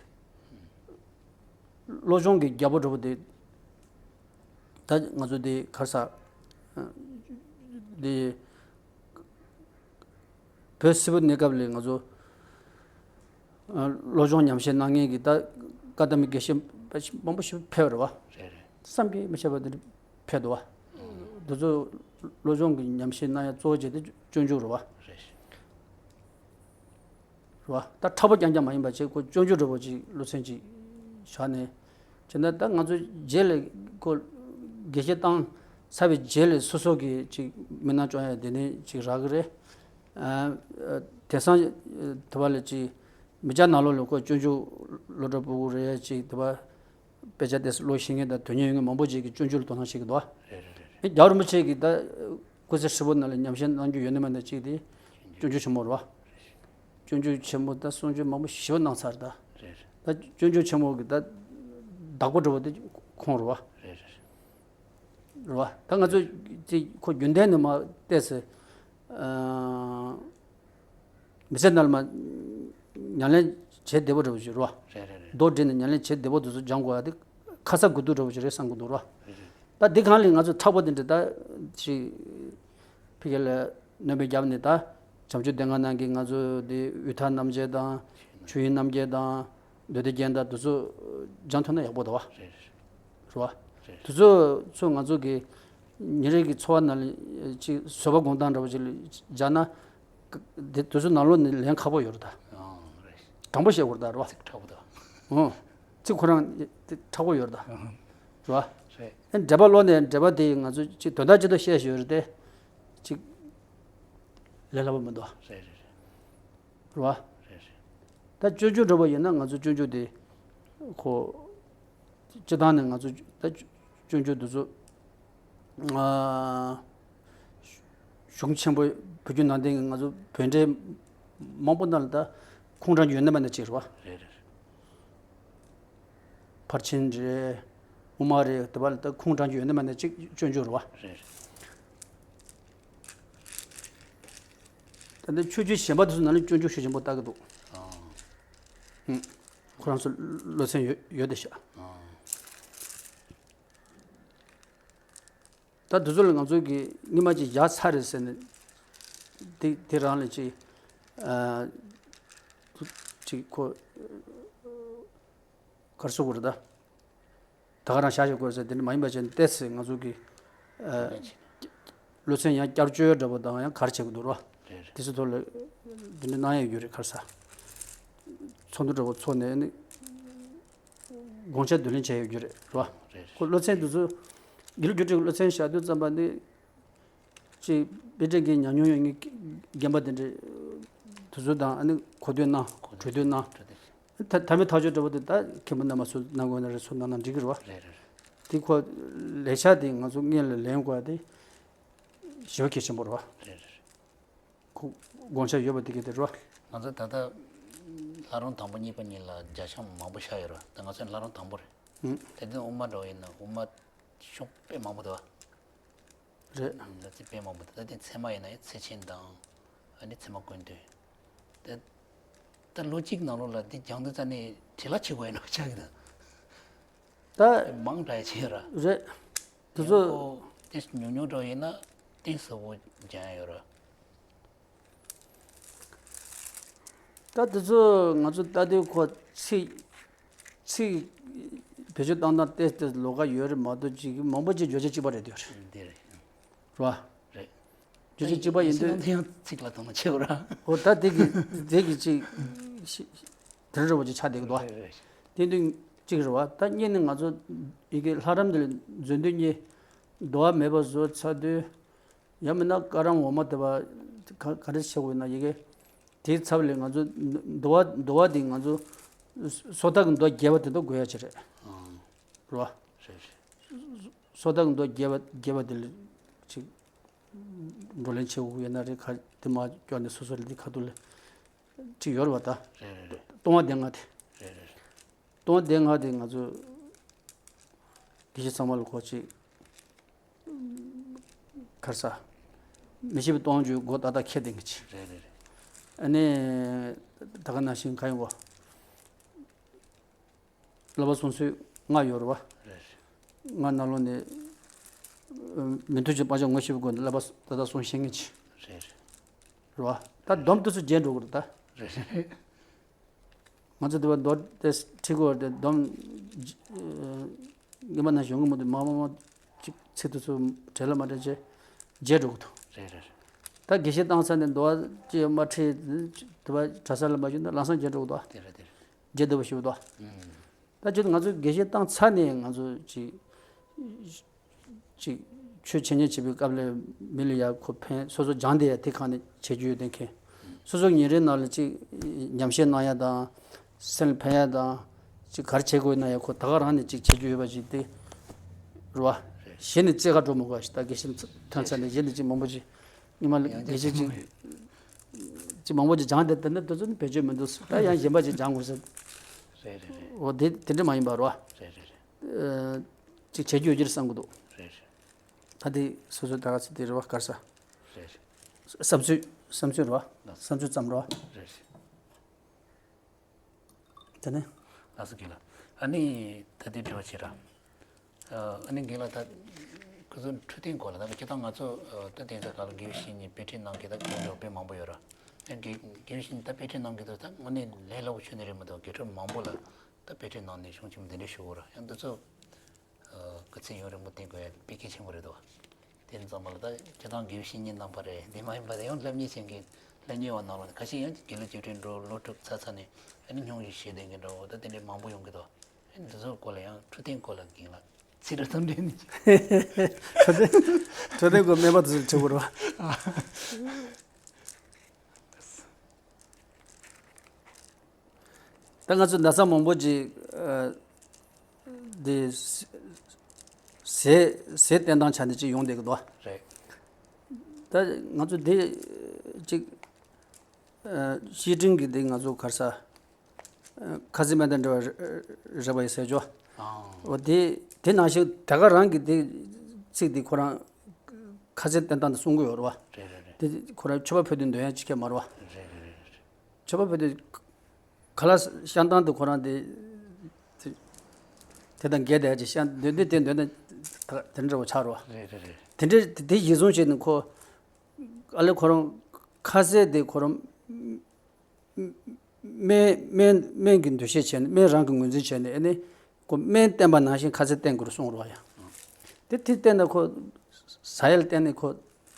བློ་སྦྱོང་གི་རྒྱལ་པོ་འདྲ་པོ་དེ། ད་ང་ཚོ་དེ་ག་རེ་ཟ། དེ་བོད་སིལ་བུ་གནས་སྐབས་ལ་ང་ཚོ་བློ་སྦྱོང་ཉམས་བཞེས་གནང་མཁན་གྱི་ད་བཀའ་གདམས་པའི་དགེ་བཤེས་མང་པོ་ཞིག་ཕེབས་པ་རེད་བ། རེད་རེད། བསམ་གྱིས་མི་ཁྱབ་པ་དེ་འདྲ་ཕེབས་འདུག་བ། དེ་ཚོ་བློ་སྦྱོང་གི་ཉམས་བཞེས་གནང་ཡ་གཙོ་བོ་བྱས་ཏེ་སྤྱོད་འཇུག་རེད་བ། རེད། རེད་བ། ད་འཁྲབ་པོ་རྐྱང་རྐྱང་མ་ཡིན་པ་བྱས་ཁོ་སྤྱོད་འཇུག་འདྲ་པོ་ཅིག་བློ་སེམས་ཅིག་བཞག་ནས། བྱས་ན་ད་ང་ཚོ་རྗེས་ལ་ཁོ་དགེ་བཤེས་བཏང་ཚར་བའི་རྗེས་ལ་སོ་སོ་གི་ཅིག་མི་སྣ་སྐྱོང་ཡ་དེ་ནས་ཅིག་རག་གི་རེད། ཨ་ཨ་དེང་སང་དེ་བ་ལ་ཅིག་མི་སྐྱ་ནང་ལོགས་ལ་ཁོ་སྤྱོད་འཇུག་སློབ་གྲྭ་ཕྲུ་གུ་རེད་ཅིག་དེ་བ། དཔེ་ཆ་དེ་ཚོ་ཀློག་ཤེས་མཁན་དང་དོན་གཉེར་ཡོད་མཁན་མང་པོ་ཅིག་གིས་སྤྱོད་འཇུག་ལ་དོ་སྣང་བྱེད་ཀྱི་འདུག་བ། རེད་རེད་རེད། རྒྱལ་བ་རིན་པོ་ཆེ་གིས་ད་སྐུ་ཚེ་ཧྲིལ་པོ་ནང་ལ་ཉམས་བཞེས་གནང་རྒྱུ་ཡོད་ན་མེད་ན་གཅིག་དེ་སྤྱོད་འཇུག་ཆེན་མོ་རེད་བ། སྤྱོད་འཇུག་ཆེན་མོ་ད་གསུང་ཆོས་མང་པོ་ཞེ་པོ་གནང་ཚར་ད། རེད་རེད། ད་སྤྱོད་འཇུག་ཆེན་མོ་གི་ད་བདག་པོ་འདྲ་པོ་དེ་ཁོང་རེད་བ། རེད་རེད། རེད་བ། ད་ང་ཚོ་དེ་ཁོ་རྒྱུན་ལྡན་ནས་མ་བལྟས་ཚེ། ཨ། མི་ཚེ་ནང་ལ་མ་ཉམས་ལེན་བྱེད་བདེ་པོ་འདྲ་པོ་ཞིག་རེད་བ། རེད་རེད་རེད། མདོ་བསྒྲིལ་ནས་ཉམས་ལེན་བྱེད་བདེ་པོ་དེ་ཚོ་སྦྱང་དགོས་ཡ་དེ་ཁ་ཚ་དགོས་གཏུགས་འདྲ་པོ་ཞིག་རེད་བསམ་གྱི་འདུག་རེད་བ། རེད་རེད། ད་འདི་གང་ལས་ང་ཚོ་མཁྲེགས་པོ་དེ་འདྲ་ད་ཅིག་ཕ་གི་ལ་སྣོན་པ་བརྒྱབ་ནས་ད་བྱམས་ཆོས་སྡེ་ལྔ་ནང་གི་ང་ཚོ་དེ་དབུས་མཐའ་རྣམ་འབྱེད་དང་ཆོས་དབྱིངས་རྣམ་འབྱེད་དང་། མདོ་སྡེ་རྒྱན་དང་དེ་ཚོ་སྦྱང་ཐུབ་ན་ཡག་པོ་འདུག་བ། རེད་རེད། རེད་བ། རེད། དེ་ཚོ་ཚོ་ང་ཚོ་གི་ཉིན་རེ་གི་འཚོ་བ་ནང་ལ་ཅིག་བཟོད་པ་སྒོམ་སྟངས་འདྲ་པོ་ཅིག་ལ་སྦྱར་ན། དེ་དེ་ཚོ་ནང་ལོགས་ནས་ལེན་ཁག་པོ་ཡོད་རེད་ད། ཨང་། རེད། དྲང་པོ་བཤད་དགོས་རེད་ད། རེད་བ། ཚིག་ཁྲག་པོ་ད། ཨོ། ཚིག་ཁོ་རང་དེ་ཁྲག་པོ་ཡོད་རེད་ད། ཨང་། རེད་བ། རེད། ཨ་འགྲེལ་པ་ཀློག་ནས་འགྲེལ་པ་དེ་ང་ཚོ་ཅིག་དོན་དག་ཅིག་ཏུ་བཤད་ཞོར་དེ་ཅིག་ལས་སླ་པོ་མི་འདུག་བ། རེད་རེད་རེད། རེད་བ། རེད་རེད། ད་སྤྱོད་འཇུག་འདྲ་པོ་ཡིན་ན་ང་ཚོ་སྤྱོད་འཇུག་དེ་ཁོ་སྤྱི་བཏང་ནས་ང་ཚོ་ད་སྤྱོད་འཇུག་འདི་ཚོ་ཨ་གཞུང་ཆེན་པོ་བོད་བརྒྱུད་ནང་བསྟན་གྱི་ང་ཚོ་བོད་འགྲེལ་མང་པོ་ནང་ལ་ད་ཁུངས་དྲངས་ཀྱི་ཡོད་ན་མེད་ན་ཅིག་རེད་བ། རེད་རེད། ཕར་ཕྱིན་རེད། དབུ་མ་རེད། དེ་བ་ལ་ད་ཁུངས་དྲངས་ཀྱི་ཡོད་ན་མེད་ན་ཅིག་སྤྱོད་འཇུག་རེད་བ། རེད་རེད། ད་ལྟ་ཆོས་བརྒྱུད་གཞན་པ་དེ་ཚོ་ནང་ལ་སྤྱོད་འཇུག་ཤུགས་ཆེན་པོ་བཏགས་ཀྱི་འདུག་ཨང་། ཧུམ། ཁོ་རང་ཚོ་བློ་སེམས་ཡོད་ཡོད་དེ་ཤག་ཨང་། ད་དེ་ཚོ་ལ་ང་ཚོ་གིས་སྔོན་མ་ཅིག་བཞག་ཚར་རེད་ཟེར་ནས་དེ་དེ་རང་ལ་ཅིག་ ཨ། ཅིག་ཁོ་གར་སོ་གོ་རེད་ད། ད་ག་རང་བཞག་བཞག་དགོས་ཟེར་དེ་འདྲ་མ་ཡིན་པ་བྱས་ནས་ཏོག་ཙམ་ང་ཚོ་གི་ཨ། བློ་ཚན་ཡང་བསྐྱར་བཅོས་འདྲ་པོ་དང་ཡང་ག་རེ་བྱེད་དགོས་འདུག་རོ། རེད་རེད། དེ་ཚོ་ཐོག་ལ་དེ་འདྲ་གནང་ཡས་ཡོད་རེད། ག་རེ་ཟ། ཚོགས་འདུ་འདྲ་པོ་ཚོགས་ནས་ནི་དགོངས་འཆར་བསྡུ་ལེན་བྱས་ཡོད་རྒྱུ་རེད་རོ། རེད་རེད། ཁོ་བློ་ཚན་དེ་ཚོ་དགེ་ལུགས་སྒྱུ་རྩལ་གྱི་བློ་ཚན་བཞག་དུས་ཙམ་པ་ནི། ཅིག་དཔེ་སྐྲུན་གྱི་ཉམས་མྱོང་ཡོད་མཁན་རྒན་པ་དེ་འདྲ་དེ་ཚོ་དང་ཨ་ནི་གོ་ཐོས་གནང་གོ་ཐོས་གྲོས་བསྡུར་གནང་། གྲོས་བསྡུར། ད་མཐའ་མའི་ཐག་གཅོད་འདྲ་པོ་དེ་ད་མཁན་པོ་རྣམ་པ་ཚོ་གནང་དགོས་ན་རེད། ཚོ་གནང་ན་འགྲིག་གི་རེད་བ། རེད་རེད། དེ་ཁོ་ལས་འཆར་དེ་ང་ཚོ་སྔོན་ལ་ལེན་དགོས་དེ་ཞེ་པོ་གལ་ཆེན་པོ་རེད་བ། རེད་རེད། ཁོ་དགོངས་འཆར་ཡོད་པ་དེ་ག་དེ་རེད་བ། ང་ཚོ་ད་ལྟ་ལྷ་རམས་དང་པོ་གཉིས་པ་གཉིས་ལ་རྒྱ་ཤམ་མང་པོ་བཞག་ཡོད་རེད་བ། ད་ང་ཚོ་ལྷ་རམས་དང་པོ་རེད། ཨང་། དེ་དུས་དབུ་མ་འདྲ་པོ་ཡིན་ན་དབུ་མ་ཤོག་དཔེ་མང་པོ་འདུག་བ། རེད། ད་ལྟའི་དཔེ་མང་པོ་འདུག་ད་ལྟའི་ཚད་མ་ཡིན་ན་ཡང་ཚད་ཆེན་དང་། ཨ་ནི་ཚད་མ་ཀུན་བཏུས། ད་ད་ལོ་གཅིག་ནང་ལོགས་ལ་འདི་སྦྱང་དུས་ཙ་ནས་བྲེལ་བ་ཆེ་དགོས་ཡིན་ནོ་ཆགས་ཀྱི་འདུག་ད་མང་དྲགས་ཆེ་ར། རེད། དེ་ཚོ། ཡང་ཁོ་དེ་ཉུང་ཉུང་འདྲ་པོ་ཡིན་ན་གཏིང་ཟབ་པོ་སྦྱང་ཡ་ཡོད་ར། ད་དེ་ཚོ་ང་ཚོ་ལྟ་དུས་ཁོ་ཚིག་ཚིག་བེད་སྤྱོད་བཏང་སྟངས་ཏོག་ཙམ་ལོགས་ཀ་ཡོད་རེད་མ་གཏོགས་ཅིག་མང་པོ་ཅིག་བརྗོད་བྱ་གཅིག་པ་རེད་འདུག་འདི་རེད། རེད་བ། རེད། བརྗོད་བྱ་གཅིག་པ་ཡིན་དུས། ཡང་ཚིག་ལ་དོ་སྣང་ཆེ་བ་ར། འོ་ད་དེ་གི་དེ་གི་ཅིག་དེ་འདྲ་བ་ཅིག་ཆགས་བསྡད་ཀྱི་འདུག་བ། རེད་རེད། དེ་དུས་གཅིག་རེད་བ། ད་གཉིས་ནི་ང་ཚོ་ཡི་གེ་ལྷ་རམས་འདི་ལ་འཛུལ་དུས་གཉིས། འདུལ་བ་མེད་པ་བཟོ་ཚར་དུས། ཡང་མིན་ན་བཀའ་རམས་འོག་མ་དེ་བ་ག་ག་རེ་བྱེད་དགོས་ན་ཡི་གེ་དེའི་ཚབ་ལས་ང་ཚོ་འདུལ་བ་འདུལ་བ་དེ་ང་ཚོ་སོ་ཐར་གྱི་མདོ་རྒྱས་པ་དེ་ཚོ་དགོས་ཡ་ཅིག་རེད། ཨང་། རེད་བ། རེད་རེད། སོ་ཐར་གྱི་མདོ་རྒྱས་པ་རྒྱས་པ་དེ་ལ་ཅིག་བགྲོ་གླེང་བྱེད་དགོས་ཡོད་ན་རེད། ག་དེ་མ་སྐྱོར་ནས་སོ་སོ་ལ་དེ་ཁ་ཐུག་ལ་ཅིག་ཡོད་རེད་བ་ད། རེད་རེད་རེད། སྟོང་པ་སྡེ་ལྔ་དེ། རེད་རེད། སྟོང་པ་སྡེ་ལྔ་དེ་ང་ཚོ་དགེ་བཤེས་ཚང་མ་ལ་གོ་ཅིག་གར་ས། མི་ཤེས་པའི་སྟོང་བརྗོད་སྒོ་ཏག་ཏག་ཁྱེར་ཏེ་ངེས་ཅི། རེད་རེད་རེད། ཨ་ནི། ད་ག་ནང་བཞིན་ག་ཡོང་གོ། བསླབ་པ་གསུང་སྲོལ་ལྔ་ཡོད་རེད་བ། རེད། ལྔ་ནང་ལོགས་ནས། མི་མཐུན་ཕྱོགས་སྤང་བྱ་ངོ་ཤེས་པའི་སྒོ་ནས་བསླབ་པ་ཏག་ཏག་གསུང་ཤེས་ངེས་ཅི། རེད། རེད་བ། ད་སྡོམ་དེ་ཚོ་བརྗེད་འགྲོ་གི་རེད་ད། རེད་རེད་རེད། ང་ཚོ་འདི་བ་མདོ་དེ་ཁྲིད་དགོས་རེད་དེ་སྡོམ། ཨ། སྔོན་མ་ན་གཞུང་གི་མོ་དེ་མ་མ་མ་ཅིག་ཚིག་དེ་ཚོ་བྲལ་ལ་མ་བྲལ་བྱས་བརྗེད་འགྲོ་གི་འདུག་རེད་རེད། ད་དགེ་བཤེས་བཏང་ཚར་ནས་འདུལ་བ་ཅིག་མ་ཁྲིད། དེ་བ་གྲྭ་ས་ལ་མ་བཞུགས་ན་ལམ་སང་བརྗེད་འགྲོ་གི་འདུག་དེ་རེད་དེ་རེད། བརྗེད་འདུག་པ་ཞུ་གི་འདུག་ཨུམ། ད་ཅིག་ང་ཚོ་དགེ་བཤེས་བཏང་ཚར་ནས་ང་ཚོ་ཅིག་ཅིག་ཆོས་འཆད་ཉན་བྱེད་པའི་སྐབས་ལ་མི་ལ་ཡ་ཁོ་ཕན་སོ་སོ་སྦྱངས་ཏེ་ཡ་དེ་གང་ནས་བྱེད་རྒྱུ་ཡོད་དེ་མཁན། སོ་སོ་ཉིན་རེའི་ནང་ལ་ཅིག་ཉམས་བཞེས་གནང་ཡ་དང་། སེམས་ལ་ཕན་ཡ་དང་། ཅིག་ག་རེ་བྱེད་དགོས་ན་ཡ་ཁོ་ད་ག་རང་ནས་ཅིག་བྱེད་རྒྱུ་ཡོད་པ་ཅིག་དེ་རེད་བ། གཞི་ནས་རྩེ་ག་འགྲོ་མི་དགོས་ཤིག་ད་དགེ་བཤེས་ཐོན་ཚར་ནས་གཞི་ནས་ཅིག་མང་པོ་ཅིག་ཉི་མ་ལ་ཡང་དགེ་བཤེས་ཅིག་ཅིག་མང་པོ་ཅིག་སྦྱངས་ཏེ་དེ་ནས་དེ་ཚོ་ནི་བེད་སྤྱོད་མི་འདུག་ད་ཡང་གཞན་པ་ཅིག་སྦྱང་དགོས་ཟེར། རེད་རེད་རེད། འོ་དེ་དེ་འདྲ་མ་ཡིན་པ་རེད་བ། རེད་རེད་རེད། ཅིག་བྱེད་རྒྱུ་ཡོད་ཀྱི་རེད་བསམ་གི་འདུག་རེད་རེད། ད་དེ་སོ་སོའི་ད་ག་ཚོད་དེ་རེད་བ། ག་རེ་ཟ། རེད་རེད། བསམ་ཚུལ་བསམ་ཚུལ་རེད་བ། ལགས་སོ། བསམ་ཚུལ་ཙམ་རེད་བ། རེད་རེད། དེ་ནས། ལགས་སོ་རྒན་ལགས། ཨ་ནི་ད་དེ་དྲི་བ་བྱེད་ར། ཨ་ནི་རྒན་ལགས་ད་ཁོ་ཚོ་འཕྲོད་བསྟེན་སྐོར་ལ་ད་སྤྱིར་བཏང་ང་ཚོ་ད་དེང་སང་ག་ལ་དགེ་བའི་བཤེས་གཉེན་དཔེ་ཁྲིད་གནང་མཁན་ད་དགེ་སློང་དཔེ་མང་པོ་ཡོད་ར། ཨ་དགེ་དགེ་བའི་བཤེས་གཉེན་ད་དཔེ་ཁྲིད་གནང་མཁན་ད་ད་དངོས་གནས་ལས་སླ་པོ་ཆོས་ནི་རེད་མི་འདུག་དགེ་ཕྲུག་མང་པོ་ལ་ད་དཔེ་ཁྲིད་གནང་ནས་གཞུང་ཆེན་མོ་གདན་འདྲེན་ཞུ་དགོས་ར། ཡང་འདི་ཚོ་སྐུ་ཚེ་ཡུན་རིང་པོ་བརྟན་དགོས་ཡ་དཔེ་གལ་ཆེན་པོ་རེད་དོ། དེ་ཙམ་པ་ལ་ད་སྤྱིར་བཏང་དགེ་བའི་བཤེས་གཉེན་རྣམ་པ་རེད། འདི་མ་ཡིན་པ་ཡང་སློབ་གཉེར་བྱེད་མཁན་སློབ་གཉེར་བ་ནང་ལོགས་ནས་ཁ་ཤས་ཡང་དགེ་ལུགས་དཔེ་ཁྲིད་འགྲོ་སློབ་ཕྲུག་ཚར་ཚར་ནས་ཨ་ནི་སྙུང་གཞི་བྱེད་བསྡད་མཁན་འདྲ་བོ་ད་དེ་འདྲའི་མང་པོ་ཡོང་གི་འདུག་ཨ་ནི་འདི་ཚོའི་སྐོར་ལ་ཡང་འཕྲོད་བསྟེན་སྐོར་ལ་རྒན་ལགས་ཚིག་འབྲུ་གསུམ་འདྲེན་ནས། འཕྲོད་བསྟེན་འཕྲོད་བསྟེན་སྐོར་སྨན་པ་དེ་ཚོར་དྲི་དགོས་རེད་བ། ད་ང་ཚོ་ན་ཚ་མང་པོ་ཅིག་ཨ། འདི་ཟས་ཟས་བསྟེན་སྟངས་ཆ་ནས་ཅིག་ཡོང་བསྡད་ཀྱི་འདུག་རེད། ད་ང་ཚོ་འདི་ཅིག་ཨ། བཤེས་སྤྲིང་གི་འདི་ང་ཚོ་ག་རེ་ཟ། ཨ། ཁ་ཟས་སྨན་དང་འབྲེལ་བ་རེད་པ་ཡིན་ཟེར་ཅོ། ཨང་། འོ་དེ་དེ་ནང་བཞིན་དེ་ག་རང་གི་དེ་ཚིག་དེ་ཁོ་རང་ཁ་ཟས་བསྟེན་སྟངས་དེ་གསུང་གི་ཡོད་རེད་བ། རེད་རེད་རེད། དེ་ཁོ་རང་མཆོད་པ་ཕུལ་དུས་འདོན་ཡ་ཅིག་ཁྱད་མ་རེད་བ། རེད་རེད་རེད། མཆོད་པ་ཕུལ་དུས་ཁ་ལག་བཤམས་སྟངས་དེ་ཁོ་རང་དེ་དེ་དེ་དང་འགལ་བསྡད་ཅིག་བཤམས་འདོན་དུས་དེ་འདོན་ན་དེ་འདྲ་བོ་ཆགས་རེད་བ། རེད་རེད་རེད། དེ་འདྲའི་དེ་དེ་གཞིར་བཟུང་བྱས་ནས་ཁོ་ཨ་ལེ་ཁོ་རང་ཁ་ཟས་དེ་ཁོ་རང་ སྨན་སྨན་སྨན་གྱི་འདུ་ཤེས་བྱས་ནས། སྨན་རང་གི་ངོས་འཛིན་བྱས་ནས། ཨ་ནི་ཁོ་སྨན་བསྟེན་པ་ནང་བཞིན་ཁ་ཟས་བསྟེན་དགོས་རེད་གསུངས་རེད་བ་ཡ། དེ་དེ་བསྟེན་ན་ཁོ་ཟ་ཡ་ལ་བརྟེན་ནས་ཁོ་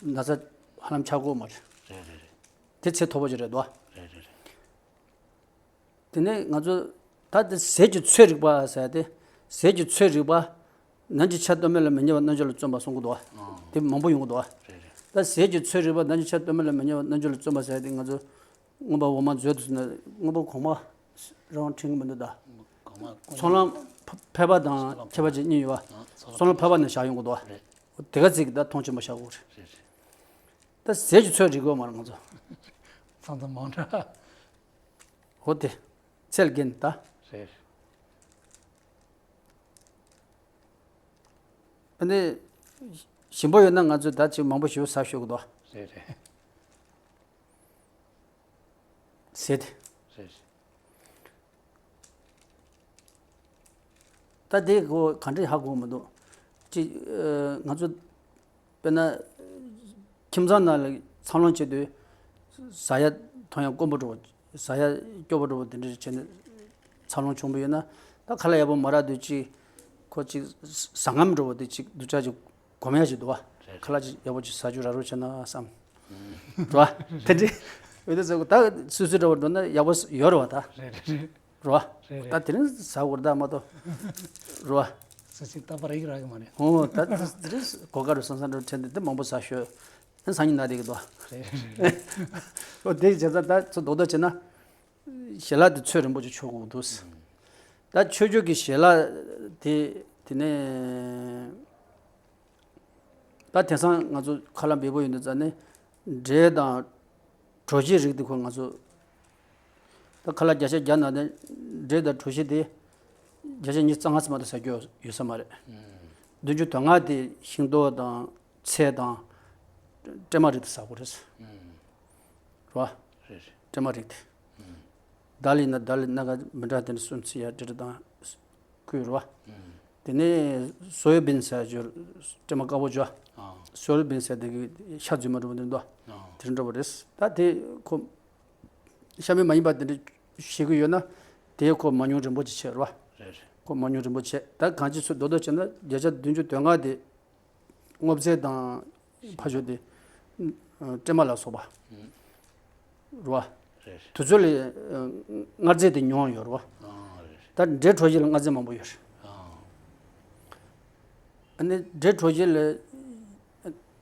ན་ཚ་ཧ་ལམ་ཆགས་ཀྱི་ཡོད་མ་རེད། རེད་རེད་རེད། དེ་ཚད་མཐོ་པོ་ཅིག་རེད་དོ། རེད་རེད་རེད། དེ་ནས་ང་ཚོ་ད་དེ་ཟས་ཀྱི་ཚོད་རིག་པ་ཟེར་ཡ་དེ། ཟས་ཀྱི་ཚོད་རིག་པ། ནམ་གྱི་ཆར་སྟོད་སྨད་ལ་མི་ཉལ་བར་རྣལ་འབྱོར་ལ་བརྩོན་པ་གསུང་གི་འདུག་བ། དེ་མང་པོ་ཡོང་གི་འདུག་བ། རེད་རེད། ད་ཟས་ཀྱི་ཚོད་རིག་པ། ནམ་གྱི་ཆར་སྟོད་སྨད་ལ་མི་ཉལ་བར་རྣལ་འབྱོར་ལ་བརྩོན་པ་ཟེར་ཡ་དེ། ང་ཚོ་མངོན་པ་འོག་མ་མཛོད་དུ་ཟེར་ན། མངོན་པ་གོང་མ་རང་དྲན་གྱི་མི་འདུག་ད། གོང་མ་ཚོགས་ལམ་ཕ་ཕལ་པ་དང་ཚོགས་ལམ་ཁྱད་པར་ཅན་གཉིས་ཡོད་བ། ཚོགས་ལམ་ཕལ་པ་ནས་བཞག་ཡོང་གི་འདུག་བ། རེད། དེ་ག་ཚིག་གི་ད་མཐོང་ཆེན་པོ་བཞག་གི་རེད། རེད་རེད། ད་ཟས་ཀྱི་ཚོད་རིག་གི་ཡོད་མ་རེད་ང་ཚོ། ཚང་ཚང་མང་དྲགས། འོ་དེ་ཚད་ལ་བརྟེན་ད། རེད། ཨ་ནི་ཞིམ་པོ་ཡོད་ན་ང་ཚོས་ད་ཅིག་མང་པོ་ཞིག་ཟ་ཤོག་གི་འདུག། རེད་རེད། ཟས་དེ། རེད་རེད། ད་དེ་གོ་ག་འདྲ་ཧ་གོ་མི་འདུག། ཅིག་ཨ། ང་ཚོ་དཔེར་ན་ཁྱིམ་ཚང་ནང་ལ་འཚར་ལོངས་བྱེད་དུས། ཟ་ཡ་འཐུང་ཡ་དཀོན་པོ་འདྲ་བོ། ཟ་ཡ་སྐྱོ་པོ་འདྲ་བོ་དེ་འདྲ་བྱས་ནས་འཚར་ལོངས་བྱུང་བ་ཡོད་ན། ད་ཁ་ལག་ཡག་པོ་མ་རག་དུས། ཅིག་ཁོ་ཅིག་ཟ་ངམ་འདྲ་བོ་དེ་ཅིག་སྡུག་ཅག་ཅིག་གོམས་ཡ་ཅིག་འདུག་བ། རེད། ཁ་ལག་ཅིག་ཡག་པོ་ཅིག་ཟ་རྒྱུ་རག་རོགས་བྱས་ན་བསམ། རེད་བ། དེ་འདྲའི་འོ་དེ་ཚོ་ད་སོ་སོའི་འདྲ་བོ་འགྲོ་ན་ཡག་པོ་ཡོད་རེད་བ་ད། རེད་རེད་རེད། རེད་བ། རེད་རེད། ད་དེ་རིང་ཟ་དགོས་རེད་ད་མ་གཏོགས། རེད་བ། སུ་ཞིག་རྟག་པར་ཡིག་རག་གི་མ་རེད། ཨོ་ད་དེ་རིང་གོ་སྐབས་རེ་སོང་ཙང་འགྲོ་དྲན་དེ་འདི་མང་པོ་ཟ་ཤོག། ཨ་སང་ཉིན་ན་བསྡད་ཀྱི་འདུག། རེད་རེད་རེད། ཨོ་དེ་བྱས་ཙང་ད་ཚོ་རྡོག་རྡོག་བྱས་ན། ཞལ་ལག་དེ་ཚོད་རིང་པོ་ཅིག་མཆོད་དགོས་འདུག། ད་མཆོད་རྒྱུ་གི་ཞལ་ལག་དེ། དེ་ནས་ད་དེང་སང་ང་ཚོ་ཁ་ལག་འབེལ་པོ་ཡོད་དུས་ཙང་ནས། འབྲས་དང་གྲོ་ཞིབ་རིགས་དེ་ཁོ་ང་ཚོ། ད་ཁ་ལག་བརྒྱ་ཆ་བརྒྱ་ནང་ནས་འབྲས་དང་གྲོ་ཞིབ་དེ་བརྒྱ་ཆ་ཉི་ཤུ་རྩ་ལྔ་ཙམ་མ་གཏོགས་ཟ་རྒྱུ་ཡོད་ས་མ་རེད། བདུན་ཅུ་དོན་ལྔ་དེ་ཤིང་ཏོག་དང་ཚལ་དང་སྲན་མ་རིགས་དེ་ཟ་དགོས་རེད། རེད་བ། རེད་རེད། སྲན་མ་རིགས་དེ། ད་ལི་ན་ད་ལི་སྣ་ཁ་མི་འདྲ་དེ་འདྲ་སུམ་ཚི་ཡ་དྲི་ར་དང་། ཁུ་རུ་བ། དེ་ནས་སོ་ཡ་བིན་ཟེར་ཅིག་ཡོད། སྲན་མ་དཀར་པོ་ཅིག་ཡོད། སོ་ཡ་བིན་ཟེར་དེ་གི་ཤ་རྫུན་མ་འདྲ་པོ་དེ་འདུག། དེ་འདྲ་པོ་རེད། ད་དེ་ཁོ་ཤ་མེད་མ་ཡིན་པ་དེ་འདྲ་བྱེད་ཀྱི་ཡོད་ན། དེ་ཁོ་མ་ཉུང་རིན་པོ་ཆེ་བྱེད་རེད་བ། རེད་རེད། ཁོ་མ་ཉུང་རིན་པོ་ཆེ། ད་གང་ཅི་ཚོད་རྡོག་རྡོག་བྱས་ན་བརྒྱ་ཆ་བདུན་ཅུ་དོན་ལྔ་དེ། སྔོ་ཚལ་དང་ཕ་ཞོ་དེ། སྲན་མ་ལ་སོགས་པ། རེད་བ། རེད། དུས་ཚོད་ལ་མངར་རྫས་དེ་ཉུང་བ་ཡོད་རེད་བ། ཨ་རེད། ད་འབྲས་གྲོ་ཞིབ་ལ་མངར་རྫས་མང་པོ་ཡོད་རེད། ཨ་ནི་འབྲས་གྲོ་ཞིབ་ལ་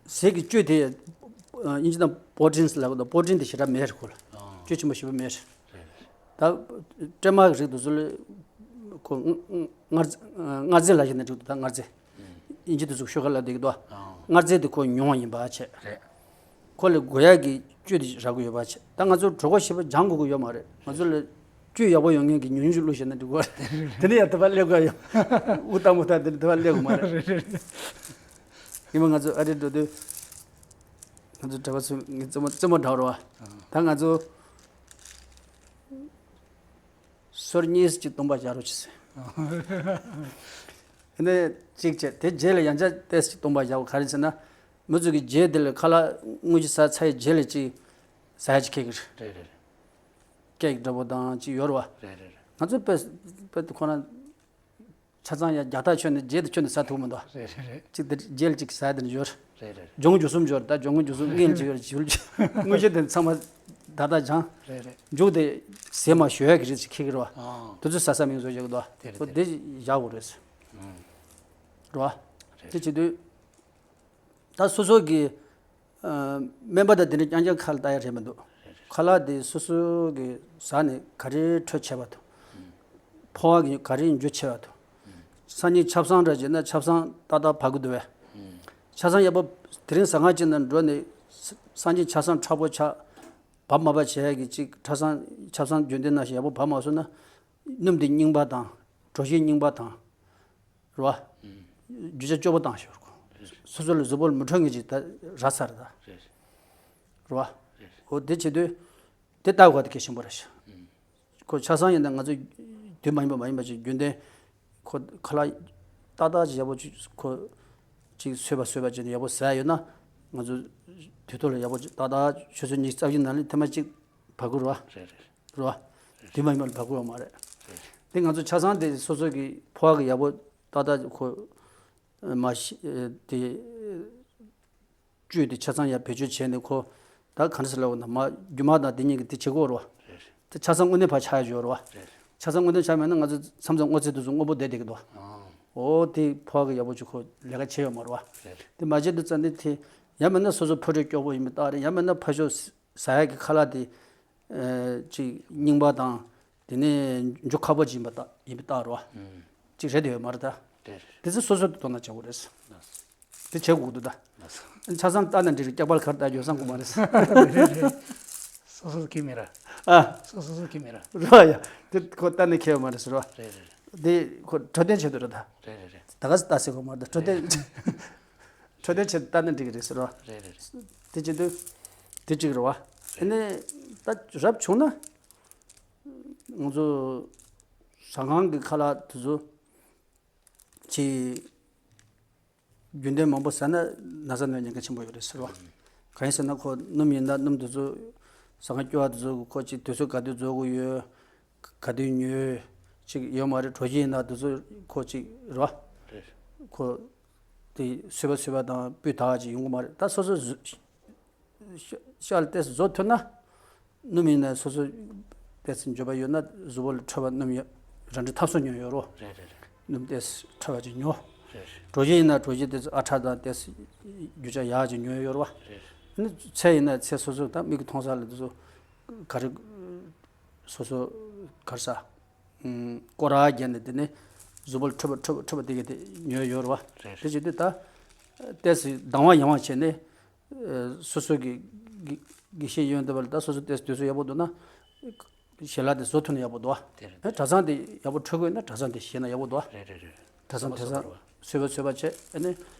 ཟས་ཀྱི་བཅུད་དེ། ཨ་དབྱིན་ཇི་ནང་པོ་ཊིན་ལབ་ཀྱི་འདུག། པོ་ཊིན་དེ་ཞེ་དྲག་མེད་རེད་ཁོ་ལ། བཅུད་ཆེན་པོ་ཞེ་པོ་མེད་རེད། རེད་རེད། ད་སྲན་མ་གི་རིགས་དེ་ཚོ་ལ་ཁོ་མངར་མངར་རྫས་ལབ་བྱས་ན་འགྲིག་འདུག། ད་མངར་རྫས། དབྱིན་ཇི་དེ་ཚོ་ཤུ་གར་ལབ་བསྡད་ཀྱི་འདུག། མངར་རྫས་དེ་ཁོ་ཉུང་བ་ཡིན་པ་བྱས། རེད། ཁོ་ལ་དགོས་ཡག་གི་བཅུད་དེ་རག་གི་ཡོད་པ་བྱས། ད་ང་ཚོ་གྲོད་ཁོག་ཞེ་པོ་སྦྱང་དགོས་ཀྱི་ཡོད་མ་རེད། ང་ཚོ་ལ་བཅུད་ཡག་པོ་ཡོང་མཁན་གྱི་ཉུང་ཉུང་ཞིག་བླུགས་བྱས་ན་འགྲིག་གི་རེད། དེ་ནས་ཡང་དེ་བ་སླེབས་དགོས་ཡོད། དབུགས་བཏང་མ་བཏང་དེ་ནས་དེ་བ་སླེབས་དགོས་མ་རེད། རེད་རེད། ཉི་མ་ང་ཚོ་ཨ་རིར་འགྲོ་དུས། ང་ཚོ་གྲྭ་པ་ཚོ་ངའི་རྩེད་མོ་རྩེད་མོ་འདྲ་བོ་རེད་བ། ད་ང་ཚོ་སོར་གཉིས་ཅིག་སྟོང་པ་བཞག་རོགས་བྱེད་ཟེར། ཨ་ནི་གཅིག་བྱས། དེ་རྗེས་ལ་ཡང་བསྐྱར་ཏོག་ཙམ་སྟོང་པ་བཞག་པ་ག་རེ་ཟེར་ན། མི་ཚོ་གི་རྗེས་དེ་ལ་ཁ་ལག་དངོས་གཞི་ཟ་ཚར་བའི་རྗེས་ལ་ཅིག་ཟ་ཡ་ཅིག་ཁེལ་གི་རེད། རེད་རེད། ཀེག་འདྲ་པོ་དང་ཅིག་ཡོད་རེད་བ། རེད་རེད་རེད། ང་ཚོ་དཔེ་དཔེ་ཁོ་ན། ཆ་ཚང་ཡང་རྒྱག་ཐག་ཆོད་ནས་རྗེས་དེ་ཆོད་ནས་ཟ་ཐུབ་མི་འདུག། རེད་རེད་རེད། གཅིག་དེ་རྗེས་ལ་གཅིག་ཟ་དེ་འདྲ་ཡོད། རེད་རེད། སྦྱོང་རྒྱུ་གསུམ་ཡོད། ད་སྦྱོང་རྒྱུ་གསུམ་ངེས་ཅིག་ཡོད་ཞུ། དངོས་གཞི་དེ་ཚང་མ་ད་ད་སྦྱང་། རེད་རེད། མཇུག་དེ་ཟས་མ་ཞོ་ཡག་གི་རིགས་ཅིག་ཁེལ་གི་རེད་བ། ཨང་། དེ་ཚོ་ཟ་ས་མིང་བཟོ་བྱེད་ཀྱི་འདུག། དེ་རེད་ཁོ་དེ་བཞག་དགོས་རེད། ཨང་། རེད་བ། རེད། དེ་བྱེད་དུས། ད་སོ་སོ་གི་ཨ་སྨན་པ་དང་དེ་འདྲ་རྐྱང་རྐྱང་ཁ་ལ་ལྟ་ཡ་རེད་མི་འདུག། ཁ་ལག་དེ་སོ་སོ་གི་ཟ་ནས་ག་རེ་འཕྲོད་ཆེ་བ་དང་། ཕོ་བ་གི་ག་རེ་འཇུ་ཆེ་བ་དང་། སང་ཉིན་ཆབ་གསང་འདྲ་བྱས་ན་ཆབ་གསང་ཏག་ཏག་བབས་ཀྱི་འདུག་བས། ཆབ་གསང་ཡག་པོ་དེ་རིང་ཟ་ཁང་ཅིག་ནང་འགྲོ་ནས་སང་ཉིན་ཆབ་གསང་མཁྲེགས་པོ་ཆགས། བབས་མ་བབས་བྱེད་ཡ་གི་ཅིག་ཁྲ་གསང་ཆབ་གསང་རྒྱུན་ལྡན་ནང་བཞིན་ཡག་པོ་བབས་མ་སོང་ན། སྣུམ་དེ་རྙིང་པ་དང་། གྲོ་ཞིབ་རྙིང་པ་དང་། རེད་བ། རྒྱུ་ཆ་སྐྱོ་པོ་བཏང་ཤོར་གོ། སོ་སོ་ལ་གཟུགས་པོ་ལ་མི་འཕྲོད་མཁན་ཅིག་ད་རག་ཚར་ད། རེད། རེད་བ། རེད། འོ་དེ་བྱེད་དུས། དེ་ལྟ་དགོས་དེ་གལ་ཆེན་པོ་རེད་ཤག། ཁོ་ཆ་ཚང་ཡིན་ན་ང་ཚོ་དུས་མ་ཡིན་པ་མ་ཡིན་པ་ཅིག་རྒྱུན་ལྡན། ཁོ་ཁ་ལག་ཏག་ཏག་ཅིག་ཡག་པོ་ཅིག་ཁོ་ཅིག་བཟོས་པ་བཟོས་པ་ཅིག་ཡག་པོ་ཟ་ཡ་ཡོད་ན། ང་ཚོ་དུས་ཐོག་ལ་ཡག་པོ་ཅིག་ཏག་ཏག་ཆུ་ཚོད་ཉི་ཤུ་རྩ་བཞི་ནང་ལ་ཐེངས་མ་གཅིག་བབས་དགོས་རེད་བ། རེད་རེད། རེད་བ། དུས་མ་ཡིན་པ་ལ་བབས་ཀྱི་ཡོད་མ་རེད། དེ་ང་ཚོ་ཆ་ཚང་དེ་སོ་སོ་གི་ཕོ་བ་གི་ཡག་པོ་ཏག་ཏག་ཁོ་མ་ཤི་དེ། བཅུད་དེ་ཆ་ཚང་ཡར་བེད་སྤྱོད་བྱས་ནས་ཁོ་ད་ག་འདྲ་ཟེར་ལབ་དགོས་ན་མ་རྒྱུ་མ་དང་དེ་གཉིས་ཀྱི་དེ་བྱེད་དགོས་རེད་བ། དེ་ཆ་ཚང་དངོས་གནས་ཕར་ཆག་ཡ་ཡོད་རེད་བ། ཆ་ཚང་དངོས་གནས་ཆག་མེད་ན་ང་ཚོ་མཚམས་མཚམས་སྔོ་ཚལ་དེ་ཚོ་སྔོན་པོ་བསྡད་བསྡད་ཀྱི་འདུག་འོ་དེ་ཕོ་བ་གི་ཡག་པོ་ཅིག་ཁོ་ལས་ཀ་བྱས་ཡོད་མ་རེད་བ། དེ་མ་བྱས་དུས་ཙམ་ནས་དེ་ཡང་མིན་ན་སོ་སོ་ཕོ་འདྲེ་སྐྱོ་པོ་ཡིན་པའི་རྟགས་རེད། ཡང་མིན་ན་ཕ་ཤོ་ཟ་ཡག་གི་ཁ་ལག་དེ་ཅིག་རྙིང་པ་དང་དེ་ནས་འཇུ་ཁག་པོ་ཅིག་ཡིན་པ་རྟགས་ཡིན་པའི་རྟགས་རེད་བ། ཅིག་རེད་དེ་ཡོད་མ་རེད་ད། དེ་ཚོ་སོ་སོ་དེ་དོ་སྣང་བྱེད་དགོས་རེད། དེ་བྱེད་དགོས་འདུག་ད། ཆ་ཚང་ལྟ་ན་འགྲིག་རེད། སྐྱག་པར་ག་རེ་ལྟ་རྒྱུ་བསམ་དགོས་མ་རེད། རེད་རེད། སོ་སོ་ཁྱེར་མེད་ར། ཨ། སོ་སོ་སོ་ཁྱེར་མེད་ར། རེད་བ་ཡ། དེ་ཁོ་ལྟ་ན་ཁྱེར་ཡོད་མ་རེད་ཟེར་བ། རེད་རེད། དེ་ཁོ་འཕྲོད་བསྟེན་བྱེད་དུ་རེད་ད། རེད་རེད་རེད། ད་ག་སེ་ལྟ་སྲིད་དགོས་མ་རེད་ད། འཕྲོད་བསྟེན། འཕྲོད་བསྟེན་བྱེད་ལྟ་ན་འགྲིག་གི་རེད་ཟེར་བ། རེད་རེད་རེད། དེ་བྱེད་དུས། དེ་གཅིག་རེད་བ། ཨ་ནི། ད་རབ་བྱུང་ན། ང་ཚོ། ཟ་ཁང་གི་ཁ་ལག་དེ་ཚོ། ཅིག་རྒྱུན་ལྡན་མང་པོ་ཟ་ན་ན་ཚ་ནད་ཉེན་ཁ་ཆེན་པོ་ཡོད་རེད་ཟེར་བ། གང་ཡིན་ཟེར་ན་ཁོ་སྣུམ་ཡིན་ན་སྣུམ་དེ་ཚོ་ཟ་ཁང་སྐྱོ་བ་དེ་ཚོ་ཁོ་ཅིག་དུས་ཚོད་ག་དུས་རྫོགས་དགོས་ཡོད། ག་དུས་ཉོས་ཅིག་ཡོད་མ་རེད། གྲོ་ཞིབ་ཡིན་ན་དེ་ཚོ་ཁོ་ཅིག་རེད་བ། ཁོ་དེ་སོས་པ་སོས་པ་དང་སྤུས་དག་ཅིག་ཡོང་གི་མ་རེད། ད་སོ་སོ་ཤ་ཤ་ལ་ཏོག་ཙམ་བཟོ་ཐུབ་ན། སྣུམ་ཡིན་ན་སོ་སོ་ཏོག་ཙམ་འཇོན་པ་ཡོད་ན་གཟུགས་པོ་ལ་འཕྲོད་པ་སྣུམ་ཡོད་རང་འདྲ་ཐབས་སུ་ཉོ་ཡོད་རོ། རེད་རེད་རེད། སྣུམ་ཏོག་ཙམ་འཕྲོད་པ་ཅིག་ཉོ། རེད་རེད། གྲོ་ཞིབ་ཡིན་ན་གྲོ་ཞིབ་ཏོག་ཙམ་ཨ་ཁྲག་དང་ཏོག་ཙམ་རྒྱུ་ཆ་ཡག་ཅིག་ཉོ་ཡོད་རོ། རེད་རེད། ཨ་ནི་ཚལ་ཡིན་ན་ཚལ་སོ་སོ་ད་མིག་གིས་མཐོང་ས་ལ་དེ་ཚོ་ག་རེ། སོ་སོ་ག་རེ་ཟ། སྐོར་ར་བརྒྱབ་ནས་དེ་ནས་གཟུགས་པོ་ལ་འཕྲོད་པ་འཕྲོད་པ་འཕྲོད་པ་དེ་ག་དེ་ཉོས་ཡོད་རེད་བ། རེད་རེད། དེ་བྱེད་དུས་ད། ཏོག་ཙམ་དང་བ་ཡང་བ་བྱས་ནས། སོ་སོ་གི་གི་གི་ཤེས་ཡོན་དེ་བ་ལ་ད་སོ་སོ་ཏོག་ཙམ་དུས་ཚོད་ཡག་པོ་འདུག་ན། ཞལ་ལག་དེ་བཟོ་ཐུབ་ན་ཡག་པོ་འདུག་བ། དེ་རེད། གྲྭ་ཚང་དེ་ཡག་པོ་འཕྲོད་དགོས་ན་གྲྭ་ཚང་དེ་ཤེས་ན་ཡག་པོ་འདུག་བ། རེད་རེད་རེད། གྲྭ་ཚང་དེང་སང་སོས་པ་སོས་པ་བྱས་ཨ་ནི།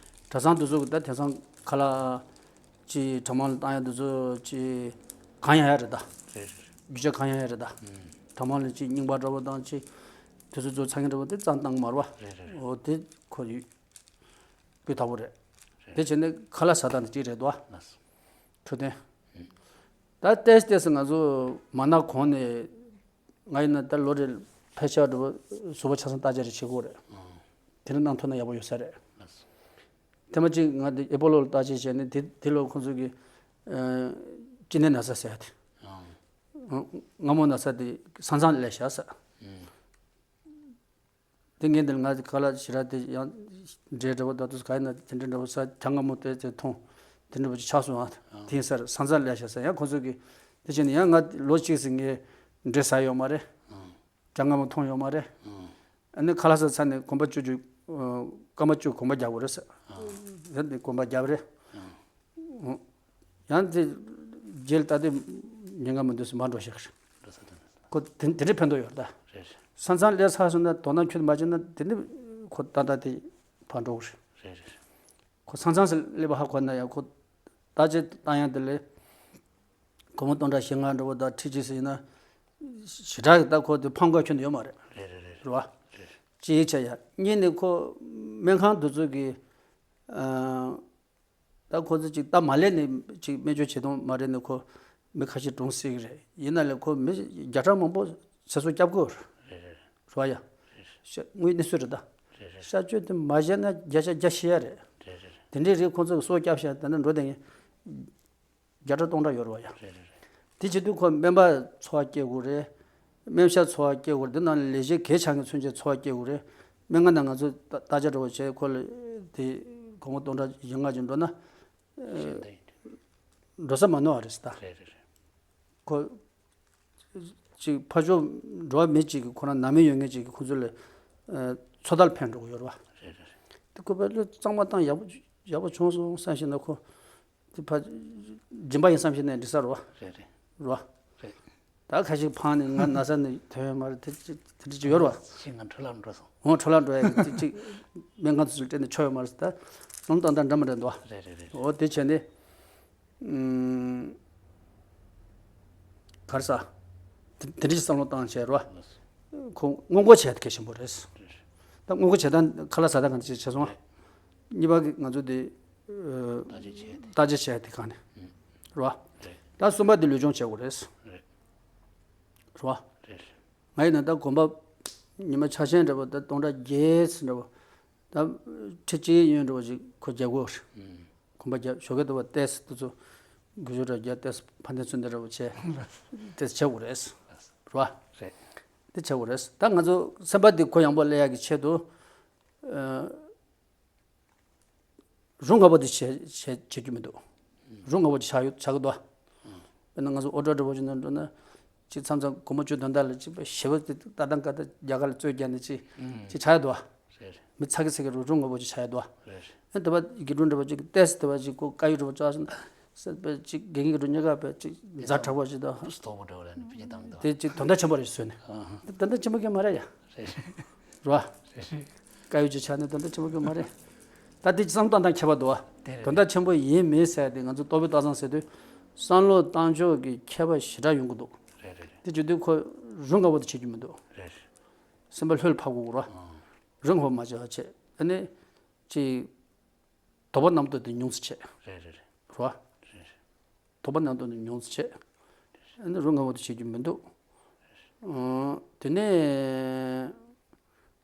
གྲྭ་ཚང་དེ་ཚོ་གི་ད་དེང་སང་ཁ་ལག་ཅིག་གྲྭ་མང་ལ་བཏང་ཡ་དེ་ཚོ་ཅིག་གང་ཡང་ཡ་རེད་ད། རེད་རེད། རྒྱུ་ཆ་གང་ཡང་ཡ་རེད་ད། གྲྭ་མང་ལ་ཅིག་རྙིང་པ་འདྲ་པོ་དང་ཅིག་དེ་ཚོ་ཚོ་ཚང་གི་འདྲ་པོ་དེ་ཙམ་བཏང་གི་མ་རེད་བ། རེད་རེད་རེད། འོ་དེ་ཁོ་ཡོད། སྤུས་དག་པོ་རེད། རེད། དེ་བྱས་ནས་ཁ་ལག་ཟ་སྟངས་དེ་གཅིག་རེད་དོ། ལགས་སོ། འཕྲོད་བསྟེན། ད་ཏོག་ཙམ་ཏོག་ཙམ་ང་ཚོ་མ་ན་གོང་ནས་ང་ཡིན་ན་ད་ལོ་རེ་ཕལ་ཆེར་འགྲོ་བ་གཟུགས་པོ་ཆ་ཚང་བརྟག་དཔྱད་རེ་བྱེད་དགོས་རེད། དེ་འདྲ་གནང་ཐུབ་ན་ཡག་པོ་ཡོད་ས་རེད། ལགས་སོ། ཐེངས་མ་གཅིག་ང་དེ་ཨེ་པོ་ལོ་ལ་བརྟག་དཔྱད་བྱས་ནས་དེ་དེ་ལོ་ཁོང་ཚོ་གི་ཨ་གཅིན་སྙི་ན་ཚ་ཟེར་ཡ་དེ། ཨ། རྔ་མོང་ན་ཚ་དེ་ས་མཚམས་སླེབས་ཤག་ཟེར། དེ་ངས་འདིར་ང་ཁ་ལག་ཞེ་དྲག་དེ་ཡང་འབྲས་འདྲ་པོ་ད་དུས་ག་ཡིན་ན་དེ་འདྲ་འདྲ་པོ་ཟ། ཇ་མངར་མོ་དེ་དེ་འཐུང་། དེ་འདྲ་པོ་ཅིག་ཆགས་སོང་ཨ། དེ་ཡིན་ས་རེད། ས་མཚམས་སླེབས་ཤག་ཟེར། ཡང་ཁོང་ཚོ་གིས་དེ་བྱས་ནས་ཡང་ང་ལོ་གཅིག་ཙམ་ངས་འབྲས་ཟ་ཡོད་མ་རེད། ཇ་མངར་མོ་འཐུང་ཡོད་མ་རེད། ཨ་ནི་ཁ་ལག་ཟ་ཚར་ནས་གོམ་པ་བཅུ་བཅུ། སྐར་མ་བཅུ་གོམ་པ་རྒྱག་དགོས་རེད་ཟེར། ཡང་དེ་གོམ་པ་རྒྱབ་རེད། ཡང་དེ་རྗེས་ལ་ད་དེ་ཉེན་ཁ་མི་འདུག་ཟེར་མར་འགྲོ་ཤག་རེད། ཁོ་དེ་དེ་འདྲའི་ཕན་ཐོགས་ཡོད་རེད་ད། རེད་རེད། ས་མཚམས་སླེབས་ཚར་སོང་ན་དོ་སྣང་ཁྱོན་མ་བྱས་ན་དེ་འདྲ་ཁོ་ད་ལྟ་དེ་ཕར་འགྲོ་གི་རེད། རེད་རེད། ཁོ་ས་མཚམས་སུ་སླེབས་པ་ཧ་གོ་ན་ཡང་ཁོ་བརྟག་དཔྱད་བཏང་ཡག་དེ་ལས་སྒོར་མོ་སྟོང་ཕྲག་བཞི་ལྔ་འགྲོ་བ་དང་ཁྲི་གཅིག་ཟིན་ན་ཞེ་དྲག་གི་ད་ཁོ་དེ་ཕངས་དགོས་ཁྱོན་དུ་ཡོད་མ་རེད། རེད་རེད་རེད། རེད་བ། རེད། གཅིག་བྱས་ཡ། གཉིས་ནས་ཁོ་སྨན་ཁང་དེ་ཚོ་གི་ཨ། ད་ཁོ་ཚོ་ཅིག་སྟབས་མ་ལེགས་ནས་ཅིག་སྨན་བཅོས་བྱེད་སྟངས་མ་རེད་ནས་ཁོ་མི་ཁ་ཤས་གྲོངས་སྲིད་ཀྱི་རེད། ཡིན་ན་ལས་ཁོ་མི་བརྒྱ་ཕྲག་མང་པོ་ཚེ་སྲོག་སྐྱབས་དགོས་རེད། རེད་རེད། རེད་བ་ཡ། ཤ་དངོས་གནས་སུ་རེད་ད། རེད་རེད། གཤག་བཅོས་དེ་མ་བྱས་ན་བརྒྱ་ཆ་བརྒྱ་ཤི་ཡ་རེད། རེད་རེད། དེ་འདྲའི་རིགས་ཁོ་ཚོ་གི་སྲོག་སྐྱབས་ཤག་དེ་ནས་འགྲོ་བསྡད་མཁན་བརྒྱ་ཕྲག་སྟོང་ཕྲག་ཡོད་རེད་བ་ཡ། རེད་རེད་རེད། དེ་བྱེད་དུས་ཁོ་སྨན་པ་འཚོ་བ་སྐྱེལ་དགོས་རེད། སྨན་ཞབས་འཚོ་བ་སྐྱེལ་དགོས་རེད། འདི་ནང་ལས་བྱེད་གལ་ཆེ་ངེས་ཚུན་ཆད་འཚོ་བ་སྐྱེལ་དགོས་རེད། སྨན་ཁང་ནང་ང་ཚོ་ད་བརྟག་དཔྱད་འདྲ་བོ་བྱས་ཁོ་ལ་དེ་སྒོར་མོ་སྟོང་ཕྲག་བཞི་ལྔ་ཅིག་འགྲོ་ན། ཤེས་ལྡན་ཡིན། འགྲོ་ས་མ་ནོར་བ་རེད་ཟེར་ད། རེད་རེད་རེད། ཁོ་ཅིག་ཕར་ཕྱོགས་འགྲོ་བ་མི་གཅིག་གིས་ཁོ་རང་ནང་མི་ཡོད་མཁན་གཅིག་གིས་ཁོ་ཚོ་ལ་ཨ་ཚོད་ལྟ་ཕན་འགྲོ་གི་ཡོད་རེད་བ། རེད་རེད་རེད། དེ་ཁོ་པས་བློས་གཙང་མ་བཏང་ཡག་པོ་ཡག་པོ་བྱུང་སོང་བསམ་ཞིག་ན་ཁོ། དེ་ཕ། སྦྱིན་པ་ཡིན་བསམ་ཞིག་ནས་འགྲིག་ས་རེད་བ། རེད་རེད། རེད་བ། རེད། ད་ཁ་ཤས་ཕངས་ནས་ང་ན་ཚ་ནས་ཐོན་ཡོད་མ་རེད་དེ་ཅིག་དེ་འདྲ་ཅིག་ཡོད་རེད་བ། ཤིང་ང་འཕྲོ་བརླག་འགྲོ་སོང་། འོ་འཕྲོ་བརླག་འགྲོ་ཡ་གི་དེ་ཅིག་སྨན་ཁང་དུ་སྤྲད་ནས་ཆོག་ཡོད་མ་རེད་ད། ལུང་བཏང་དང་འདྲ་མི་འདྲ་འདུག་བ། རེད་རེད་རེད། འོ་དེ་བྱས་ནས། ཨུམ། ག་རེ་ཟ། དེ་དེ་འདྲ་ཅིག་བསམ་བློ་བཏང་བྱས་རེད་བ། ཁོ་སྔོན་འགོག་བྱས་ཏེ་གལ་ཆེན་པོ་རེད། རེད་རེད། ད་སྔོན་འགོག་བྱས་སྟངས་ཁ་ལག་ཟ་སྟངས་གང་འདྲ་ཅིག་བྱས་སོང་བ། རེད། གཉིས་པ་གི་ང་ཚོ་དེ། ཨ། བརྟག་དཔྱད་བྱས་ཏེ། བརྟག་དཔྱད་བྱས་ཏེ་གང་ནས། ཨུམ། རེད་བ། རེད། ད་གསུམ་པ་དེ་ལུས་སྦྱོང་བྱེད་དགོས་རེད། རེད། རེད་བ། རེད། ང་ཡིན་ན་ད་གོམ་པ་ཉི་མ་ཆ་ཤས་འདྲ་བོ་ད་སྟོང་ཕྲག་བརྒྱད་ཙམ་འདྲ་བོ་ད་ཁྲི་གཅིག་ཡོད་འདྲ་བོ་ཞིག་ཁོ་རྒྱག་གོ་རེད། གོམ་པ་རྒྱབ་ཞོགས་ཀས་དུ་བ་ཏེས་དུ་ཚོ་དགུ་བཅུ་འདྲ་རྒྱ་ཏེས་ཕན་ཐེ་ཚུན་དེ་འདྲ་བོ་བྱས་ཏེས་བྱེད་དགོས་རེད། རེད་བ། རེད། དེ་བྱེད་དགོས་རེད། ད་ང་ཚོ་སེམས་པ་དེ་ཁོ་ཡངས་པོ་སླེབས་ཡག་གི་ཆེད་དུ། རུ་ང་པོ་དེ་བྱེད་བྱེད་བྱེད་རྒྱུ་མི་འདུག་རུ་ང་པོ་དེ་ཆགས་ཡོད་ཆགས་ཀྱི་འདུག་དཔེར་ན་ང་ཚོ་ཨོ་ཊོ་འདྲ་པོ་ཞིག་ནང་འགྲོ་ན། ཅིག་མཚམས་མཚམས་སྒོར་མོ་བཅུ་དོན་དག་ལ་ཅིག་ཞེ་པོ་དེ་ལྟ་སྟངས་ཀ་ད་རྒྱ་གར་ལ་རྩོད་རྒྱག་ནས་ཅིག་ཅིག་ཆགས་ཡོད་འདུག་རེད་རེད། མི་ཚ་གི་ཚ་གི་རུ་རུ་ང་པོ་ཅིག་ཆགས་ཡོད་འདུག་རེད་རེད། ཨ་དེ་བ་གི་རུ་འདྲ་པོ་ཅིག་ཏེས་དེ་བ་ཅིག་ཁོ་དཀར་ཡོལ་འདྲ་པོ་ཅིག་ཟེར་པས་ཅིག་དགེ་རྒན་གྱི་རུ་གཉིས་ཀ་བས་ཅིག་ཛ་དྲག་པོ་ཅིག་དང་། སྟོབས་པོ་འདྲ་པོ་ལ་ནི་ཕི་ཉེ་དང་དུ་དེ་ཅིག་དོན་དག་ཆེན་པོ་རེད་ཟེར་ནས། དེ་དོན་དག་ཆེན་པོ་གི་མ་རེད་ཡ། རེད་རེད། རེད་བ། རེད་རེད། དཀར་ཡོལ་ཅིག་ཆགས་ནས་དོན་དག་ཆེན་པོ་གི་མ་རེད། ད་དེ་བསམ་སྟངས་དང་ཁྱད་པར་འདུག་བ། དེ་རེད། དོན་དག་ཆེན་པོ་ཡིན་མིན་ཟེར་དེ་ང་ཚོ་རྟོག་པའི་རྟགས་མཚན་ཟེར་དུས་བསམ་བློ་བཏང་ཕྱོགས་ཀྱི་ཁྱད་པར་ཞེ་དྲག་ཡོང་གི་འདུག་རེད་རེད་རེད། དེ་བརྗོད་དུས་ཁོ་རུ་ང་པོ་དེ་བྱེད་རྒྱུ་མི་འདུག་རེད་རེད། སེམས་པ་ལྷོད་ལ་ཕབ་དགོས་ར། རུ་ང་པོ་མ་བྱེད་པ་བྱེད་ཨ་ནི། ཅིག་དོགས་པ་རྣམ་རྟོག་དེ་ཉུང་ཙམ་བྱེད། རེད་རེད་རེད། རེད་བ། རེད་རེད། དོགས་པ་རྣམ་རྟོག་དེ་ཉུང་ཙམ་བྱེད། ཨ་ནི་རུ་ང་པོ་དེ་བྱེད་རྒྱུ་མི་འདུག་ཨང་། དེ་ནས་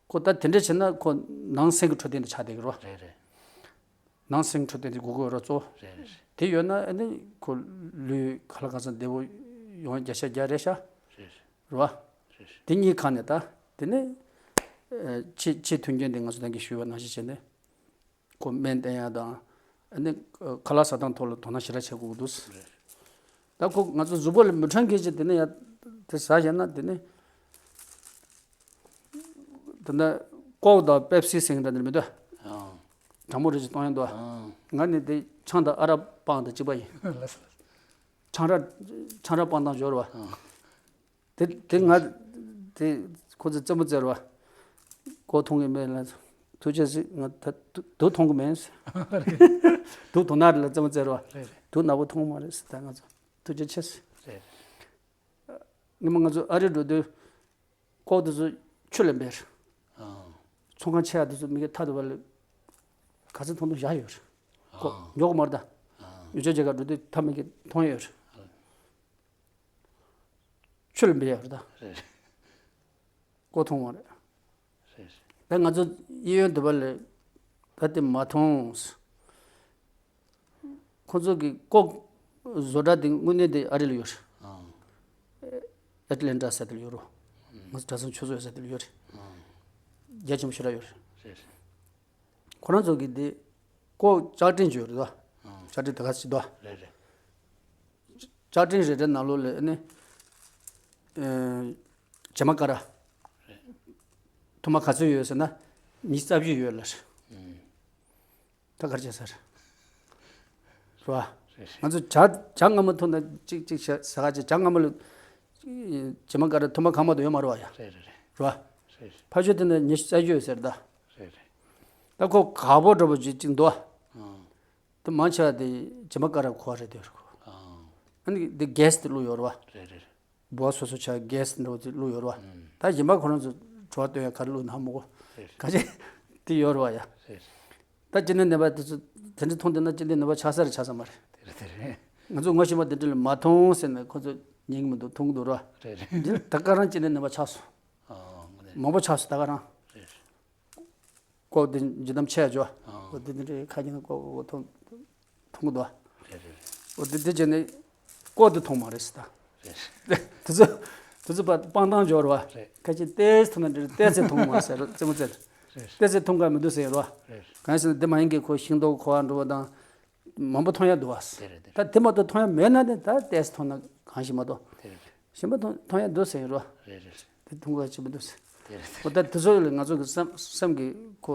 ཁོ་ད་དེ་འདྲ་བྱས་ན་ཁོ་ནང་སེམས་ཀྱི་འཕྲོད་བསྟེན་དེ་ཆགས་བསྡད་ཀྱི་རེད་བ། རེད་རེད། ནང་སེམས་འཕྲོད་བསྟེན་དེ་དགོས་ཀྱི་ཡོད་རེད་གཙོ་བོ། རེད་རེད། དེ་ཡོད་ན་ཨ་ནི་ཁོ་ལུས་ག་ལ་གང་འཚམ་བདེ་པོ་ཡོང་བརྒྱ་ཆ་བརྒྱ་རེད་ཤག་རེད་རེད། རེད་བ། རེད་རེད། དེ་གཉིས་ཁ་ནས་ད་དེ་ནས་ཨ་ཕྱི་ཕྱི་མཐུན་རྐྱེན་དེ་ང་ཚོ་ད་གིན་ཞུས་པ་ནང་བཞིན་བྱས་ནས། ཁོ་སྨན་བསྟེན་ཡ་དང་། ཨ་ནི་ཁ་ལག་ཟ་སྟངས་ཐོག་ལ་དོ་སྣང་ཞེ་དྲག་བྱེད་དགོས་ཀྱི་འདུག་ད་ཁོ་ང་ཚོ་གཟུགས་པོ་ལ་མི་ཁྲང་མཁན་ཞིག་དེ་ནས་ཡ་དེ་ཟ་བཞག་ན་དེ་ནས་དེ་འདྲ་ཀོག་དང་པེབ་སི་ཟེར་མཁན་འདྲ་འདི་མི་འདུག་ཨང་། གྲང་མོ་རེ་ཞིག་གཏོང་ཡ་འདུག་ཨང་། ང་ནི་དེ་ཆང་དང་ཨ་རག་སྤང་དང་གཅིག་པ་ཡིན། ལགས་སོ། ཆང་རག་ཆང་རག་སྤང་དང་སྦྱོར་བ། ཨང་། དེ་དེ་ང་དེ་ཁོ་ཚོས་རྩེད་མོ་རྩེ་རོགས། ཀོག་འཐུང་གི་མེད་ལ། ཐུགས་རྗེ་ཆེ། ང་ད་དུ་དུག་འཐུང་གི་མེད། དུག་འཐུང་ན་རེ་ལ་རྩེད་མོ་རྩེ་རོགས། རེད་རེད། དུག་ནག་པོ་འཐུང་མ་རེད་ཟེར། ད་ང་ཚོ་ཐུགས་རྗེ་ཆེ་ཟེར། རེད། ཉི་མ་ང་ཚོ་ཨ་རི་འགྲོ་དུས་ཀོག་དེ་ཚོ་ཆུ་ལ་འབེལ། ཨང་། ཚོང་ཁང་ཆེ་བ་དེ་ཚོ་མི་གི་ཐ་དུ་བ་ལ་ག་ཚོད་འཐུང་འཐུང་བཞག་ཡོད་རེད། ཀོག་ཨང་། ཉོ་གི་མ་རེད་ད། ཨང་། ཉོ་ཆ་རྒྱ་གར་འགྲོ་དུས་ཐ་མི་གི་འཐུང་ཡོད་རེད། ཆུ་ལ་འབེལ་ཡོད་རེད་ད། རེད་རེད། ཀོག་འཐུང་བ་རེད། རེད་རེད། ད་ང་ཚོ་གཡས་གཡོན་དུ་བ་ལས་ད་དེ་མ་མཐོང་། ཁོ་ཚོ་གི་ཀོག་བཟོ་གྲྭ་དེ་དངོས་གནས་དེ་ཨ་རི་ལ་ཡོད་རེད། ཨང་། ཨེ་ཊ་ལན་ཊ་ཟེར་དེ་ལ་ཡོད་རེད། ང་ཚོ་གྲྭ་ཚང་ཆུ་ཚོད་ཟེར་དེ་ལ་ཡོད་རེད། ཨང་། རྒྱ་ཆེན་པོ་ཞེ་དྲག་ཡོད་རེད། རེད་རེད། ཁོ་རང་ཚོ་གི་དེ་ཀོག་ལྕགས་ཀྲིན་ཅིག་ཡོད་རེད་དོ། ཨང་། ལྕགས་ཀྲིན་དེ་ག་ཅིག་དོ། རེད་རེད། ལྕགས་ཀྲིན་རེ་རེ་ནང་ལོགས་ལ་ཨ་ནི། ཨེ། བྱེ་མ་ཀ་ར། ཐུར་མ་ག་ཚོད་ཡོད་ཟེར་ན། ཉི་ཤུ་རྩ་བཞི་ཡོད་ལ། ཨང་། ད་ག་རེ་བྱས་ཟེར། རེད་བ། རེད་རེད། ང་ཚོ་ཇ་ཇ་མངར་མོ་འཐུང་ན་གཅིག་གཅིག་བྱས་ཟ་ག་ཅིག་ཇ་མངར་མོ་ལ། བྱེ་མ་ཀ་ར་ཐུར་མ་གང་མ་དུ་ཡོད་མ་རེད་བ་ཡ། རེད་རེད་རེད། རེད་བ། རེད་རེད། ཕ་ཆོས་དེ་ན་ཉི་ཤུ་རྩ་བཞི་ཡོད་ཟེར་ད། རེད་རེད། ད་ཁོ་ག་པོ་འདྲ་པོ་ཅིག་ཅིག་འདུག་བ། ཨང་། དེ་མང་ཆེ་བ་དེ་བྱེ་མ་ཀ་ར་ཁོ་རེད་དེ་རེད་ཁོ། ཨང་། ཨ་ནི་དེ་གེ་སི་དེ་བླུགས་ཡོད་རེད་བ། རེད་རེད། འབུ་བ་སོ་སོ་ཆ་གེ་སི་འདྲ་པོ་དེ་བླུགས་ཡོད་རེད་བ། ཨང་། ད་གཞན་པ་ཁོ་རང་ཚོ་བྲོ་བ་སྟོན་ཡ་ག་རེ་བླུགས་ན་ཧ་མ་གོ། རེད་རེད། ག་ཅི་དེ་ཡོད་རེད་བ་ཡ། རེད་རེད། ད་སྤྱི་ནས་ནད་པ་དེ་ཚོ་དེ་འདྲ་མཐོང་དེ་ན་སྤྱི་ནས་ནད་པ་ཆགས་ས་རེད་ཆགས་ས་མ་རེད། དེ་རེད་དེ་རེད། ང་ཚོ་ངོ་ཤེས་པ་དེ་འདྲ་ལ་མ་མཐོང་ཟེར་ནས་ཁོ་ཚོ་ཉན་གི་མི་འདུག་མཐོང་གི་འདུག་ར། རེད་རེད། འདི་ད་ག་རང་སྤྱི་ནས་ནད་པ་ཆགས་སོང་། ཨ་དངོས་གནས། མང་པོ་ཆགས་སོང་ད་ག་རང་། རེད་རེད། ཀོག་འདི་འཇིགས་གཏམ་ཆེ་བ་ཅོ། ཨ། ཨོ་འདི་འདི་འདྲའི་ཁ་ཉིན་ཀོག་ཀོག་ཀོག་འཐུང་འཐུང་གི་འདུག་ཨ། རེད་རེད་རེད། ཨོ་འདི་འདི་བྱས་ནས་ཀོག་འདི་འཐུང་མ་རེད་ཟེར་ད། རེད་རེད། དེ་ཚོ་དེ་ཚོ་པ་སྤང་ཐང་འབྱོར་བ། རེད། ཁ་ཅིག་ཏོག་ཙམ་འཐུང་ན་འདྲ་ཏོག་ཙམ་འཐུང་མ་ཟེར་རོ་རྩེད་མོ་རྩེ། རེད། ཏོག་ཙམ་འཐུང་ག་མི་འདུག་ཟེར་རོ། རེད། གང་ཟེར་ན་འདི་མ་ཡིན་གྱི་ཁོ་ཤིང་ཏོག་ཁོ་བ་འགྲོ་བ་དང་། མང་པོ་འཐུང་ཡ་འདུག་བ། དེ་རེད་དེ་རེད། ད་དེ་མ་གཏོགས་འཐུང་ཡ་མེད་ན་ནི་ད་ཏོག་ཙམ་འཐུང་ན་གང་ཞིག་མ་གཏོགས། དེ་རེད་རེད། གཞན་པ་འཐུང་འཐུང་ཡ་འདུག་ཟེར་ཡོད་རོ། རེད་རེད་རེད། དེ་འཐུང་དགོས་ཅི་མི་འདུག་ཟེར། དེ་རེད་དེ་ཁོ་ད་དེ་ཚོ་ལ་ང་ཚོ་གི་སེམས་སེམས་ཀྱི་ཁོ་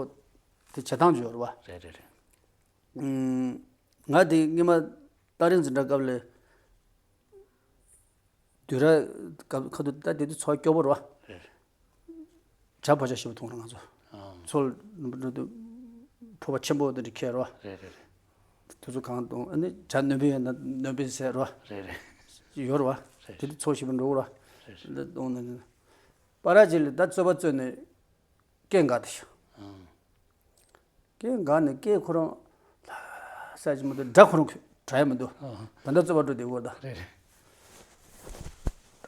དེ་བྱེད་སྟངས་ཅིག་ཡོད་རེད་བ། རེད་རེད་རེད། ང་དེ་སྔོན་མ་ཏ་རིང་འཛིན་གྲྭ་སྐབས་ལ། དུས་ར་སྐབས་ཁ་ཐུག་ད་དེ་དུས་ཚོ་སྐྱོ་པོ་རེད་བ། རེད། ཇ་ཕོ་ཆ་ཞིབ་འཐུང་ར་ང་ཚོ། ཨང་། ཚོ་འགྲོ་དུས་ཕོ་བ་ཆེན་པོ་དེ་འདྲ་ཁྱེར་ར། རེད་རེད་རེད། དུས་ཚོད་གང་འཐུང་ཨ་ནི་ཇ་ནོན་པའི་ཡོད་ན་ནོན་པའི་ཟེར་ར། རེད་རེད། ཡོད་ར་བ། རེད། དེ་དུས་ཚོ་ཞིབ་འགྲོ་ར། རེད་རེད། འདི་འཐུང་ནས་པ་ར་ཅིག་ལ་ད་རྩོད་པ་རྩོད་ནས་སྐད་འགག་དེ་ཤོག་ཨང་། སྐད་འགག་ནས་སྐད་ཁོ་རང་ལྷ་ས་ཅིག་མི་འདུག་སྒྲ་ཁོ་རང་གྲག་ཡ་མི་འདུག་ཨང་། ད་ལྟ་རྩོད་པ་འགྲོ་བསྡད་ཡོད་ད། རེད་རེད།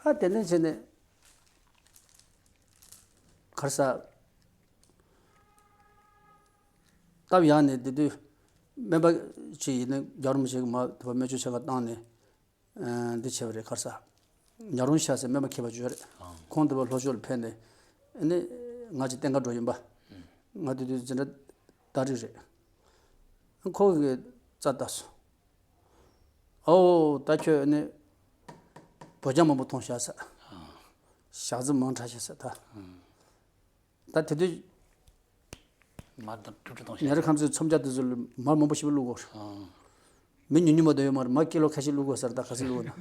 ད་དེ་ནས་བྱས་ནས། གར་ས། སྟབས་ཡག་ནས་དེ་དུས་སྨན་པ་ཅིག་ཡིན་ན། རྒྱལ་བ་རིན་པོ་ཆེ་གི་མ་དེ་བ་སྨན་བཅོས་བྱེད་གར་བཏང་ནས། ཨ། འདི་བྱས་པ་རེད། གར་ས། ཉག་རོང་ཤག་ཟེར་སྨན་པ་མཁས་པ་ཅིག་ཡོད་རེད། ཁོང་དེ་བ་ལྷོ་ཕྱོགས་ལ་ཕེབས་ནས། ཨ་ནི་ང་ཅིག་བསྟེན་གར་འགྲོ་ཡིན་པ། ང་དེ་དུས་འཛིན་གྲྭ་ཟླ་དྲུག་རེད། ཁོ་གིས་རྩ་བལྟས་སོང་། ཨོ། ད་ཁྱོད་ནི་བོད་རྒྱ་མང་པོ་མཐོང་ཤག་ཟེར། ཞག་རྩི་མང་དྲགས་ཤག་ཟེར་ད། ད་དེ་དུས་མར་དང་ཀྲུ་ཀྲུ་གཏོང་ཤག་ཉ་རི་ཁམས་ཚོའི་ཚོམ་ཆ་དེ་ཚོ་ལ་མར་མང་པོ་ཞིག་བླུགས་དགོས། མི་ཉུང་ཉུང་མ་གཏོགས་ཡོད་མ་རེད། མར་ཀི་ལོ་ཁ་ཤས་བླུགས་དགོས་ཟེར། ད་ག་ཚོད་བླུགས་ན།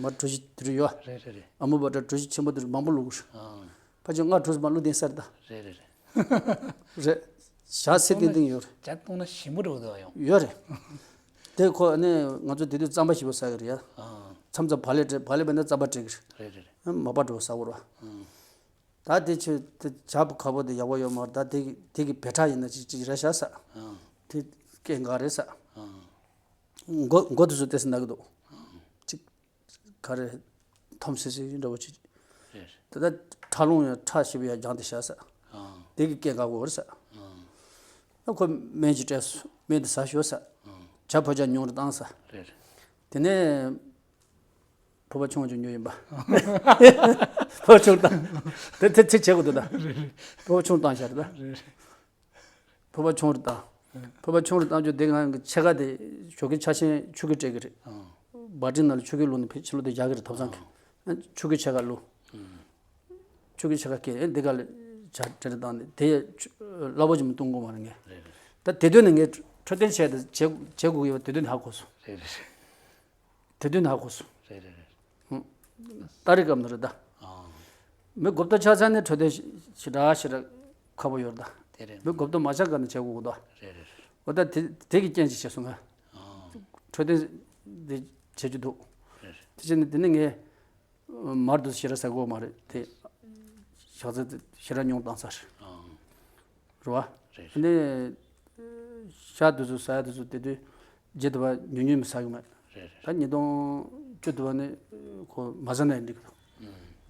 མར་གྲུ་བཞི་དེ་རུ་ཡོད། རེད་རེད་རེད། ཨ་མོ་བ་ཏྲ་གྲུ་བཞི་ཆེན་པོ་དེ་རུ་མང་པོ་བླུགས་དགོས། ཕལ་ཆེར་ལྔ་དྲུག་ཙམ་མར་བླུགས་བསྡད་ཟེར་ད། རེད་རེད་རེད། རེད། ཞག་ཚི་ཏིང་ཏིང་ཡོད་རེད། ཇ་བཏུང་ན་ཞིམ་པོ་འགྲོ་གི་འདུག་ཡང་། ཡོད་རེད། དེ་ཁོ་ནི་ང་ཚོ་དེ་དུས་རྩམ་པ་ཞིམ་པོ་ཟ་གི་རེད་ཡ། མཚམས་མཚམས་བག་ལེབ་སྤྲད། བག་ལེབ་མེད་ན་རྩམ་པ་སྤྲད་གི་རེད། རེད་རེད་རེད། མ་པ་འགྲོ་ཟ་བོར་བ། ད་དེ་ཆོས་དེ་ཇ་བོ་ཁ་བོ་དེ་ཡག་པོ་ཡོད་མ་རེད། ད་དེ་གི་དེ་གི་བེ་ཁྲ་ཡིན་ན་ཅིག་ཅིག་རེད་ཤག་ཟེར། དེ་སྐད་འགག་རེད་ཟེར། མགོ་མགོ་དེ་ཚོ་ཏོག་ཙམ་ན་གི་འདུག་ཅིག་ག་རེ་འཐོམ་སི་སི་འདྲ་བོ་ཅིག་རེད། ད་ལྟ་ཁྲག་རླུང་ཡང་ཁྲག་ཞེ་པོ་ཡང་རྒྱང་དེ་ཤག་ཟེར། དེ་གི་སྐད་འགག་གོ་རེད་ཟེར། ཨ་ཁོ་སྨན་ཅིག་སྤྲད་སོང་། སྨན་དེ་ཟ་ཤོག་ཟེར། ཇ་ཕོ་ཇ་ཉུང་རུ་བཏང་ཟེར། རེད་རེད། དེ་ནས་ཕོར་པ་ཆུང་བ་ཅིག་ཉོས་ཡིན་པ། ཕོར་པ་ཆུང་བཏང་། དེ་དེ་ཚིག་བྱེད་དགོས་འདུག་ད། རེད་རེད། ཕོར་པ་ཆུང་བཏང་ཤག་རེད་ད། རེད་རེད། ཕོར་པ་ཆུང་རུ་བཏང་། ཕོར་པ་ཆུང་རུ་བཏང་རྒྱུ་དེ་གང་གི་ཕྱེད་ཀ་དེ་ཞོགས་ཀས་ཆ་ཤས་ཆུ་གི་སྤྲད་གི་རེད། བ་ཏྲིན་ནང་ལ་ཆུ་གི་བླུགས་ནས་ཕྱི་ལོགས་དེ་བཞག་གི་རེད། ཐབ་ཚང་གི། ཆུ་གི་ཕྱེད་ཀ་བླུགས། ཆུ་གི་ཕྱེད་ཀ་སྐྱེས། ཨེ་འདི་ག་ལ་ཇ་སྤྲད་བཏང་ནས་དེ་སླ་པོ་ཅིག་མི་བཏུང་གོ་མ་རེད་ངས། རེད་རེད། ད་དེ་དུས་ནས་ངས་འཕྲོད་བསྟེན་བྱས་ཏེ་བྱེད་བྱེད་དགོས་ཡོད་པ་དེ་དུས་ནས་ཧ་གོ་སོང་། རེད་རེད་རེད། དེ་དུས་ནས་ཧ་གོ་སོང་། རེད་རེད་རེད། ཏ་རིག་སྐབས་ནས་རེད་ད། ཨ། མི་མགོ་བཏགས་ཆགས་ཚར་ནས་འཕྲོད་བསྟེན་ཞེ་དྲག་ཞེ་དྲག་ཁག་པོ་ཡོད་རེད་ད། དེ་རེད། མི་མགོ་བཏགས་མ་ཆགས་ག་ནས་བྱེད་དགོས་ཀྱི་འདུག་རེད་རེད། འོ་ད་དེ་དེ་གི་རྐྱེན་ཅིག་བྱས་སོང་ང་། ཨ། འཕྲོད་བསྟེན་འདི་བྱེད་རྒྱུ་འདུག་རེད་རེད། དེ་བྱས་ནས་དེ་ནས་ངས་མར་དུ་ཞེ་དྲག་ཟ་གི་ཡོད་མ་རེད་དེ། ཞག་ཚི་ཞེ་དྲག་ཉུང་བཏང་ཚར། ཨ། རེད་བ། རེད། ནས་ཤ་དེ་ཚོ་ཟ་ཡ་དེ་ཚོ་དེ་དུས་རྗེས་དུ་བ་ཉུང་ཉུང་མི་ཟ་གི་མེད། རེད་རེད། ད་ཉིས་སྟོང་བཅུ་དུ་བ་ནི་ཁོ་མ་ཟ་ན་ཡང་འགྲིག་གི་འདུག་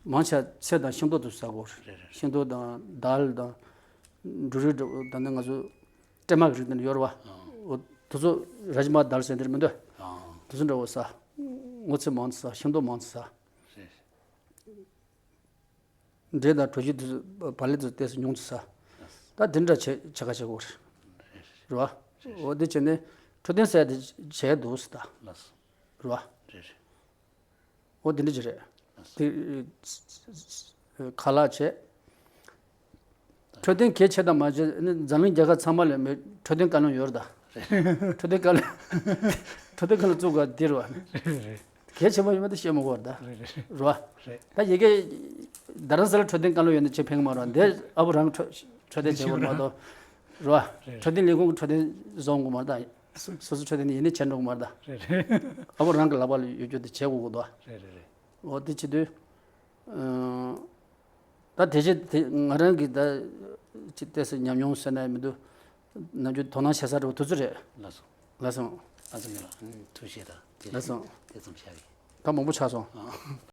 མང་ཆེ་ཚལ་དང་ཤིང་ཏོག་དེ་ཚོ་ཟ་དགོས་རེད། རེད་རེད། ཤིང་ཏོག་དང་དལ་དང་འབྲུ་རིགས་འདྲ་བོ། ད་ནི་ང་ཚོ་སྲན་མ་གི་རིགས་དེ་འདྲ་ཡོད་རེད་བ། འོ་དེ་ཚོ་ར་ཇི་མ་དལ་ཟེར་འདིར་མི་འདུག་དེ་ཚོ་འདྲ་བོ་ཟ། སྔོ་ཚལ་མང་ཙམ་ཟ། ཤིང་ཏོག་མང་ཙམ་ཟ། རེད། འབྲས་དང་གྲོ་ཞིབ་དེ་ཚོ་བག་ལེབ་དེ་ཚོ་ཏོག་ཙམ་ཉུང་ཙམ་ཟ། ད་དེ་འདྲ་བྱེད་བྱེད་ཁ་བྱེད་དགོས་རེད། རེད་བ། འོ་དེ་བྱས་ནས་འཕྲོད་བསྟེན་ཟེར་དེ་བྱས་འདུག་ཟེར་ད། རེད་བ། འོ་དེ་འདྲ་ཅིག་རེད། དེ་ཁ་ལག་བྱས། འཕྲོད་བསྟེན་གལ་ཆེ་དང་མ་བྱས་ནི་འཛམ་གླིང་རྒྱལ་ཁབ་ཚང་མ་ལ་མེད། འཕྲོད་བསྟེན་བཀའ་བློན་ཡོད་རེད་ད། འཕྲོད་བསྟེན་བཀའ་བློན། འཕྲོད་བསྟེན་བཀའ་བློན་བཙུགས་དགོས་དེ་རེད་བ། གལ་ཆེན་པོ་ཡིན་པ་དེ་བཤད་མི་དགོས་རེད་ད། རེད་རེད། རེད་བ། རེད། ད་ཡ་གི་རྡ་རམ་ས་ལ་འཕྲོད་བསྟེན་བཀའ་བློན་ཡོད་ན་ཅི་ཕན་གི་མ་རེད་བ། འདི་ཨ་བུ་རང་འཕྲོད་འཕྲོད་བསྟེན་བྱེད་དགོས་མ་གཏོགས། རེད་བ། རེད། འཕྲོད་བསྟེན་ལས་ཁུངས་ཀྱི་འཕྲོད་བསྟེན་བཟོ་དགོས་མ་རེད་ད། སོ་སོ་འཕྲོད་བསྟེན་ཡིན་ནའི་བྱེད་འགྲོ་གི་མ་རེད་ད། རེད་རེད། ཨ་བུ་རང་གི་ལག་པ་ལ་ཡོད་རྒྱུ་དེ་བྱེད་དགོས་གི་འདུག་བ། རེད་རེད་རེད། འོ་དེ་བྱེད་དུས། ཨ། ད་དེ་བྱས་དེ་ང་རང་གི་ད་ཅི་ཏོག་ཙམ་ཉམས་མྱོང་ཟེར་ན་མི་འདུག་ནམ་རྒྱུན་དོ་སྣང་བྱེད་ས་འདྲ་བོ་དེ་ཚོ་རེད། ལགས་སོ། ལགས་སོ། ལགས་སོ། ངེས་ལགས། ཐུགས་རྗེ་ཆེ་ད། དེ་ལགས་སོ། དེ་ཙམ་བྱ་གི། ད་མང་པོ་ཆགས་སོང་། ཨ།